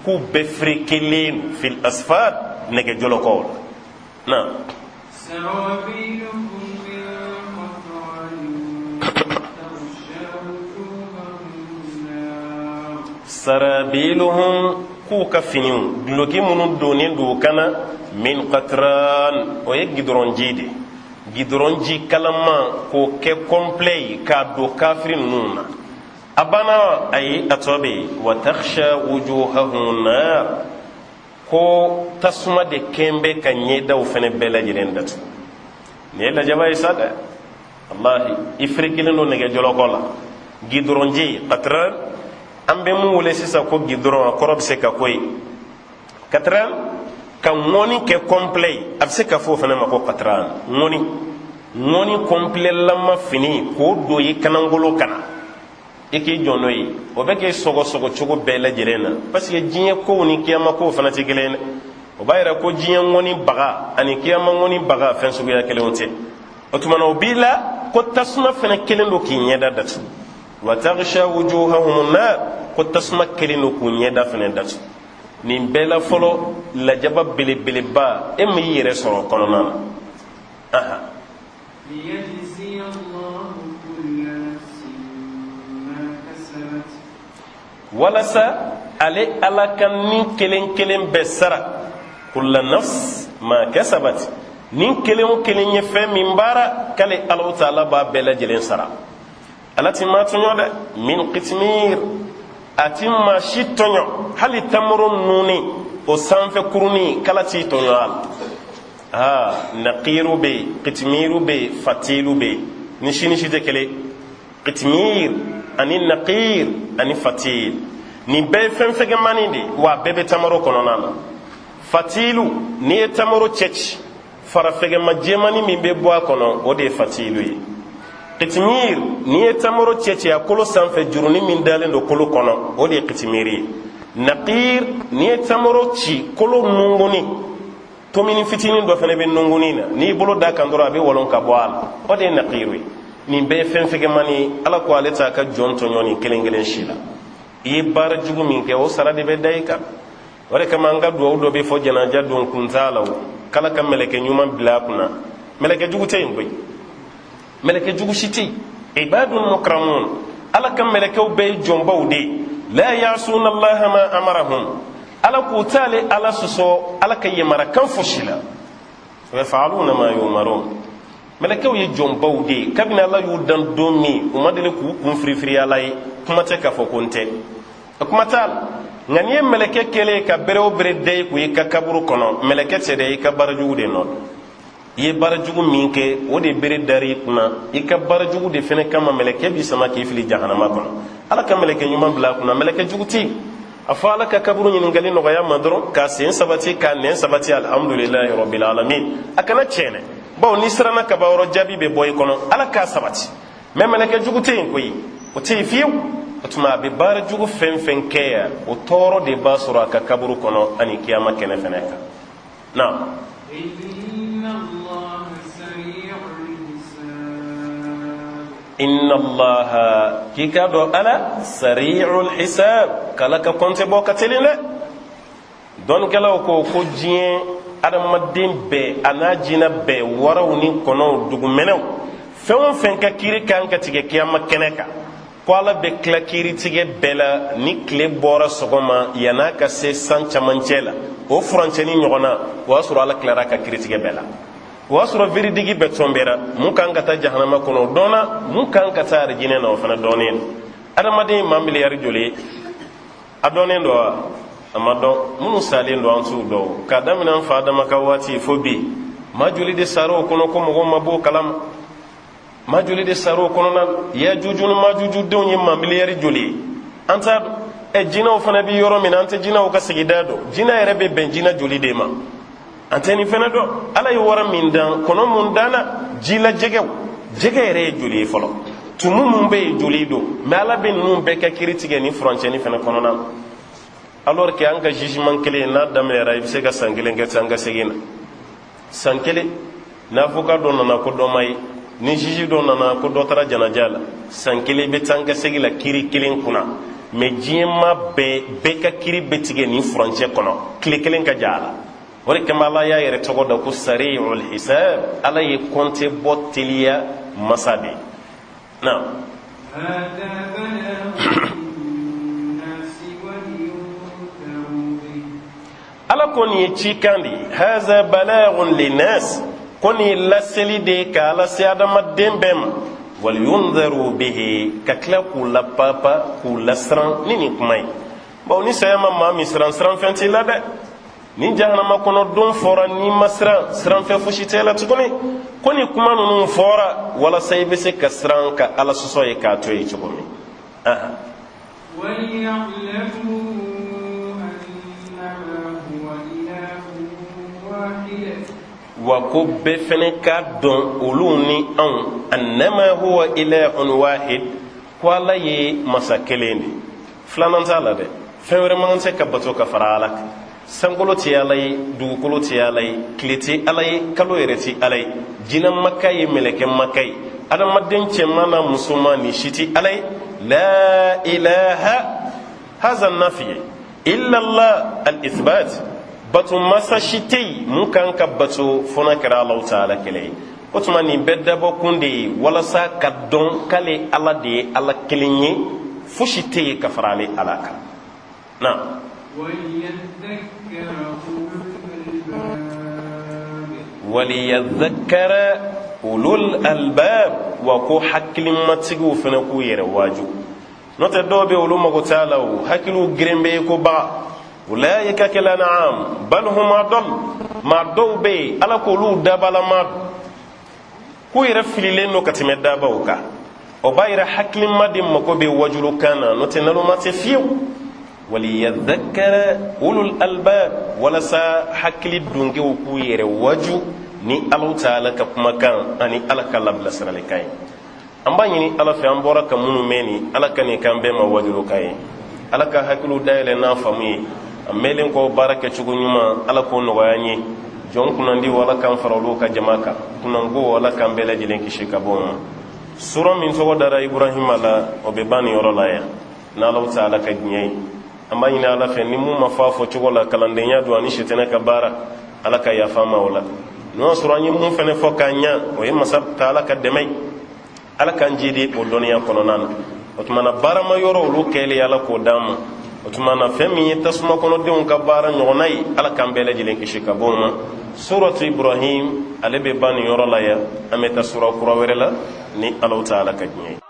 k'u bɛɛ ferekelen fil asfad, nɛgɛ jɔlɔkɔw la na. Sarabiluhum, k'u ka finiw, duloki minnu donnen don u kan na, min qatran, o ye gidɔrɔnji de, gidɔrɔnji kalaman, k'o kɛ complet ye k'a don kafiri ninnu na. A banna? Ayi, a tɔ bɛ yen. Wa takhsha wujuhahum nar, ko tasuma de kɛn bɛ ka ɲɛdaw fɛnɛ bɛɛ lajɛlen datugu. Nin ye lajaba ye sa dɛ, wallahi. I ferekelen don nɛgɛ jɔlɔkɔ la, gidɔrɔnji qatran, an bɛ mun wele sisan ko gidɔrɔn, a kɔrɔ bɛ se ka ko ye qatran, ka ŋɔni kɛ complet ye, a bɛ se ka fɔ o fana ma ko qatran. Ŋɔni complet lama fini k'o don i kanangolo kana, i k'i jɔ n'o ye, o bɛ k'i sɔgɔsɔgɔ cogo bɛɛ lajɛlen na, parce que diɲɛ kow ni kiyama kow fana tɛ kelen ye dɛ. O b'a yira ko diɲɛ ŋɔni baga ani kiyama ŋɔni baga, fɛn suguya kelenw tɛ. O tuma na, o b'i la ko tasuma fana kelen don k'i ɲɛda datugu. Wa taghsha wujuhahum nar, ko tasuma kelen don k'u ɲɛda fana datugu. Nin bɛɛ la fɔlɔ, lajaba belebeleba, e m'i yɛrɛ sɔrɔ o kɔnɔna na. Aha. Walasa ale Ala ka ni kelen kelen bɛɛ sara, kulla nafs ma kasabat, ni kelen o kelen ye fɛn min baara, k'ale Alahu taala b'a bɛɛ lajɛlen sara. Ala ti maa tɔɲɔ dɛ. Min kitmir, a ti maa si tɔɲɔ, hali tamaro nuni o sanfɛ kurunin, k'Ala t'i tɔɲɔ a la. Aa, naqiru bɛ yen, kitmiru bɛ yen, fatilu bɛ yen. Ni si ni si tɛ kelen. Kitmir ani naqir ani fatil, nin bɛɛ ye fɛn fɛgɛmani de ye, wa a bɛɛ bɛ tamaro kɔnɔna na. Fatilu, n'i ye tamaro cɛ ci, fara fɛgɛma jɛmani min bɛ bɔ a kɔnɔ, o de ye fatilu ye. Kitimir, n'i ye tamaro cɛ ci, a kolo sanfɛ jurunin min dalen don kolo kɔnɔ, o de ye kitimiri ye. Naqir, n'i ye tamaro ci, kolo nunguni tomini fitinin dɔ fana bɛ nunguni na, n'i bolo da kan dɔrɔn, a bɛ wɔlɔn ka bɔ a la, o de ye naqiru ye. Nin bɛɛ ye fɛn fɛgɛmani ye. Ala ko ale t'a ka jɔn tɔɲɔ nin kelen kelen si la. I ye baara jugu min kɛ, o sara de bɛ da i kan. O de kama, an ka duwawu dɔ bɛ fɔ janaja don, kun t'a la o, k'Ala ka mɛlɛkɛ ɲuman bila a kunna. Mɛlɛkɛ jugu tɛ yen koyi, mɛlɛkɛ jugu si tɛ yen. Ibadun mukramun, Ala ka mɛlɛkɛw bɛɛ ye jɔnbaw de ye. La yasuna Allaha ma amarahum, Ala k'u t'ale Ala sɔsɔ Ala ka yamarakan fosi la. Wa yafaluna ma yumarun. Mɛlɛkɛw ye jɔnbaw de ye. Kabini Ala y'u dan don min, u ma deli k'u kun firifiri Ala ye. Kuma tɛ k'a fɔ ko n tɛ, kuma t'a la. Nka n'i ye mɛlɛkɛ kɛlen ka bere o bere da i kun i ka kaburu kɔnɔ, mɛlɛkɛ tɛ dɛ, i ka baara jugu de nɔ don. I ye baara jugu min kɛ, o de bere dara i kunna. I ka baara jugu de fɛnɛ kama, mɛlɛkɛ b'i sama k'i fili jahanama kɔnɔ. Ala ka mɛlɛkɛ ɲuman bila a kunna, mɛlɛkɛ jugu tɛ yen. A fɔ Ala ka kaburu ɲininkali nɔgɔya ma dɔrɔn, k'a sen sabati, k'a nɛn sabati, alhamdulilayi rabbil alamin. A kana tiɲɛ dɛ, bawo n'i siranna kaba yɔrɔ, jaabi bɛ bɔ i kɔnɔ. Ala k'a sabati. Mɛ mɛlɛkɛ jugu tɛ yen koyi, o tɛ yen fiyewu. O tuma, a bɛ baara jugu fɛn fɛn kɛ yan, o tɔɔrɔ de b'a sɔrɔ a ka kaburu kɔnɔ ani kiyama kɛnɛ fɛnɛ kan. Naam. Inna Allaha, k'i k'a dɔn Ala, sari'ul hisab, k'Ala ka kɔnte bɔ ka teli dɛ. Dɔnnikɛlaw ko ko diɲɛ adamaden bɛɛ a n'a jinɛ bɛɛ, waraw ni kɔnɔw, dugumɛnɛw, fɛn o fɛn ka kiri kan ka tigɛ kiyama kɛnɛ kan, ko Ala bɛ tila kiiritigɛ bɛɛ la ni tile bɔra sɔgɔma yann'a ka se san camancɛ la. O furancɛni ɲɔgɔn na, o y'a sɔrɔ Ala tilara ka kiiritigɛ bɛɛ la. O y'a sɔrɔ verdict bɛɛ tɔnbɛra. Mun kan ka taa jahanama kɔnɔ, o dɔnna. Mun kan ka taa arijinɛ na, o fana dɔnnen don. Adamaden ye maa miliyari joli ye? A dɔnnen don wa? A ma dɔn. Minnu salen don, an t'u dɔn. K'a daminɛ an fa Adama ka waati fo bi, maa joli de sara o kɔnɔ ko mɔgɔw ma b'o kalama? Maa joli de sara o kɔnɔna? Yajuju ni majuju denw ye maa miliyari joli ye? An t'a dɔn. Ɛ, jinɛw fana bɛ yɔrɔ min na, an tɛ jinɛw ka sigida dɔn. Jinɛ yɛrɛ bɛ bɛn jinɛ joli de ma? An tɛ nin fana dɔn. Ala ye wara min dan, kɔnɔ mun danna, jila jɛgɛw, jɛgɛ yɛrɛ ye joli ye fɔlɔ? Tumu mun bɛ yen, joli don? Mɛ Ala bɛ ninnu bɛɛ ka kiri tigɛ ni furancɛni fana kɔnɔna na, alors que an ka jugement kelen n'a daminɛra, i bɛ se ka san kelen kɛ san ka segin na. San kelen, n'avocat dɔ nana ko dɔ ma ye, ni juge dɔ nana ko dɔ taara janaja la, san kelen bɛ taa ka segin la kiri kelen kunna. Mɛ diɲɛ maa bɛɛ, bɛɛ ka kiri bɛ tigɛ nin furancɛ kɔnɔ, tile kelen ka ja a la. O de kama Ala y'a yɛrɛ tɔgɔ da ko sari'ul hisab. Ala ye kɔnte bɔ teliya masa de ye. Naam. Ala ko nin ye cikan de ye, haza balagun linnas, ko nin ye laseli de ye k'a lase adamaden bɛɛ ma, waliyunzaru bihi, ka tila k'u lapapa, k'u lasiran ni nin kuma ye. Bawo ni saya ma maa min siran, siranfɛn t'i la dɛ. Ni jahanama kɔnɔ don fɔra, n'i ma siran, siranfɛn fosi tɛ la tuguni. Ko nin kuma ninnu fɔra walasa i bɛ se ka siran ka Ala sɔsɔ ye k'a to yen cogo min. Wa ko bɛɛ fɛnɛ k'a dɔn, olu ni anw, annama huwa ilahun wahid, ko Ala ye masa kelen de, filanan t'a la dɛ. Fɛn wɛrɛ man kan tɛ ka bato ka fara Ala kan. Sankolo tɛ Ala ye, dugukolo tɛ Ala ye, tile tɛ Ala ye, kalo yɛrɛ tɛ Ala ye, jinɛ maka ye, mɛlɛkɛ maka ye, adamaden cɛman n'a musoman, nin si tɛ Ala ye. La ilaha, haza nafiye, illallah al ithbat. Bato masa si tɛ yen mun kan ka bato fo n'a kɛra Alahu taala kelen ye. O tuma, nin bɛɛ dabɔ kun de ye walasa ka dɔn k'ale Ala de ye Ala kelen ye, fosi tɛ yen ka fara ale Ala kan na. Waliyadhakkara ulul albab, wa ko hakilimatigiw fana k'u yɛrɛ waaju. N'o tɛ, dɔw bɛ, olu mago t'a la, o hakiliw geren bɛ ko baga. Ulaika kal an'am bal hum adall. Maa dɔw bɛ yen, Ala k'olu dabalama don, k'u yɛrɛ fililen don ka tɛmɛ dabaw kan. O b'a yira hakilima de mako bɛ wajulukan na, n'o tɛ naloma tɛ fiyewu. Waliyadhakkara ulul albab, walasa hakili dunkew k'u yɛrɛ waju ni Alahu taala ka kumakan ani Ala ka labilasiralikan ye. An b'a ɲini Ala fɛ, an bɔra ka minnu mɛn nin, Ala ka nin k'an bɛɛ ma wajulukan ye. Ala ka hakiliw dayɛlɛ n'a faamu ye. A mɛnlen kɔ, baara kɛcogo ɲuman, Ala k'o nɔgɔya an ye. Jɔn kunnandiw, Ala k'an fara olu ka jama kan. Kunnango, Ala k'an bɛɛ lajɛlen kisi ka bɔ o ma. Sura min tɔgɔ dara Iburahima la, o bɛ ban nin yɔrɔ la yan, n'Alahu taala ka diɲɛ ye. An b'a ɲini Ala fɛ, ni mun ma fɔ a fɔ cogo la, kalandenya don ani sitanɛ ka baara, Ala ka yafa ma o la. N'o y'a sɔrɔ an ye mun fɛnɛ fɔ k'a ɲa, o ye masa taala ka dɛmɛ ye. Ala k'an jidi o dɔnniya kɔnɔna na. O tuma na, baarama yɔrɔ olu kɛlen, Ala k'o d'an ma. O tuma na, fɛn min ye tasuma kɔnɔdenw ka baara ɲɔgɔnna ye, Ala k'an bɛɛ lajɛlen kisi ka bɔ o ma. Suratu Ibrahim, ale bɛ ban nin yɔrɔ la yan. An bɛ taa sura kura wɛrɛ la ni Alahu Taala ka diɲɛ ye.